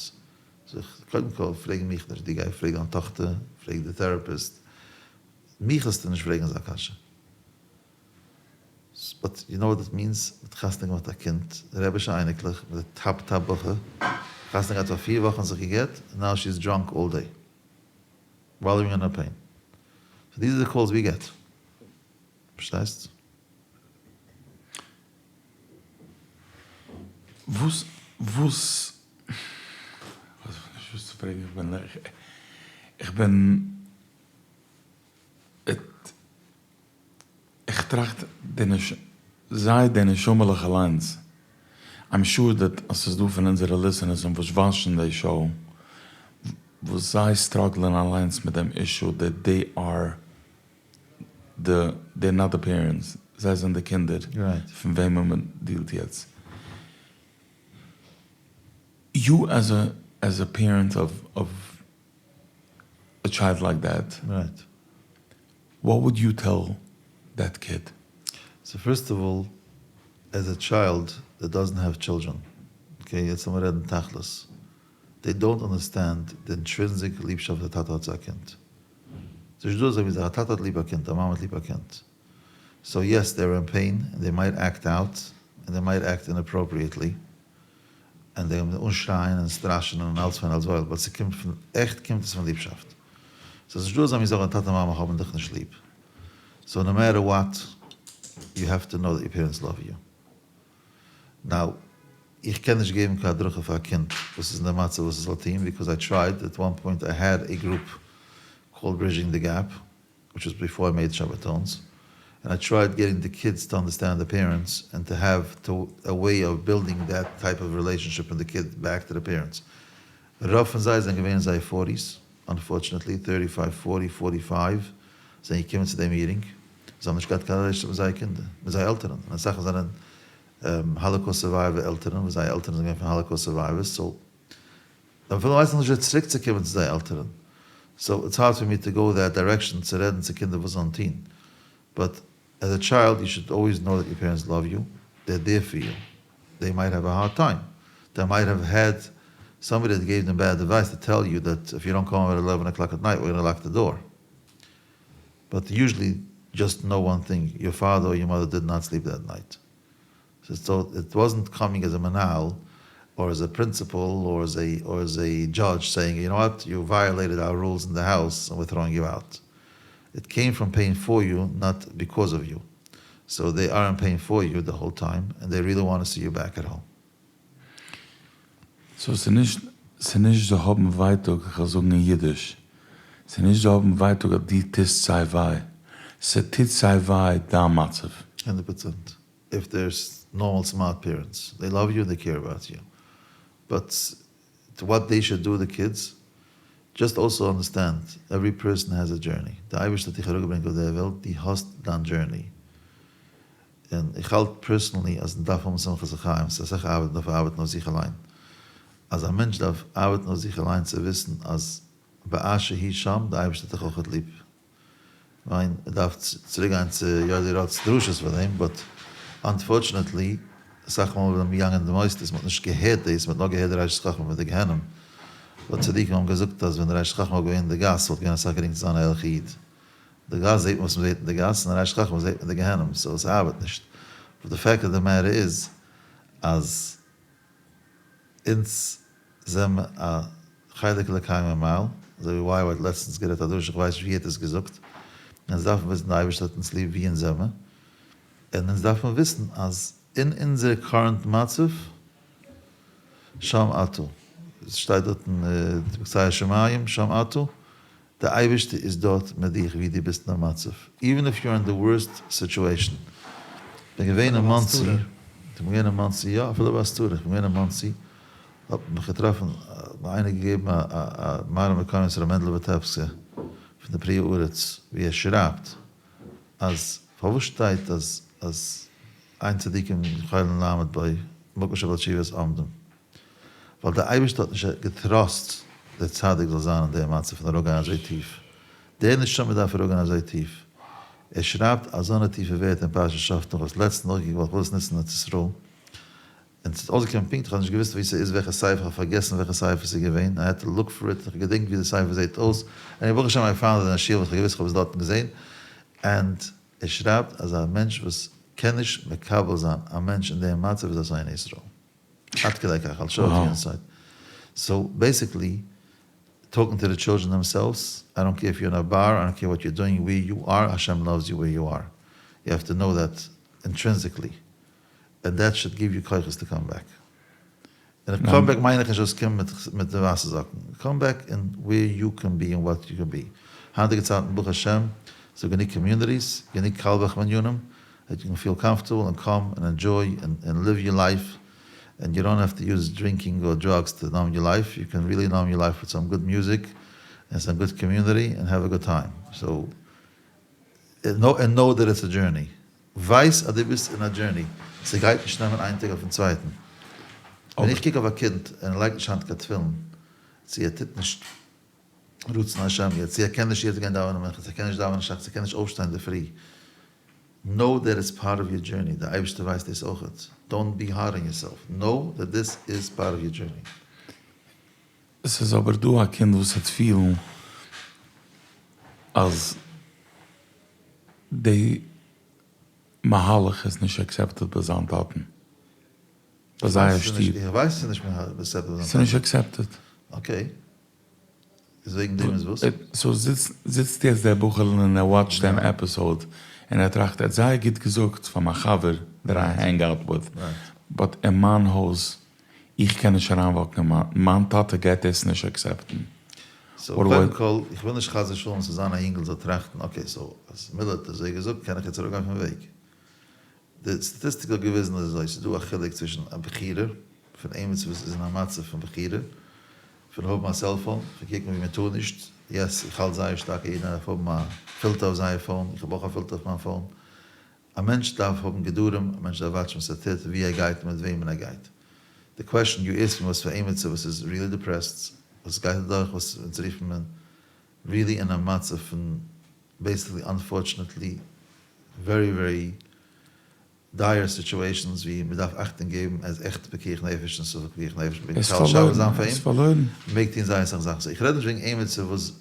זאג איך, קודם כל פרעג מיך נישט, דו גיי פרעג דיין טאכטער, פרעג די טעראפיסט, מיך זאלסטו נישט פרעגן אזא קשיא. באט יו נאו וואט דעט מינס? מ'האט חתונה געמאכט א קינד, רעבישע אייניקלעך, מיט די טאפ טאפ בחור, חתונה געהאט פאר פיר וואכן זיך גע'גט, און נאו שי איז דראנק אלל דעי, וואלאווינג אין הער פעין. סאו דיז אר די קאלס ווי געט. פארשטייסט? וואס וואס כ'ווייס נישט וואס צו פרעגן איך בין איך בין איך טראכט די נש זיי די נשמה'לעך אליינס איים שור דעט אז ס'איז דא פון אונזערע ליסענערס און וואס וואטשן די שאו וואס זיי סטראגלען אליינס מיט דעם אישו דעט דעי אר די דעיר נאט די פערענטס, זיי זענען די קינדער פון וועמען מען דיעלט יעצט. יו עז א עז א פערענט אוו אוו א טשיילד לייק דעט, וואט וואלד יו טעל דעט קיד? סאו פירסט אוו אלל, עז א טשיילד דעט דאזענט העוו טשילדרען, אקעי יעצט לאמיר רעדן תכלית, דעי דאונט אנדערסטענד די אינטרינסיק ליבשאפט א טאטע האט צו א קינד. ס'איז נישט דא אזוי ווי זיך, א טאטע האט ליב א קינד, א מאמע האט ליב א קינד. סאו יעס דעי אר אין פעין, און דעי מייט עקט אוט, און דעי מייט עקט אינאפראפריעטלי, און זיי וועלן אנשרייען און סטראשענען און אלץ פון אלץ וואויל, באט ס'קומט פון, עכט קומט עס פון ליבשאפט. סאו ס'נישט דא אזא מין זאך ווען טאטע מאמע האבן דיך נישט ליב. סאו נאו מעטער וואט, יו העוו טו נאו דעט יור פערענטס לאוו יו. נאו, איך קען נישט געבן קיין הדרכה פאר א קינד וואס איז אין די מצב וואס ער זאל טון, ביקאוז איי טרייד, עט וואן פוינט איי העד עי גרופ קאלד ברידזשינג די געפ, וויטש וואס ביפאר איי מעיד שבתון'ס, ענד איי טרייד געטינג די קידס טו אנדערסטענד די פערענטס ענד טו העוו טו א וועי אוו בילדינג דעט טייפ אוו רילעישאנשיפ פון די קיד בעק טו די פערענטס. רוב פון זיי זענען געווען אין זייער פארטיס, אנפארטשענעטלי, טערטי פייוו, פארטי, פארטי פייוו, זענען געקומען צו די מיטינג, זיי האבן נישט געהאט קיין רילעישאנשיפ מיט זייער קינדער, מיט זייער עלטערן, און אסאך זענען האלאקאוסט סורווייווער עלטערן וואס זייער עלטערן זענען געווען פון האלאקאוסט סורווייווערס, סאו זיי אפילו ווייסן נישט ווי צוריק צו קומען צו זייער עלטערן, סאו איטס הארד פאר מי טו גאו דעט דירעקשאן צו רעדן צו קינדער וואס זאלן טון, באט עז א טשיילד יו שוד אלוועיס נאו דעט יור פערענטס לאוו יו, דער דער פאר יו, דעי מייט העוו א הארד טיים, דעי מייט העוו העד סאמבאדי דעט געיוו דעם בעד עדווייס טו טעל יו דעט איף יו דאנט קאם האום עט עלעווען אקלאק עט נייט ווער גאנא לאק די דאר, באט יוזשעלי דזשאסט נאו וואן טינג, יור פאדער אר יור מאדער דיד נאט סליפ דעט נייט. סאו איט וואזענט קאמינג עז א מנהל אר עז א פרינציפעל אר עז עי אר עז עי דזשאדזש סעיאינג יו נאו וואט יו ווייעלעיטעד אוער רולס אין די האוז און ווער טראואינג יו אוט. איט קעים פראם פעין פאר יו נאט ביקאוז אוו יו. סאו דעי אר אין פעין פאר יו די האול טיים און דעי ריעלי וואנט טו סי יו בעק עט האום. סאו ס'נישט ס'נישט זיי האבן ווייטאג, כ'וועל זאגן אין אידיש, ס'נישט זיי האבן ווייטאג אז דו טוסט זיי וויי, ס'טוט זיי וויי דיין מצב. הונדערט פראצענט. איף דערס נארמאל סמארט פערענטס דעי לאוו יו און דעי קעיר אבאוט יו באט וואט דעי שוד דו די קידס דזשאסט אלסא אנדערסטענד עווערי פערסאן העז א דזשערני די אייבערשטער האט דיך אראפגעברענגט אויף דער וועלט דו האסט דיין דזשערני און איך האלט פערסאנלי אז מ'דארף האבן שמחת החיים ס'איז אסאך ארבעט מ'דארף ארבעטן אויף זיך אליין אז א מענטש דארף ארבעטן אויף זיך אליין צו וויסן אז באשר הוא שם די אייבערשטער האט דיך אויכעט ליב כ'מיין מ'דארף צוריק גיין צו יודי ראט'ס דרשות פאר דעם, באט אנפארטשענעטלי אסאך מאל ווען מ'איז געגאנגען אין די מוסדות מ'האט נישט געהערט דאס, מ'האט נאר געהערט די ראשית חכמה מיט די גיהנום, באט צדיקים האבן געזאגט אז ווען די ראשית חכמה וואלט געווען אין די גאס וואלט געווען אסאך גרינגער צו זיין א ערליכע איד, די גאס זעט מען וואס מ'זעט אין די גאס און די ראשית חכמה זעט מען די גיהנום, סאו עס ארבעט נישט, באט די פעקט אוו די מעטער איז אז אונז זעמער א חלק אלוקי ממעל, אזוי ווי YY האט לעצטענס גערעדט א דרשה, איך ווייס נישט ווי ער האט עס געזאגט, אונז דארפן וויסן די אייבערשטער האט אונז ליב ווי אונז זעמער, און אונז דארפן וויסן אז אין אונזער קארענט מצב, שם אתה, עס שטייט דארט אין בקצה השמים, שם אתה, די אייבערשטער איז דארט מיט דיך ווי דו ביסט אין א מצב, איווען איף יו אר אין די ווארסט סיטועשן. כ'בין געווען אין מאנסי, כ'בין געווען אין מאנסי, יא אפילו בהסתרה, כ'בין געווען אין מאנסי, האט מיך געטראפן, האט מיר איינער געגעבן א א מראה מקום ר' מענדל וויטעפסקער פון די פרי הארץ ווי ער שרייבט אז פארוואס שטייט אז אז אין צדיקים יכולין לעמוד בו מקום שבעלי תשובות עומדים. ווייל דער אייבערשטער האט נישט געטראסט דער צדיק זאל זיין אין דעם מצב פון אראפגיין אזוי טיף, דער נשמה דארף אראפגיין אזוי טיף, ער שרייבט אזאנע טיפע ווערטער אין פרשת שופטים, איך האב עס לעצטנס נאכגעקוקט ווייל איך וויל עס נוצן אין ארץ ישראל, און ס'איז אויסגעקומען פונקט, איך האב נישט געוואוסט וואו ס'איז וועלכע ספר, איך האב פארגעסן וועלכע ספר ס'איז געווען, איי העד טו לוק פאר איט, איך געדענק ווי די ספר זעט אויס, עניוועי ברוך השם איי פאונד איט אין א שיעור וואס איך האב געוואוסט איך האב עס דארטן געזען, ענד ער שרייבט אז א מענטש וואס קען נישט מקבל זיין א מענטש אין דעם מצב איז א שונא ישראל. עד כדי כך, אייל שאו איט טו יו אינסייד. סאו בעסיקלי, טאלקינג טו די טשילדרען דעמסעלווס, איי דאנט קעיר איף יור אין א באר, איי דאנט קעיר וואט יור דואינג, וועיר יו אר, השם לאווס יו וועיר יו אר. יו העוו טו נאו דעט אינטרינסיקלי. ענד דעט שוד גיוו יו כוחות טו קאם בעק. און קאם בעק מיין איך נישט זאלסט קומען מיט די ווייסע זאקן. קאם בעק אין וועיר יו קען בי און וואט יו קען בי. היינטיגע צייטן ברוך השם ס'דא גענוג קאמיוניטיס, גענוג קאלבעך מנינים, דעט יו קען פיל קאמפארטעבל און קאם און ענדזשוי און ליוו יור לייף און יו דאנט העוו טו יוז דרינקינג אר דראגס טו נאם יור לייף, יו קען ריעלי נאם יור לייף וויט סאם גוד מיוזיק און סאם גוד קאמיוניטי און העוו א גוד טיים סאו און נאו דעט איטס א דזשורני, ווייס אז דו ביסט אין א דזשורני, ס'גייט נישט נעמען איין טאג אויפן צווייטן, ווען איך קוק אויף א קינד און ער לייגט נישט היינט קיין תפילין צו ער טוט נישט רצון השם יעצט, צו ער קען נישט יעצט גיין דאווענען מנחה, צו ער קען נישט דאווענען שחרית, צו ער קען נישט אויפשטיין אינדערפרי, נאו דעט איטס פארט אוו יור דזשורני, די אייבערשטער ווייסט דאס אויכעט, דאונט בי הארד אן יורסעלף, נאו דעט דיס איז פארט אוו יור דזשורני. עס איז אבער דא א קינד וואס וועט פילן אז. אז די מהלך איז נישט accepted ביי זיין טאטן? ביי זייער שטוב? איך ווייס עס איז נישט accepted ביי זיין טאטן. ס'איז נישט accepted. Okay. איז וועגן דעם איז וואס? So זיצט יעצט דער בחור'ל און ער watch ט דעם episode און ער טראכט ער האט זייער גוט געזאגט פאר מיין חבר that I hang out with, but אין מיין הויז איך קען נישט אריין walk ן אין מיין, מיין טאטע גייט דאס נישט accept ן. So קודם כל, איך וויל נישט חס ושלום ס'זאל זיין א יונגל זאל טראכטן okay so אז מילער האט אזוי געזאגט קען איך יעצט אראפגיין פון וועג. די סטאטיסטיק האט געוויזן אז אזוי, ס'איז דא א חילוק צווישן א בחירה פון עימיצער וואס איז אין א מצב פון בחירה, פון האבן א cellphone, פון קוקן ווי מען טאר נישט, yes איך האלט זייער שטארק אז יעדער דארף האבן א פילטער אויף זייער phone, איך האב אויך א פילטער אויף מיין phone, א מענטש דארף האבן גדרים, א מענטש דארף watch ן וואס ער טוט, ווי ער גייט און מיט וועמען ער גייט. די question you asked me וואס פאר עימיצער וואס איז really depressed, וואס גייט אדורך וואס אונז רופן מען really אין א מצב פון basically unfortunately very very dire situations ווי מען דארף אכטונג געבן ער איז עכט פיקוח נפש און ספק פיקוח נפש מען מעג מחלל שבת זיין פאר אים, מען מעג טון זייער אסאך זאכן, so איך רעד נישט וועגן עימיצער וואס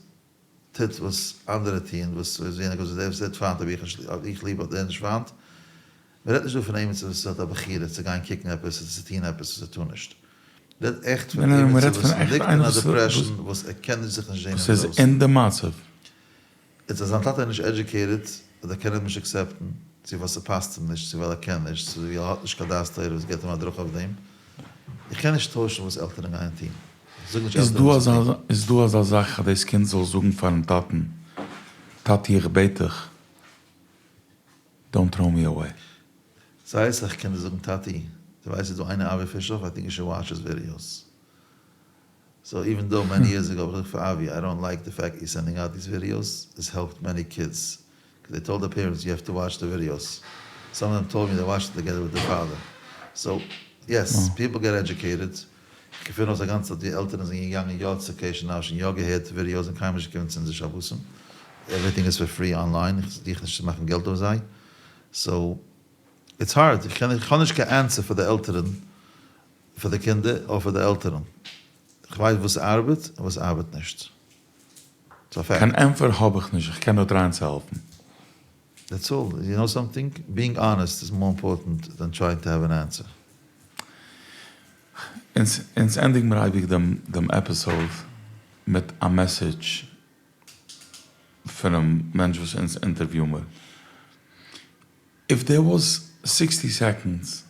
טוט וואס אנדערע טוען וואס יענער וואס דער וואס ער האט פיינט האב איך נישט האב איך ליב האט ער נישט פיינט, מען רעדט נישט דא פון עימיצער וואס האט א בחירה צו גיין קוקן עפעס אדער צו טון עפעס וואס ער טאר נישט, מען רעדט עכט פון עימיצער וואס ליגט אין א depression וואס ער קען נישט זיך נישט זען וואס איז אין די מצב. איז אז זיין טאטע איז נישט educated אדער קען אים נישט accept ן, צו ווייל ס'פאסט אים נישט, צו ווייל ער קען נישט, צו ווייל ער האט נישט קיין דעת תורה וואס געבט אים הדרכה אויף דעם. איך קען נישט טוישן וואס עלטערן גייען טון. איך זאג נישט עלטערן וואס צו טון. איז דא אזא זאך אז דאס קינד זאל זאגן פארן טאטן, טאטי איך בעט דיך, don't throw me away? זייער אסאך קינדער זאגן טאטי, דו ווייסט ס'איז דא איינער אבי פישאף, I think you should watch his videos. So even though many years ago האב איך געזאגט פאר אבי I don't like the fact you sending out these videos, עס העלפט many kids, cause they told די parents you have to watch די videos, some of them told me they watched it together with די father, so yes people get educated, איך געפין אויס א גאנצע צייט ווי עלטערן זענען געגאנגען יא צו קעש און נאש און יא געהערט videos און קיינמאל נישט געקומען צו אונזער שבתים, everything איז for free online, איך זוך נישט צו מאכן געלט אויף זיי, so it's hard, איך האב נישט קיין answer פאר די עלטערן פאר די קינדער אדער פאר די עלטערן. כ'ווייס וואס ארבעט און וואס ארבעט נישט. ס'איז א fact. קיין ענפער האב איך נישט, איך קען נאר try ען צו העלפן. That's all. You know something? Being honest is more important than trying to have an answer. אונז ענדיגן מיר אייביג דעם episode מיט א message פונעם מענטש וואס אונז interview מיר. If there was sixty seconds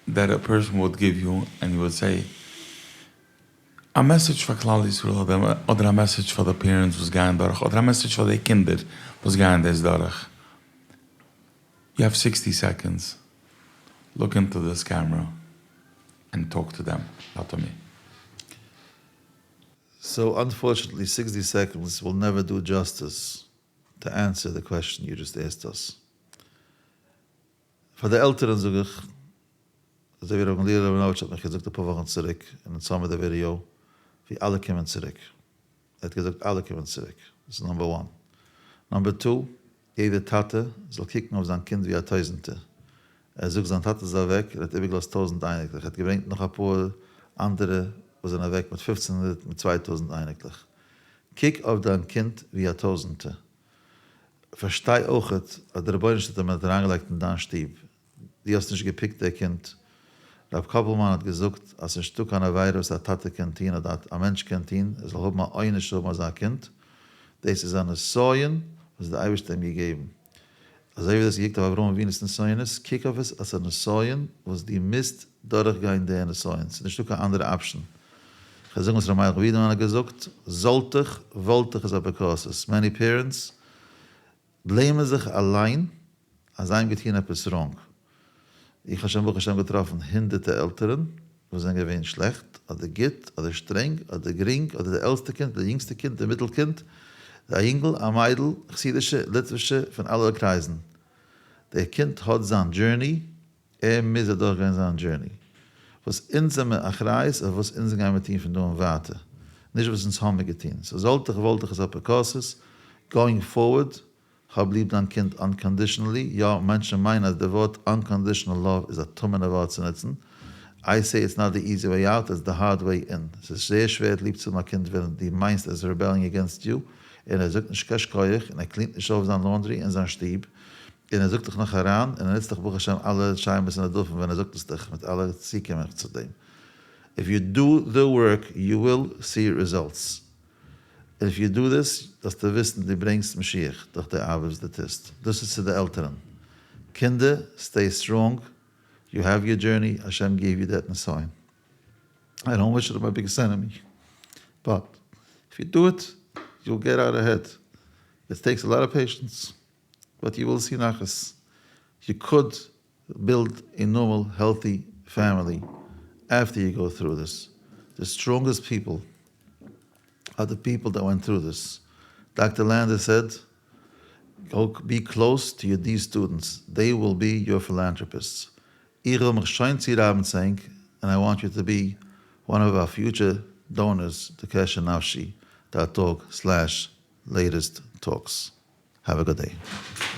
that a person would give you and you would say א message פאר כלל ישראל אדער א message פאר די parents וואס גייען דורך אדער א message פאר די קינדער וואס גייען דאס דורך, you have sixty seconds, look into this camera and talk to them, not to me. So unfortunately sixty seconds will never do justice to answer the question you just asked us. פאר די עלטערן זאג איך, אזוי ווי ר' גמליאל ראבינאוויטש האט מיך געזאגט אפאר וואכן צוריק אין די סאמע די ווידיאו, ווי אלע קומען צוריק. ער האט געזאגט אלע קומען צוריק. דאס איז number one. Number two, יעדער טאטע זאל קוקן אויף זיין קינד ווי א טויזענטער. ער זאגט זיין טאטע איז אוועק, ער האט איבערגעלאזט טויזענט אייניקלעך, ער האט געברענגט נאך אפאר אנדערע וואס זענען אוועק מיט פופצן הונדערט מיט 2000 אייניקלעך. קוק אויף דיין קינד ווי א טויזענטער. פארשטיי אויכעט אז דער רבונו של עולם האט אריינגעלייגט אין דיין שטוב, דו האסט נישט גע pick ט דער קינד. רב קאפעלמאן האט געזאגט אז ס'נישטא קיין עבירה וואס א טאטע קען טון אדער א מענטש קען טון ער זאל האבן א עונש צו האבן אזא קינד, דאס איז א נסיון וואס דער אייבערשטער האט אים געגעבן. אזוי ווי דו האסט געקוקט אויף אברהם אבינו'ס נסיונות, קוק אויף עס אלס א נסיון וואס דו מוזט דורכגיין די נסיון, ס'איז נישטא קיין אנדערע option. כ'וועל זאגן וואס ר' מיילך ווידערמאן האט געזאגט, זאלט איך, וואלט איך איז אפיקורסות. Many parents blame ען זיך אליין אז זיי האבן געטון עפעס wrong. איך האב שוין ברוך השם געטראפן הונדערטער עלטערן וואס זענען געווען שלעכט, אדער גוט, אדער שטרענג, אדער גרינג, אדער די עלטסטע קינד, די יונגסטע קינד, די מיטל קינד, א יונגל, א מיידל, חסידישע, ליטווישע, פון אלע קרייזן. דער קינד האט זיין journey, ער מוז אדורכגיין זיין journey. וואס אונז זעמיר אחריות אויף וואס אונז גיימיר טון פון דא און ווייטער, נישט וואס אונז האמיר געטון. So זאלט איך וואלט איך איז אפיקורסות, going forward, האב ליב דיין קינד unconditionally, יא, מענטשן מיינען אז די ווארט unconditional love איז א טמא'נע ווארט צו נוצן, I say it's not the easy way out, it's the hard way in. ס'איז זייער שווער ליב צו האבן א קינד ווען דו מיינסט ער איז rebelling against you. און ער זאגט נישט קיין שכוח, און ער clean ט נישט אויף זיין laundry אין זיין שטוב, און ער זאגט דיך נאך אריין, און ער נוצט דיך ברוך השם אלע שמות און נרדפים ווען ער זאגט עס דיך מיט אלע צוקומעכץ צו דעם. If you do the work you will see results. און if you do this זאלסטו וויסן דו ברענגסט משיח דורך די ארבעט וואס דו טוסט. דאס איז צו די עלטערן. קינדער, stay strong, you have your journey, השם gave you that נסיון. I don't wish it on my biggest enemy, but if you do it, you will get out ahead. It takes a lot of patience, but you will see נחת. You could build a normal healthy family after you go through this. The strongest people are the people that went through this. Doctor Lander said, go be close to your D students, they will be your philanthropists. איך וויל מיך שוין צורייבן צו ענק, and I want you to be one of our future donors to קשר נפשי dot org slash latest talks. Have a good day.